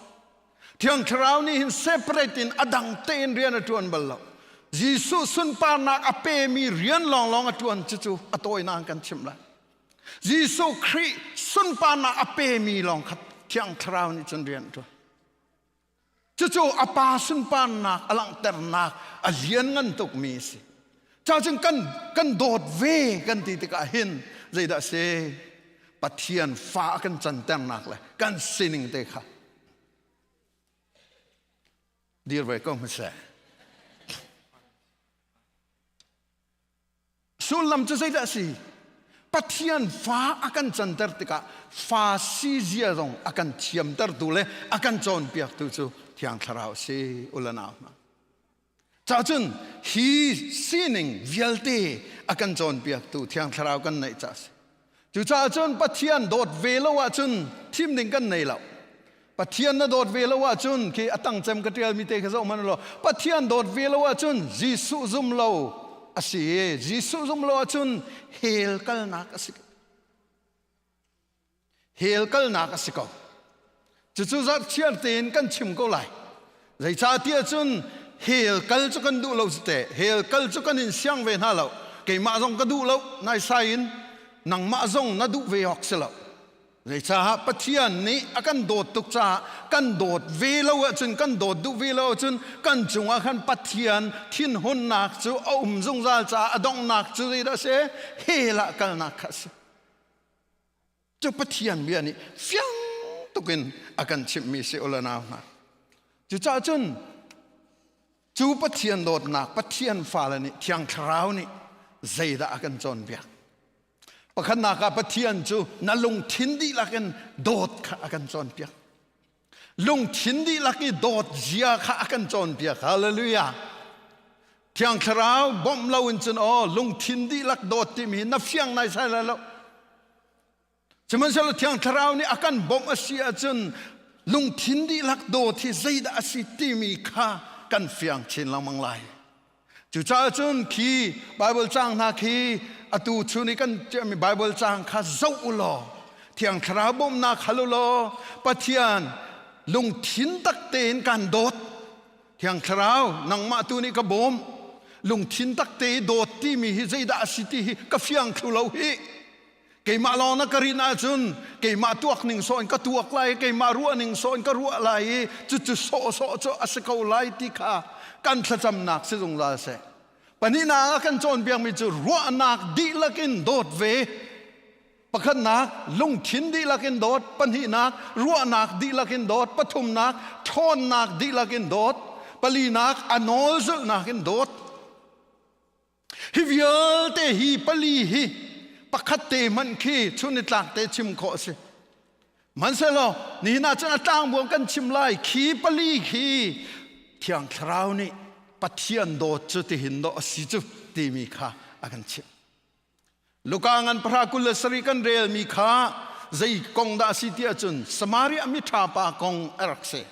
Thiang Thlarau nih hin separate in a dang tein rian a ṭuan bal lo. Jesuh sunparnak a pemi rian lawnglawng a ṭuan cucu a tawinak kan chimh lai. Jesuh Khrih sunparnak a pemi lawng kha Thiang Thlarau nih cun rian a ṭuan. Cucu a pa sunparnak a langhternak a lianngan tukmi a si. Cacun kan, kan dawt ve kan ti tikah hin zeidah a si? Pathian fa a kan canternak le kan sining te kha dir ve ko hmaseh. Sullam cu zeidah a si? Pathian fa a kan canter tikah fa si zia zong a kan thiamtertu le a kan cawnpiaktu cu Thiang Thlarau a si u le nau hna. Cacun hi sining vialte a kan cawnpiaktu Thiang Thlarau kan neih ca a si. Cucaah cun Pathian dawt ve lo ahcun thim ding kan nei lo. Pathian na dawt ve lo ahcun khi a tang cem ka ṭialmi te kha zoh hmanh law Pathian dawt ve lo ahcun Jesuh zum lo a si i Jesuh zum lo ahcun hell kalnak a si. Hell kalnak a si ko. Cucu zarhchiar tein kan chim ko lai. Zeicahtiah cun hell kal cu kan duh lo teh. Hell kal cu kan in siang ve hna lo. Keimah zong ka duh lo naisai in nangmah zong na duh ve awk si lo. Zeicaah Pathian nih a kan dawt tuk caah kan dawt ve lo ahcun kan dawt duh ve lo ahcun kan cungah khan Pathian thinhunnak cu a um zungzal caah a donghnak cu zeidah a si? Hell ah kalnak kha a si. Cu Pathian bia nih fiang tukin a kan chimhmi si ula nau hna. Cucaah cun cu Pathian dawtnak Pathian fale nih Thiang Thlarau nih zeidah a kan cawnpiak? Pakhatnak ah Pathian cu na lungthin dihlak in dawt kha a kan cawnpiak. Lungthin dihlak i dawt zia kha a kan cawnpiak. Hallelujah. Thiang Thlarau bawmh lo in cun aw lungthin dihlak dawt timi na fiang nai sai lai lo. Sihmanhsehlaw Thiang Thlarau nih a kan bawmh a si ahcun lungthin dihlak dawt hi zeidah a si timi kha kan fiang chin lengmang lai. Cucaah cun khi Baibal caang hna khi atu chun i kan ciahmi Baibal caang kha zoh u law Thiang Thlarau bawmhnak hal u law Pathian lungthin tak tein kan dawt. Thiang Thlarau nangmah tu nih ka bawm. Lungthin tak te i dawt timi hi zeidah a si ti hi ka fiang thlu lo hi. Keimah lawng na ka rin ahcun keimah tuak ning sawh in ka tuak lai keimah ruah ning sawh in ka ruah lai i cucu sawhsawh cu a si ko lai ti kha kan thlacamnak si zungzal seh. Pahnihnak ah kan cawnpiakmi cu ruahnak dihlak in dawt ve. Pakhatnak lungthin dihlak in dawt, pahnihnak ruahnak dihlak in dawt, pathumnak ṭhawnnak dihlak in dawt. Palinak a nawl zulhnak in dawt. Hi vialte hi pali hi pakhat te hmanh khi chunitlak te chim khawh a si. Hmanhsehlaw nihin ah cun a tlangbuang kan chim lai khi pali khi Thiang Thlarau nih Pathian dawt cu tihin dawh a si cu timi kha a kan chimh. Luka ngan pahra 27 kan relmi kha zei kong dah a si ti ahcun Samaria miṭha pa kong a rak si.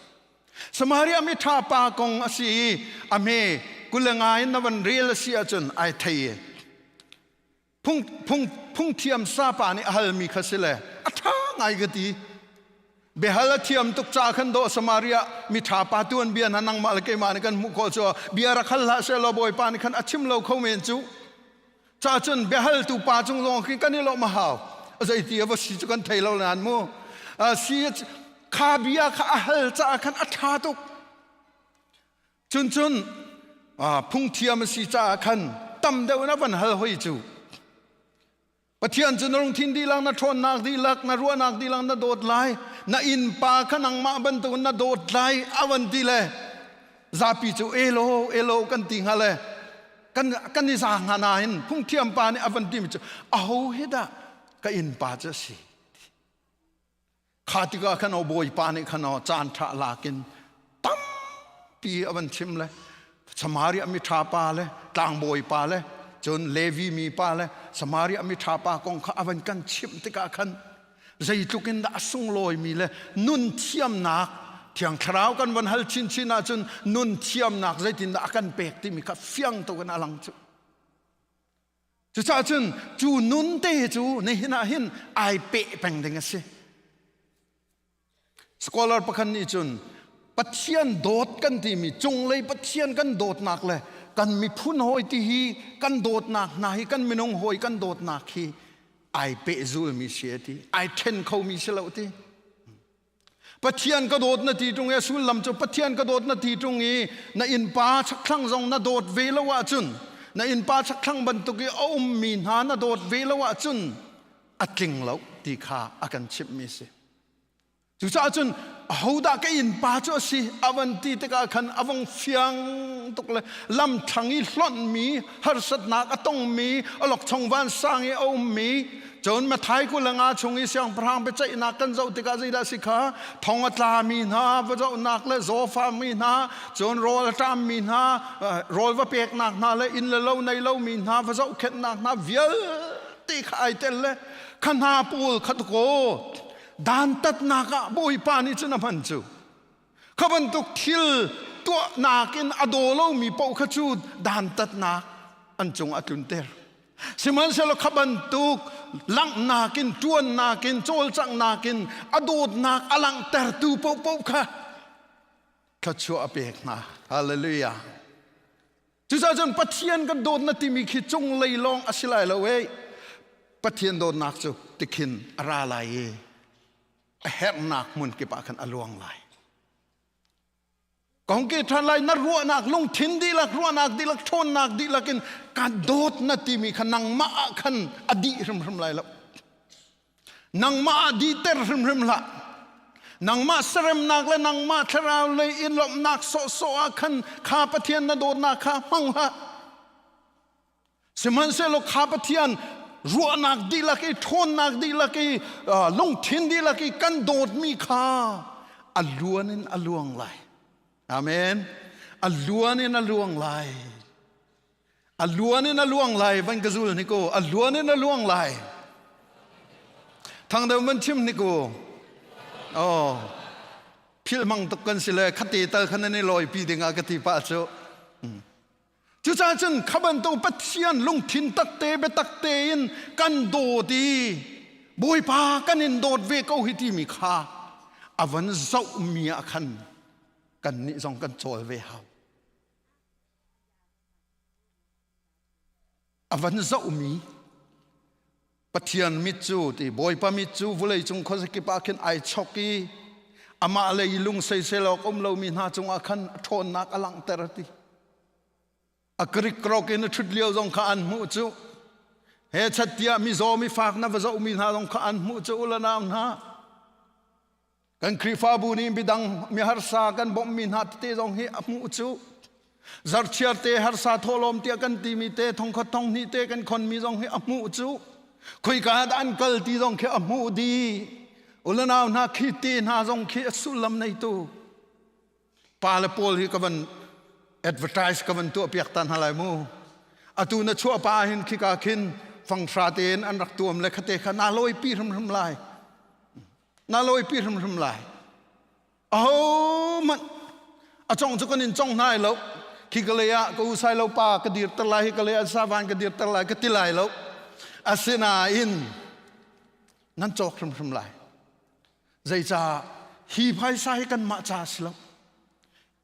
Samaria miṭha pa kong a si i a hme 25 in na van rel a si ahcun ai thei i phung, phung, phungthiam sapa nih a halmi kha si le a ṭha ngai ka ti. Biahal a thiam tuk ca khan dawh Samaria miṭha pa tuan bia hna nangmah le keimah nih kan hmuh khawh cu bia rak hal hlah seh law Bawipa nih khan a chim lo kho men cu. Ca cun biahaltu pa cung zong khi kan i lawmh a hau. Zeiti a va si cu kan thei lo nain mu. Si kha bia kha a hal caah khan a ṭha tuk. Cun cun phungthiam a si caah khan tam deuh in a van hal hoi cu. Pathian cu na lungthin dihlak, na ṭhawnnak dihlak, na ruahnak dihlak na dawt lai. Na innpa kha nangmah bantukin na dawt lai a van ti le zapi cu elo elo kan ti hnga le kan kan i za hnga nain phungthiam pa nih a van timi cu aho hi dah ka innpa cu a si kha tikah khan aw bawipa nih khan aw caan ṭha lakin tampi a van chim le Samaria mi ṭha pa le tlangbawi pa le cun Levi mi pa le Samaria mi ṭha pa kong kha a van kan chimh tikah khan zeitluk in dah a sunglawimi le nun thiamnak Thiang Thlarau kan van hal chinchin ahcun nun thiamnak zeitindah a kan pek timi kha fiang tuk in a lang cu. Cucaah cun cu nun te cu nihin ah hin ai peh peng ding a si. Scholar pakhat nih cun Pathian dawt kan timi cunglei Pathian kan dawtnak le kan miphun hawi ti hi kan dawtnak hna hi kan minung hawi kan dawtnak hi ai pehzulmi si a ti ai ṭhen khomi si lo ti Pathian ka dawt na ti ṭung i a sullam cu Pathian ka dawt na ti ṭung i na innpa chakthlang zong na dawt ve lo ahcun na innpa chakthlang bantuk i a ummi hna na dawt ve lo ahcun a tling lo ti kha a kan chimhmi a si. Cucaah cun ahodah ka innpa cu a si a van ti tikah khan a vong fiang tuk le lamthlang i hlonhmi harsatnak a tongmi awlokchong vansang i a ummi cun Matthai 25 chung i siangpahrang biaceihnak kan zoh tikah zeidah a si kha thong a tlami hna va zohnak le zawfami hna cun rawl a ṭammi hna rawl va peknak hna le inn le lo nei lomi hna va zohkhenhnak hna vialte kha ai tel le kha hna pawl kha tukaw dantatnak ah Bawipa nih cun a hman cu kha bantuk thil tuahnak in a daw lomi paoh kha cu dantatnak an cung a tlunter sihmanhsehlaw kha bantuk langhnak in ṭuannak in cawlcanghnak in a dawtnak a langhtertu paohpaoh kha thluachuah a pek hna hallelujah Cucaah cun Pathian kan dawt na timi khi cunglei lawng a si lai lo ei. Pathian dawtnak cu tikhin a ra lai i a herhnak hmun kip ah khan a luang lai. Kong ke ṭhan lai na ruahnak lungthin dihlak ruahnak dihlak ṭhawnnak dihlak in ka dawt na timi kha nangmah ah khan a dih hrimhrim lai lo. Nangmah ah dihter hrimhrim hlah. Nangmah seremnak le nangmah thlarau lei in lawmhnak sawhsawh ah khan kha Pathian na dawtnak kha hmang hlah. Sihmanhsehlaw kha Pathian ruahnak dihlak i ṭhawnnak dihlak i lungthin dihlak i kan dawtmi kha a luan in a luang lai. Amen. A luan in a luang lai. A luan in a luang lai van ka zul ni ko. A luan in a luang lai. Thang deuh man chim ni ko. Oh. Phil mang tuk kan si le khate tal khan an i lawi pi ding ah ka ti pa cu. Cucaah cun kha bantuk Pathian lungthin takte biatak tein kan dawt i Bawipa kan in dawt ve ko hi timi kha a van zohmi ah khan kannih zong kan cawl ve hau. A van zohmi Pathian mit cu ti Bawipa mit cu vulei cung khuazakip ah khin ai chok i amah lei lung seisel awk um lomi hna cungah khan a ṭhawnnak a langhter a ti. A krikrok in a ṭhut lio zong kha an hmuh cu. He chat tiah mizaw mifak na va zohmi hna zong kha an hmuh cu u le nau hna. Kan Khrihfabu nih midang miharsa kan bawmhmi hna tete zong hi a hmuh cu. Zarchiar te harsa thawhlawm tiah kan timi te thongkhat thonghnih te kan khonmi zong hi a hmuh cu. Khoika dah an kal ti zong khi a hmuh dih. Ulanau hna khi te hna zong khi a sullam neitu. Pa le pawl hi ka van advertise ka van tuah piak ta hna lai mu. Atu na chuah pa hin khika khin fanghra tein an rak tuam le khate kha na lawi pi hrimhrim lai. Na lawipi hrimhrim lai. Ahohmanh a cong cu kan in cong hna lo. Khi ka lei ah ka u sai lo pa ka dirter lai, hi ka lei ah savan ka dirter lai ka ti lai lo. Asinain nan cawk hrimhrim lai. Zeicah hi phaisa hi kanmah ca a si lo.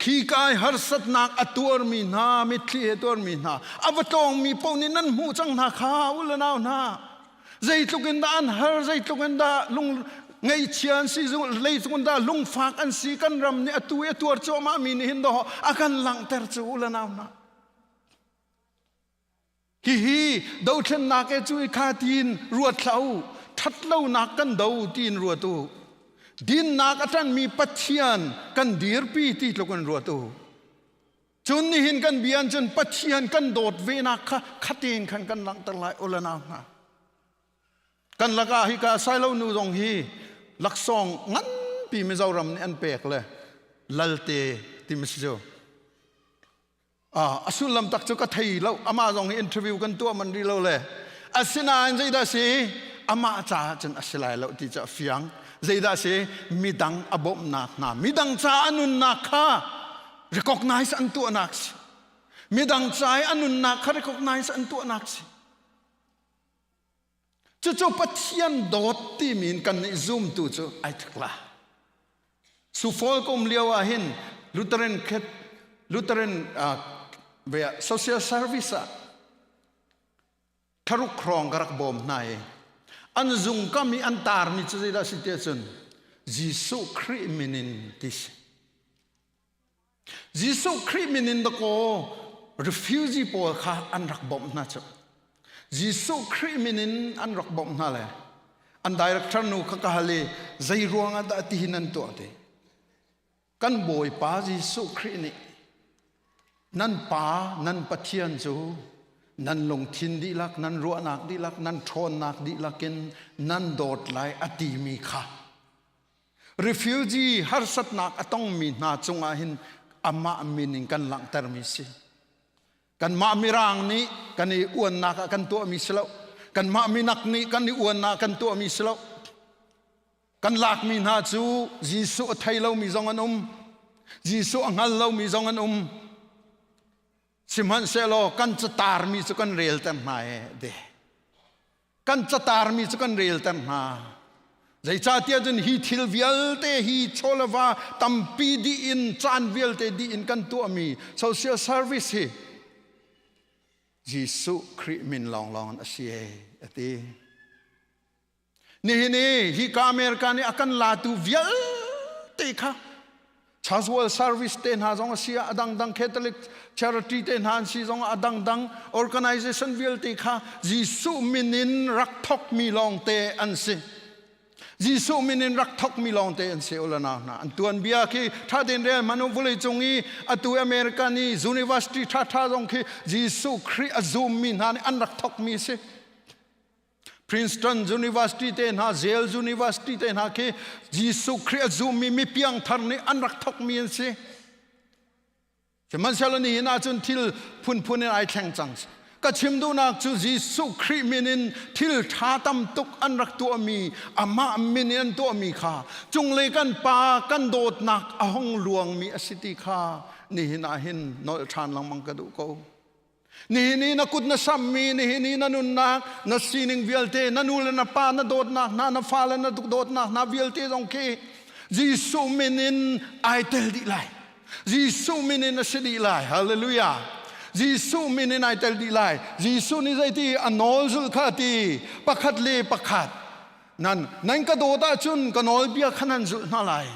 Khi kai harsatnak a tuarmi hna, mitthli he tuarmi hna, a va tlawngmi paoh nih nan hmuh cang hna kha u le nau hna. Zeitluk in dah an har, zeitluk in dah lung ngaihchia an si, zeitluk in dah lungfak an si, kan ram nih atu i a tuar cuahmahmi nih hin dawh a kan langhter cu u le nau hna. Hihi dothlennak e cu i kha tiin ruat hlah u, ṭhatlonak kan do tiin ruat u. Dinnak a ṭanmi Pathian kan dirpi ti tluk in ruat u. Cun nihin kan bia cun Pathian kan dawt venak kha khatein khan kan langhter lai u le nau hna. Kan lakah hika Sailo nu zong hi laksawng nganpi Mizoram nih an pek le Lalte timi si cu. A sullam tak cu ka thei lo. Amah zong hi interview kan tuah man rih lo le. Asinain zeidah si? Amah caah cun a si lai lo ti cu a fiang. Zeidah si? Midang a bawmhnak hna, midang ca a nunnak kha recognize an tuahnak si. Midang ca i a nunnak kha recognize an tuahnak si. Cucu Pathian dawt timi in kan nih zumtu cu ai thik la. Sufol ka um lio ah hin Lutheran Lutheran uh, social service ah tharuk hrawng ka rak bawm hna i an zung kam i an tarmi cu zeidah si tiah cun Jesuh Khrih min in ti si. Jesuh Khrih min in dakaw refugee pawl kha an rak bawmh hna cu. Jesuh Khrih min in an rak bawmh hna le an director nu kha ka hal i zei ruang ah dah tihin an tuah ti. Kan Bawipa Jesuh Khrih nih nan pa nan Pathian cu nan lungthin dihlak nan ruahnak dihlak nan ṭhawnnak dihlak in nan dawt lai a timi kha Refugee harsatnak a tongmi hna cungah hin amah min in kan langhtermi si. Kanmah Mirang nih kan i uannak ah kan tuahmi si lo. Kanmah minak nih kan i uannak ah kan tuahmi si lo. Kan lakmi hna cu Jesuh a thei lomi zong an um. Jesuh a hngal lomi zong an um. Sihmanhsehlaw kan catarmi cu kan relter hna e de. Kan catarmi cu kan relter hna. Zeicahtiah cun hi thil vialte hi chawleva tampi dih in caan vialte dih in kan tuahmi social service hi Jesuh Khrih min lawnglawng in a si e a ti. Nihin i hika America nih a kan latu vialte kha Church Service te hna zong a si ah a dangdang Catholic Charity te hna an si zong ah a dangdang organization vialte kha Jesuh min in rak thokmi lawngte an si. Jesuh min in rak thokmi lawngte an si ulana hna. An tuanbia khi ṭha tein rel hmanh u vawlei cung i atu America nih university ṭhaṭha zong khi Jesuh Khrih a zummi hna nih an rak thokmi a si. Princeton University te hna, Yale University te hna khi Jesuh Khrih a zummi mi piangthar nih an rak thokmi an si. Sihmanhsehlaw nihin ahcun thil phunphun in ai thleng cang. Ka chim duhnak cu Jesuh Khrih min in thil ṭha tam tuk an rak tuahmi, amah min in an tuahmi kha cunglei kan Pa kan dawtnak a hung luangmi a si ti kha nihin ah hin nolh ṭhan lengmang ka duh ko. Nihin i na kut na sammi, nihin i na nunnak, na sining vialte, na nu le na pa na dawtnak hna, na fale na dawtnak hna vialte zong khi Jesuh min in ai tel dih lai. Jesuh min in a si dih lai. Hallelujah. Jesuh min in ai tel dih lai. Jesuh nih zeiti a nawl zulh kha ti pakhat le pakhat nan nan ka dawt ahcun ka nawlbia kha nan zulh hna lai.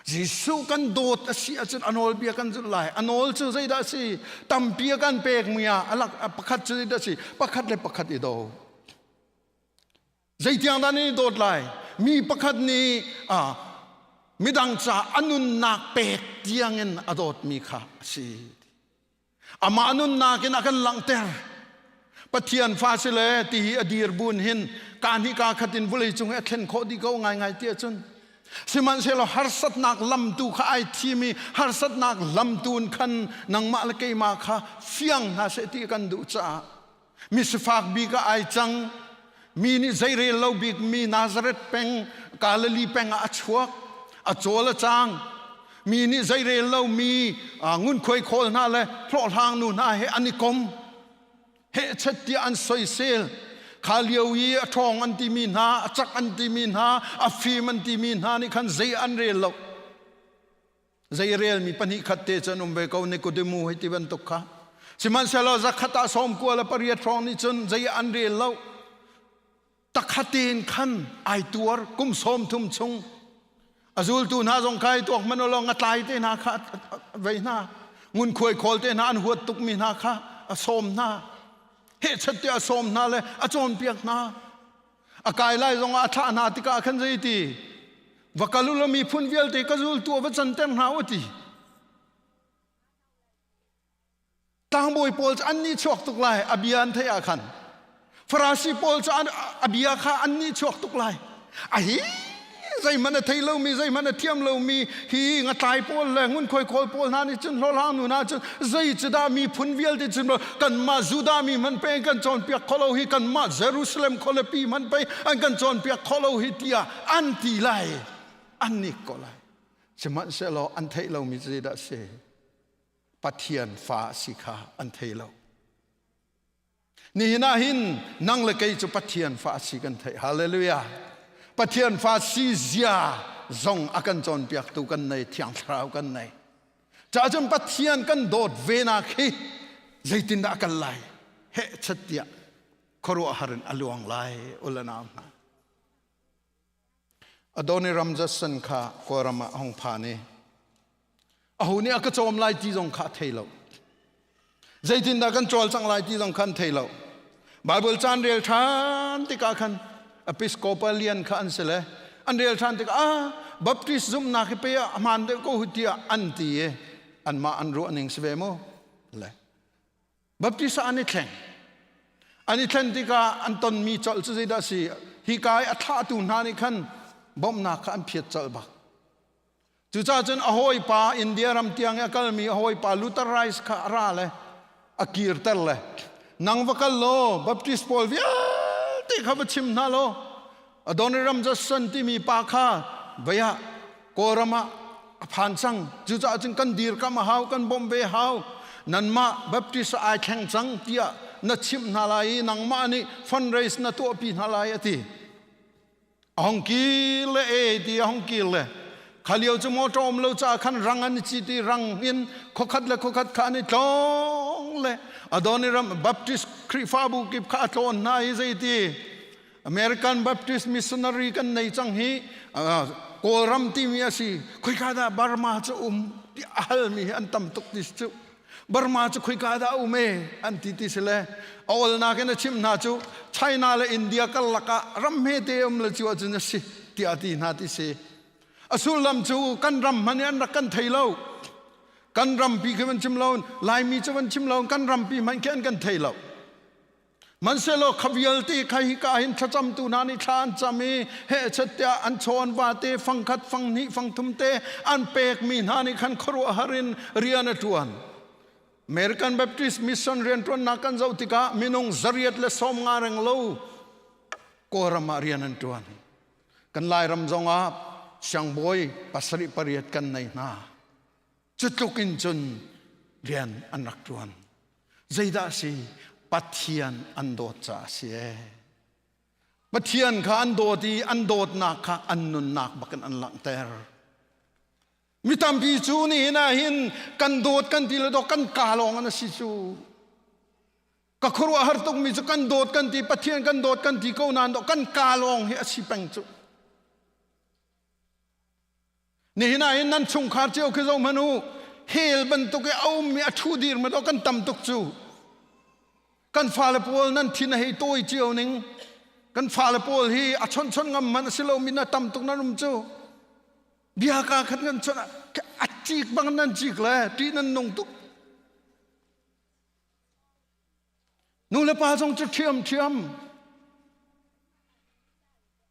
Jesuh kan dawt a si ahcun a nawlbia kan zulh lai. A nawl cu zeidah a si? Tampi a kan pekmi ah a lak pakhat cu zeidah a si? Pakhat le pakhat i daw. Zeitiang dah nan i dawt lai? Mi pakhat nih ah. Midang ca a nunnak pek tiangin a dawtmi kha a si. Amah nunnak in a kan langhter. Pathian fa si le ti hi a dir bun hin ka hnih ka khat in vawlei cung hi a thlen khawh dih ko ngaingai ti ahcun sihmanhsehlaw harsatnak lamtu kha ai thim i harsatnak lamtu in khan nangmah le keimah kha fiang hna seh ti kan duh caah mi sifak bik ah ai cang mi nih zeirel lo bik mi Nazareth peng Galilee peng ah a chuak a cawl a cang mi nih zeirel lo mi ngunkhuai khawl hna le hlawhhlang nu hna he an i kom hehchet tiah an soisel kha lio i a ṭhawng an timi hna a cak an timi hna a fim an timi hna nih khan zei an rel lo zei relmi pahnih khat te cu an um ve ko Nikodemu hei ti bantuk kha sihmanhsehlaw zakhat ah sawm kua le pariat hrawng nih cun zei an rel lo takhat tein khan ai tuar kum 30 chung a zultu hna zong kha i tuak hmanh law ngatlai te hna kha vei hna ngunkhuai khawl te hna an huat tukmi hna kha a sawm hna hehchat tiah a sawm hna le a cawnpiak hna A kai lai zongah a thlah hna tikah khan zei ti? Va kal u law miphun vialte ka zultu ah va canter hna u ti. Tlangbawi pawl cu an nih chuak tuk lai a bia an theih ah khan. Farasi pawl cu a bia kha an nih chuak tuk lai. A hi zeihmanh a thei lomi zeihmanh a thiam lomi hi ngatlai pawl le ngunkhuai khawl pawl hna nih cun hlawhhlang nu hna cun zei cu dah miphun vialte cun kanmah Judah mi hmanh pei an kan cawnpiak kho lo hi kanmah Jerusalem khualipi hmanh pei an kan cawnpiak kho lo hi tiah an ti lai an nik ko lai sihmanhsehlaw an theih lomi cu zeidah a si Pathian fa a si kha an thei lo Nihin ah hin nang le kei cu Pathian fa si kan theih. Hallelujah. Pathian fa si zia zong a kan cawnpiaktu kan nei, Thiang Thlarau kan nei. Cacun Pathian kan dawt ve nak hi zeitindah a kal lai? Heh chat tiah khuaruahhar in a luang lai ulanau hna. Adoniram Judson kha Kawlram ah a hung phan i aho nih a ka cawm lai ti zong kha a thei lo. Zeitindah kan cawlcangh lai ti zong kha an thei lo. Bible caan rel ṭhan tikah khan Episcopalian kha an si le an rel ṭhan tikah ah Baptist zumhnak hi pe ah a hmaan deuh ko hu tiah an ti i anmah an ruah ning si ve mu. Le Baptist ah an i thleng. An i thlen tikah an tonmi colh cu zeidah a si? Hika i a thlahtu hna nih khan bawmhnak kha an phiat colh bak. Cucaah cun a hawipa India ram tiang i a kalmi a hawipa Luther Rice kha a ra le a kirter le nang va kal law Baptist pawl vialte kha va chim hna law Adoniram Judson timi pa kha vei ah Kawlram ah a phan cang. Cucaah cun kan dirkamh a hau, kan bawmh ve hau. Nanmah Baptist ai thleng cang tiah na chimh hna lai i nangmah nih fundraise na tuahpi hna lai a ti. A hong kir le e ti a hong kir le kha lio cu motor um lo caah khan rang an i cit i rang in khuakhat le khuakhat kha an i tlawng le Adoniram Baptist Khrihfabu kip kha a tlawn hna i zeiti American Baptist missionary kan nei cang hi Kawlram timi a si khoika dah Burma cu um ti a halmi hi an tam tuk ti cu Burma cu khoika dah um e an ti ti si le a olnak in a chim hna cu China le India karlak ah ram hmete um le cu ahcun a si tiah a ti hna ti si a sullam cu kan ram hmanh an rak kan thei lo kan rampi khi van chim lo Laimi cu van chim lo kan rampi hmanh khi an kan thei lo Hmanhsehlaw kha vialte kha hika hin thlacamtu hna nih thla an cam i hehchet tiah an chaw an vate fangkhat fanghnih fangthum te an pekmi hna nih khan khuaruahhar in rian a ṭuan. American Baptist Mission rianṭuannak kan zoh tikah minung zariat le 50 reng lo Kawlram ah rian an ṭuan. Kan Lairam zongah siangbawi pasarih pariat kan nei hna. Cutluk in cun rian an rak ṭuan. Zeidah a si? Pathian an dawt caah a si ee. Pathian kha an dawt i an dawtnak kha an nunnak bakin an langhter. Mi tampi cu nihin ah hin kan dawt kan ti le dawt kan ka lawng an si cu. Ka khuaruahhar tukmi cu kan dawt kan ti Pathian kan dawt kan ti ko nain kan ka lawng hi a si peng cu. Nihin ah hin nan chungkhar cio khi zoh hmanh u. Hell bantuk i a ummi a ṭhu dir ma kan tam tuk cu. Kan fale pawl nan thin a hei tawi cio ning. Kan fale pawl hi a chonchon ngam man a si lomi na tam tuk nan um cu. Bia ka khat ngan chon a cik bang nan cik le ṭih nan nung tuk. Nu le pa zong cu ṭhiamṭhiam.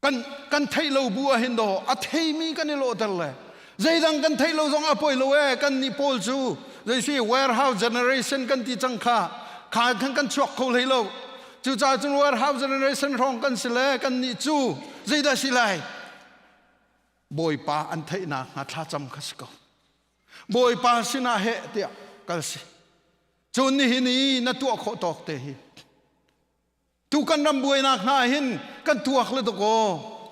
Kan kan theih lo bu ah hin daw a theimi kan i lawhter le zeidang kan theih lo zong a poi lo e kan nih pawl cu zei si warehouse generation kan ti cang kha kha khan kan chuak kho hlei lo cucaah cun warehouse generation hrawng kan si le kan nih cu zeidah si lai Bawipa an theihnak hnga thlacam kha si ko Bawipa sinah heh tiah kal si cun nihin i na tuah khawh tawk te hi Tu kan ram buainak hna hin kan tuak le dok aw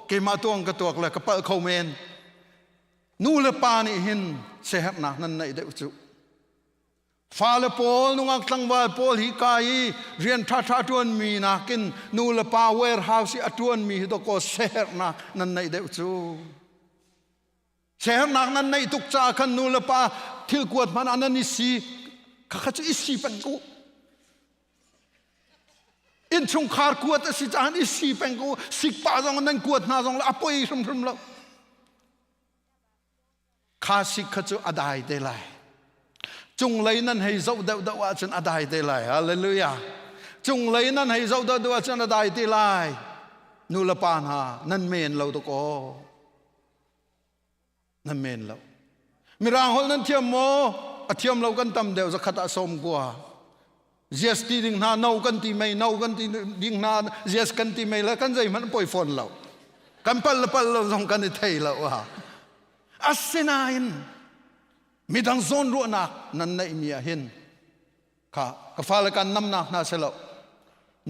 keimah tuang ka tuak le ka palh kho men nu le pa nih hin siaherhnak nan neih deuh cu fale pawl nungak tlangval pawl hi ka i rian ṭhaṭha ṭuan mi nakin nu le pa warehouse i a ṭuan mi hi dok aw siaherhnak nan neih deuh cu siaherhnak nan neih tuk caah khan nu le pa thil kuat hmanh ah nan i si khakha cu i si peng ko Innchungkhar kuat a si caah i si peng ko sikpah zong nan kuat hna zong le a poi hrimhrim lo. Kha sik kha cu a dai te lai. Cunglei nan hei zoh deuh deuh ahcun a dai te lai. Hallelujah. Cunglei nan hei zoh deuh deuh ahcun a dai te lai. Nu le pa hna nan men lo tuk aw. Nan men lo. Mirang holh nan thiam maw? A thiam lo kan tam deuh zakhat ah som kua. GST ding hna no kan ti mei no kan ti ding hna GS kan ti mei le kan zeihmanh poi fawn lo. Kan pal le pal lo zong kan i thei lo a. Asinain midang zawn ruahnak nan neih mi ah hin kha ka fale kan namnak hna selo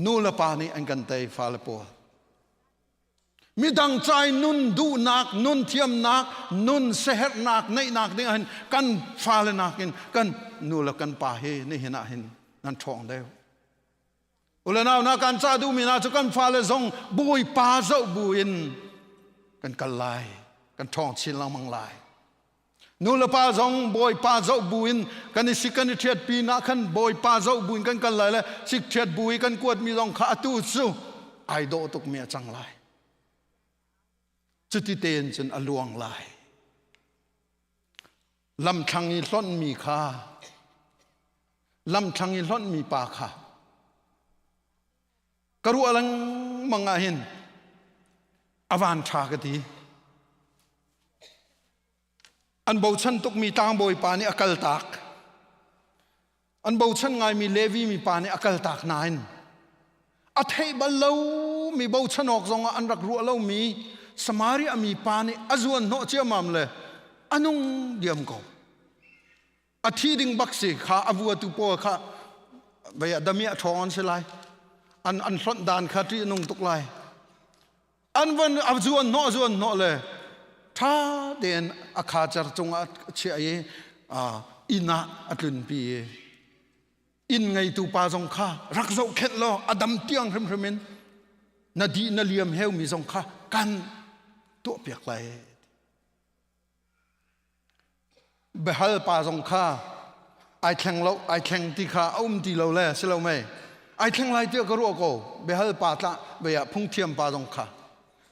nu le pa nih an kan tei fale pawl Midang cai nun duhnak, nun thiamnak, nun seherhnak neihnak ding ahhin kan fale nakin kan nu le kan pa hi nihin ah hin nan ṭhawng deuh. Ule nau na kan cah duhmi hna cu kan fale zong Bawipa zoh bu in kan kal lai, kan ṭhawng chin lengmang lai. Nu le pa zong Bawipa zoh bu in kan i sik kan i ṭhiat pinah khan Bawipa zoh bu in kan kal lai le sik ṭhiat bu i kan kuatmi zong kha atu cu ai dawh tukmi a cang lai. Cuti tein cun a luang lai. Lamthlang i hlonhmi kha lamthlang i hlonhmi pa kha ka ruah lengmang ah hin a van ṭha ka ti. An bochan tukmi tlangbawi pa nih a kaltak. An bochan ngaimi Levi mi pa nih a kaltak nain a theih bal lomi bochan awk zongah an rak ruah lomi Samaria mi pa nih a zuan hnawh ciammam le a nung diam ko. A thi ding bak si kha a vuatu pawl kha vei ah damiah ṭhawng an si lai. An an hlonh dan kha ṭih a nung tuk lai. An van a zuan hnawh zuan hnawh le ṭha tein a khacer cungah a chiah i inn ah a tlunpi i inn ngeitu pa zong kha rak zohkhenh law a dam tiang hrimhrim in na dih na liam heumi zong kha kan tuahpiak lai. Biahal pa zong kha ai thleng lo ai thleng ti kha a um ti lo le si lo mei ai thleng lai tiah ka ruah ko biahal pa tlah vei ah phungthiam pa zong kha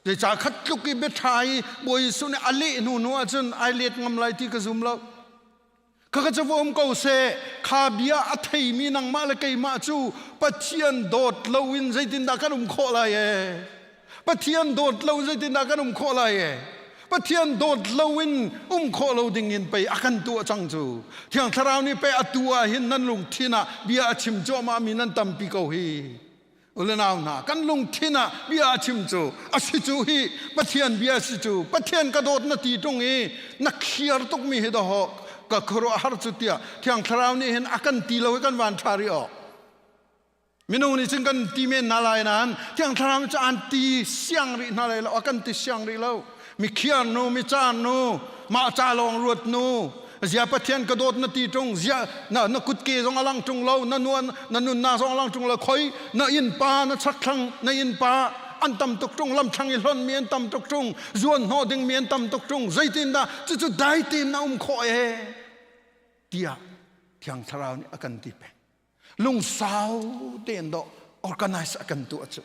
zeicah khat tluk i biaṭha i Bawi Jesuh nih a leh hnu hnu ahcun ai let ngam lai ti ka zum lo Khakha cu va um ko seh kha bia a theimi nangmah le keimah cu Pathian dawt loin zeitindah kan um khawh lai ee Pathian dawt lo zeitindah kan um khawh lai ee Pathian dawt loin um khawh lo ding in pei a kan tuah cang cu Thiang Thlarau nih pei atu ah hin nan lungthin ah bia a chim cuahmah mi nan tampi ko hi Ule nau hna kan lungthin ah bia a chim cu a si cu hi Pathian bia si cu Pathian ka dawt na ti ṭung i na khiar tukmi hi dawh ka khuaruah har cu tiah Thiang Thlarau nih hin a kan ti lo i kan van ṭha rih awk minung nih cun kan ti men hna lai nain Thiang Thlarau nih cun an ti siang rih hna lai lo a kan ti siang rih lo mi khiar nu mi car nu mah ca lawng ruat nu zia pathian ka dawt na ti ṭung zia na na kutke zong a lang ṭung lo na nuan na nunnak zong a lang ṭung lo khoi na innpa na chakthlang na innpa an tam tuk ṭung lamthlang i hlon mi an tam tuk ṭung zuan hnawh ding mi an tam tuk ṭung zeitindah cucu dai tein na um khawh e tiah thiang thlarau nih a kan ti peng lungsau tein dawh organize a kan tuah cu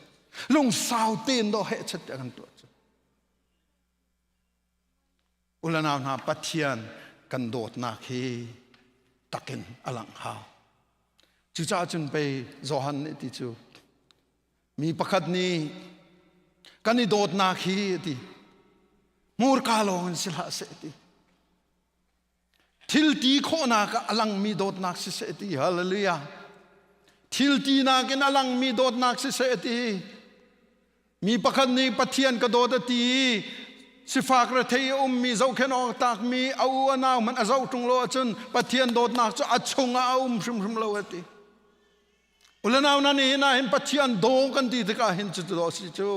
lungsau tein dawh hehchet a kan tuah cu. Ulanau hna Pathian kan dawtnak hi takin a langh hau. Cucaah cun pei Johan nih ti cu mi pakhat nih kan i dawtnak hi a ti hmurka lawng in si hlah seh ti Thil ti khawhnak ah a langmi dawtnak siseh ti hallelujah. Thil tinak in a langmi dawtnak siseh ti. Mi pakhat nih Pathian ka dawt a ti i sifak rethei a ummi zohkhenh awk takmi a u a nau hmanh a zoh ṭung lo ahcun Pathian dawtnak cu a chungah a um hrimhrim lo a ti. Ulenau nan hi na hin Pathian daw kan ti tikah hin cu daw si cu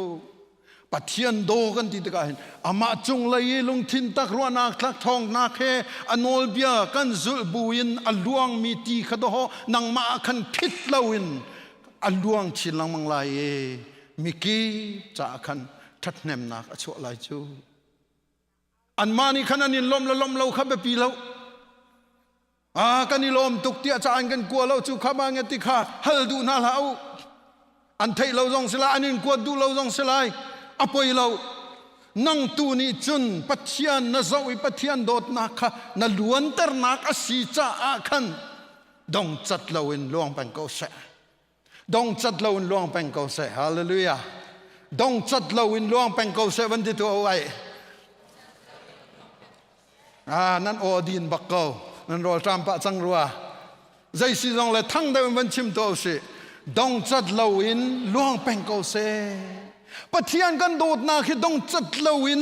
Pathian daw kan ti tikah hin amah cung lei i lungthin tak ruahnak thlak thawngnak he a nawlbia kan zulh buin a luangmi ti kha daw nangmah ah khan phit loin a luang chin lengmang lai i mikip caah khan ṭhathnemnak a chuah lai cu. Anmah nih khan an in lawmh le lawmh lo kha biapi lo. Ah kan i lawm tuk tiah ca an kan kua lo cu kha ma nge ti kha hal duh hna hlah u. An theih lo zong si lai, an in kuat duh lo zong si lai. A poi lo. Nang tu nih cun Pathian na zoh i Pathian dawtnak kha na luanternak a si caah khan dongcat loin luang peng ko seh. Dongcat loin luang peng ko seh. Hallelujah. Dongcat loin luang peng ko seh van ti tu ai. Ah, nan aw din bak ko. Nan rawl ṭam pah cang rua. Zei si zong le thang deuh in van chim to si. Dongcat loin luang peng ko seh. Pathian kan dawtnak hi dongcat loin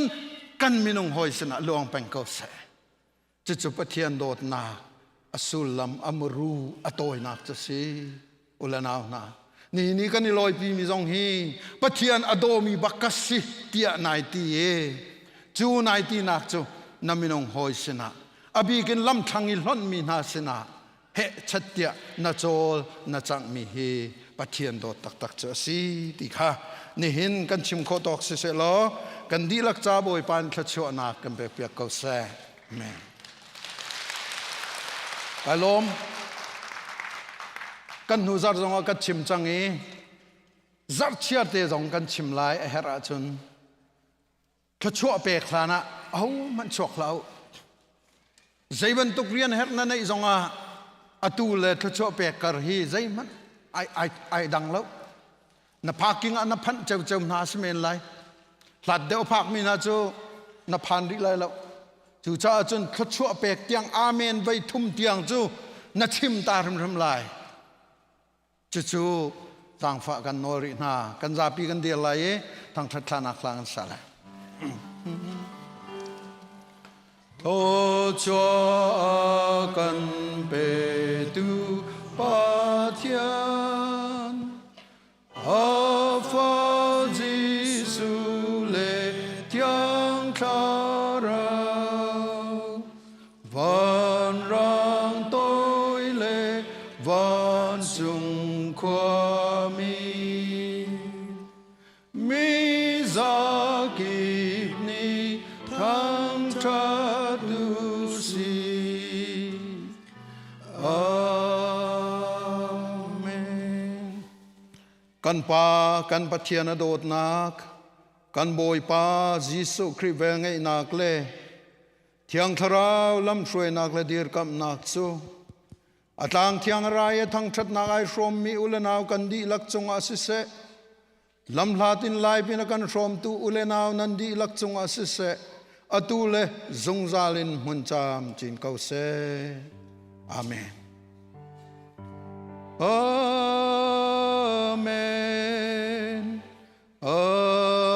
kan minung hawi sinah luang peng ko seh. Cucu Pathian dawtnak a sullam a muru a tawinak cu si. Ulanau hna, ni ni kan i lawipi mi zong hi Pathian a dawmi bak ka si tiah nai ti i cu nai tinak cu na minung hawi sinah a bikin lamthlang i hlonhmi hna sinah heh chat tiah na cawl na canghmi hi Pathian dawt taktak cu a si ti kha nihin kan chim khawh tawk siseh law kan dihlak ca Bawipa in thluachuahnak kan pekpiak ko seh. Amen. Kai lawm. Kan hnu zarh zongah ka chim cang i zarhchiar te zong kan chim lai a herh ahcun thluachuah pek hlan ah ahohmanh chuak hlah u. Zei bantuk rian herh na neih zongah atu le thluachuah pek kar hi zeihmanh ai, ai, ai dang lo. Na parking ah na phanh ceuceu hna si men lai. Hlat deuh phak mi hna cu na phan rih lai lo. Cucaah cun thluachuah pek tiang amen vei thum tiang cu na chim ta hrimhrim lai. Cucu zaangfah kan nawl rih hna. Kan zapi kan dir lai i thangṭhat thlanak hla kan sa lai. Thluachuah kan petu Pathian, a fa Jesuh le Thiang Thlarau, Vanrang toi le vancung khuami mi zakip nih thangṭhat u sih. Amen. Kan Pa, kan Pathian a dawtnak, kan Bawipa Jesuh Khrih velngeihnak le Thiang Thlarau lamhruainak le dirkamhnak cu a tlang thiang rai a thangṭhatnak ai hrawmmi u le nau kan dihlak cungah siseh, lamhlat in lai pin a kan hrawmtu u le nau nan dihlak cungah siseh, atu le zungzal in hmun caam cin ko seh. Amen. Amen. Amen.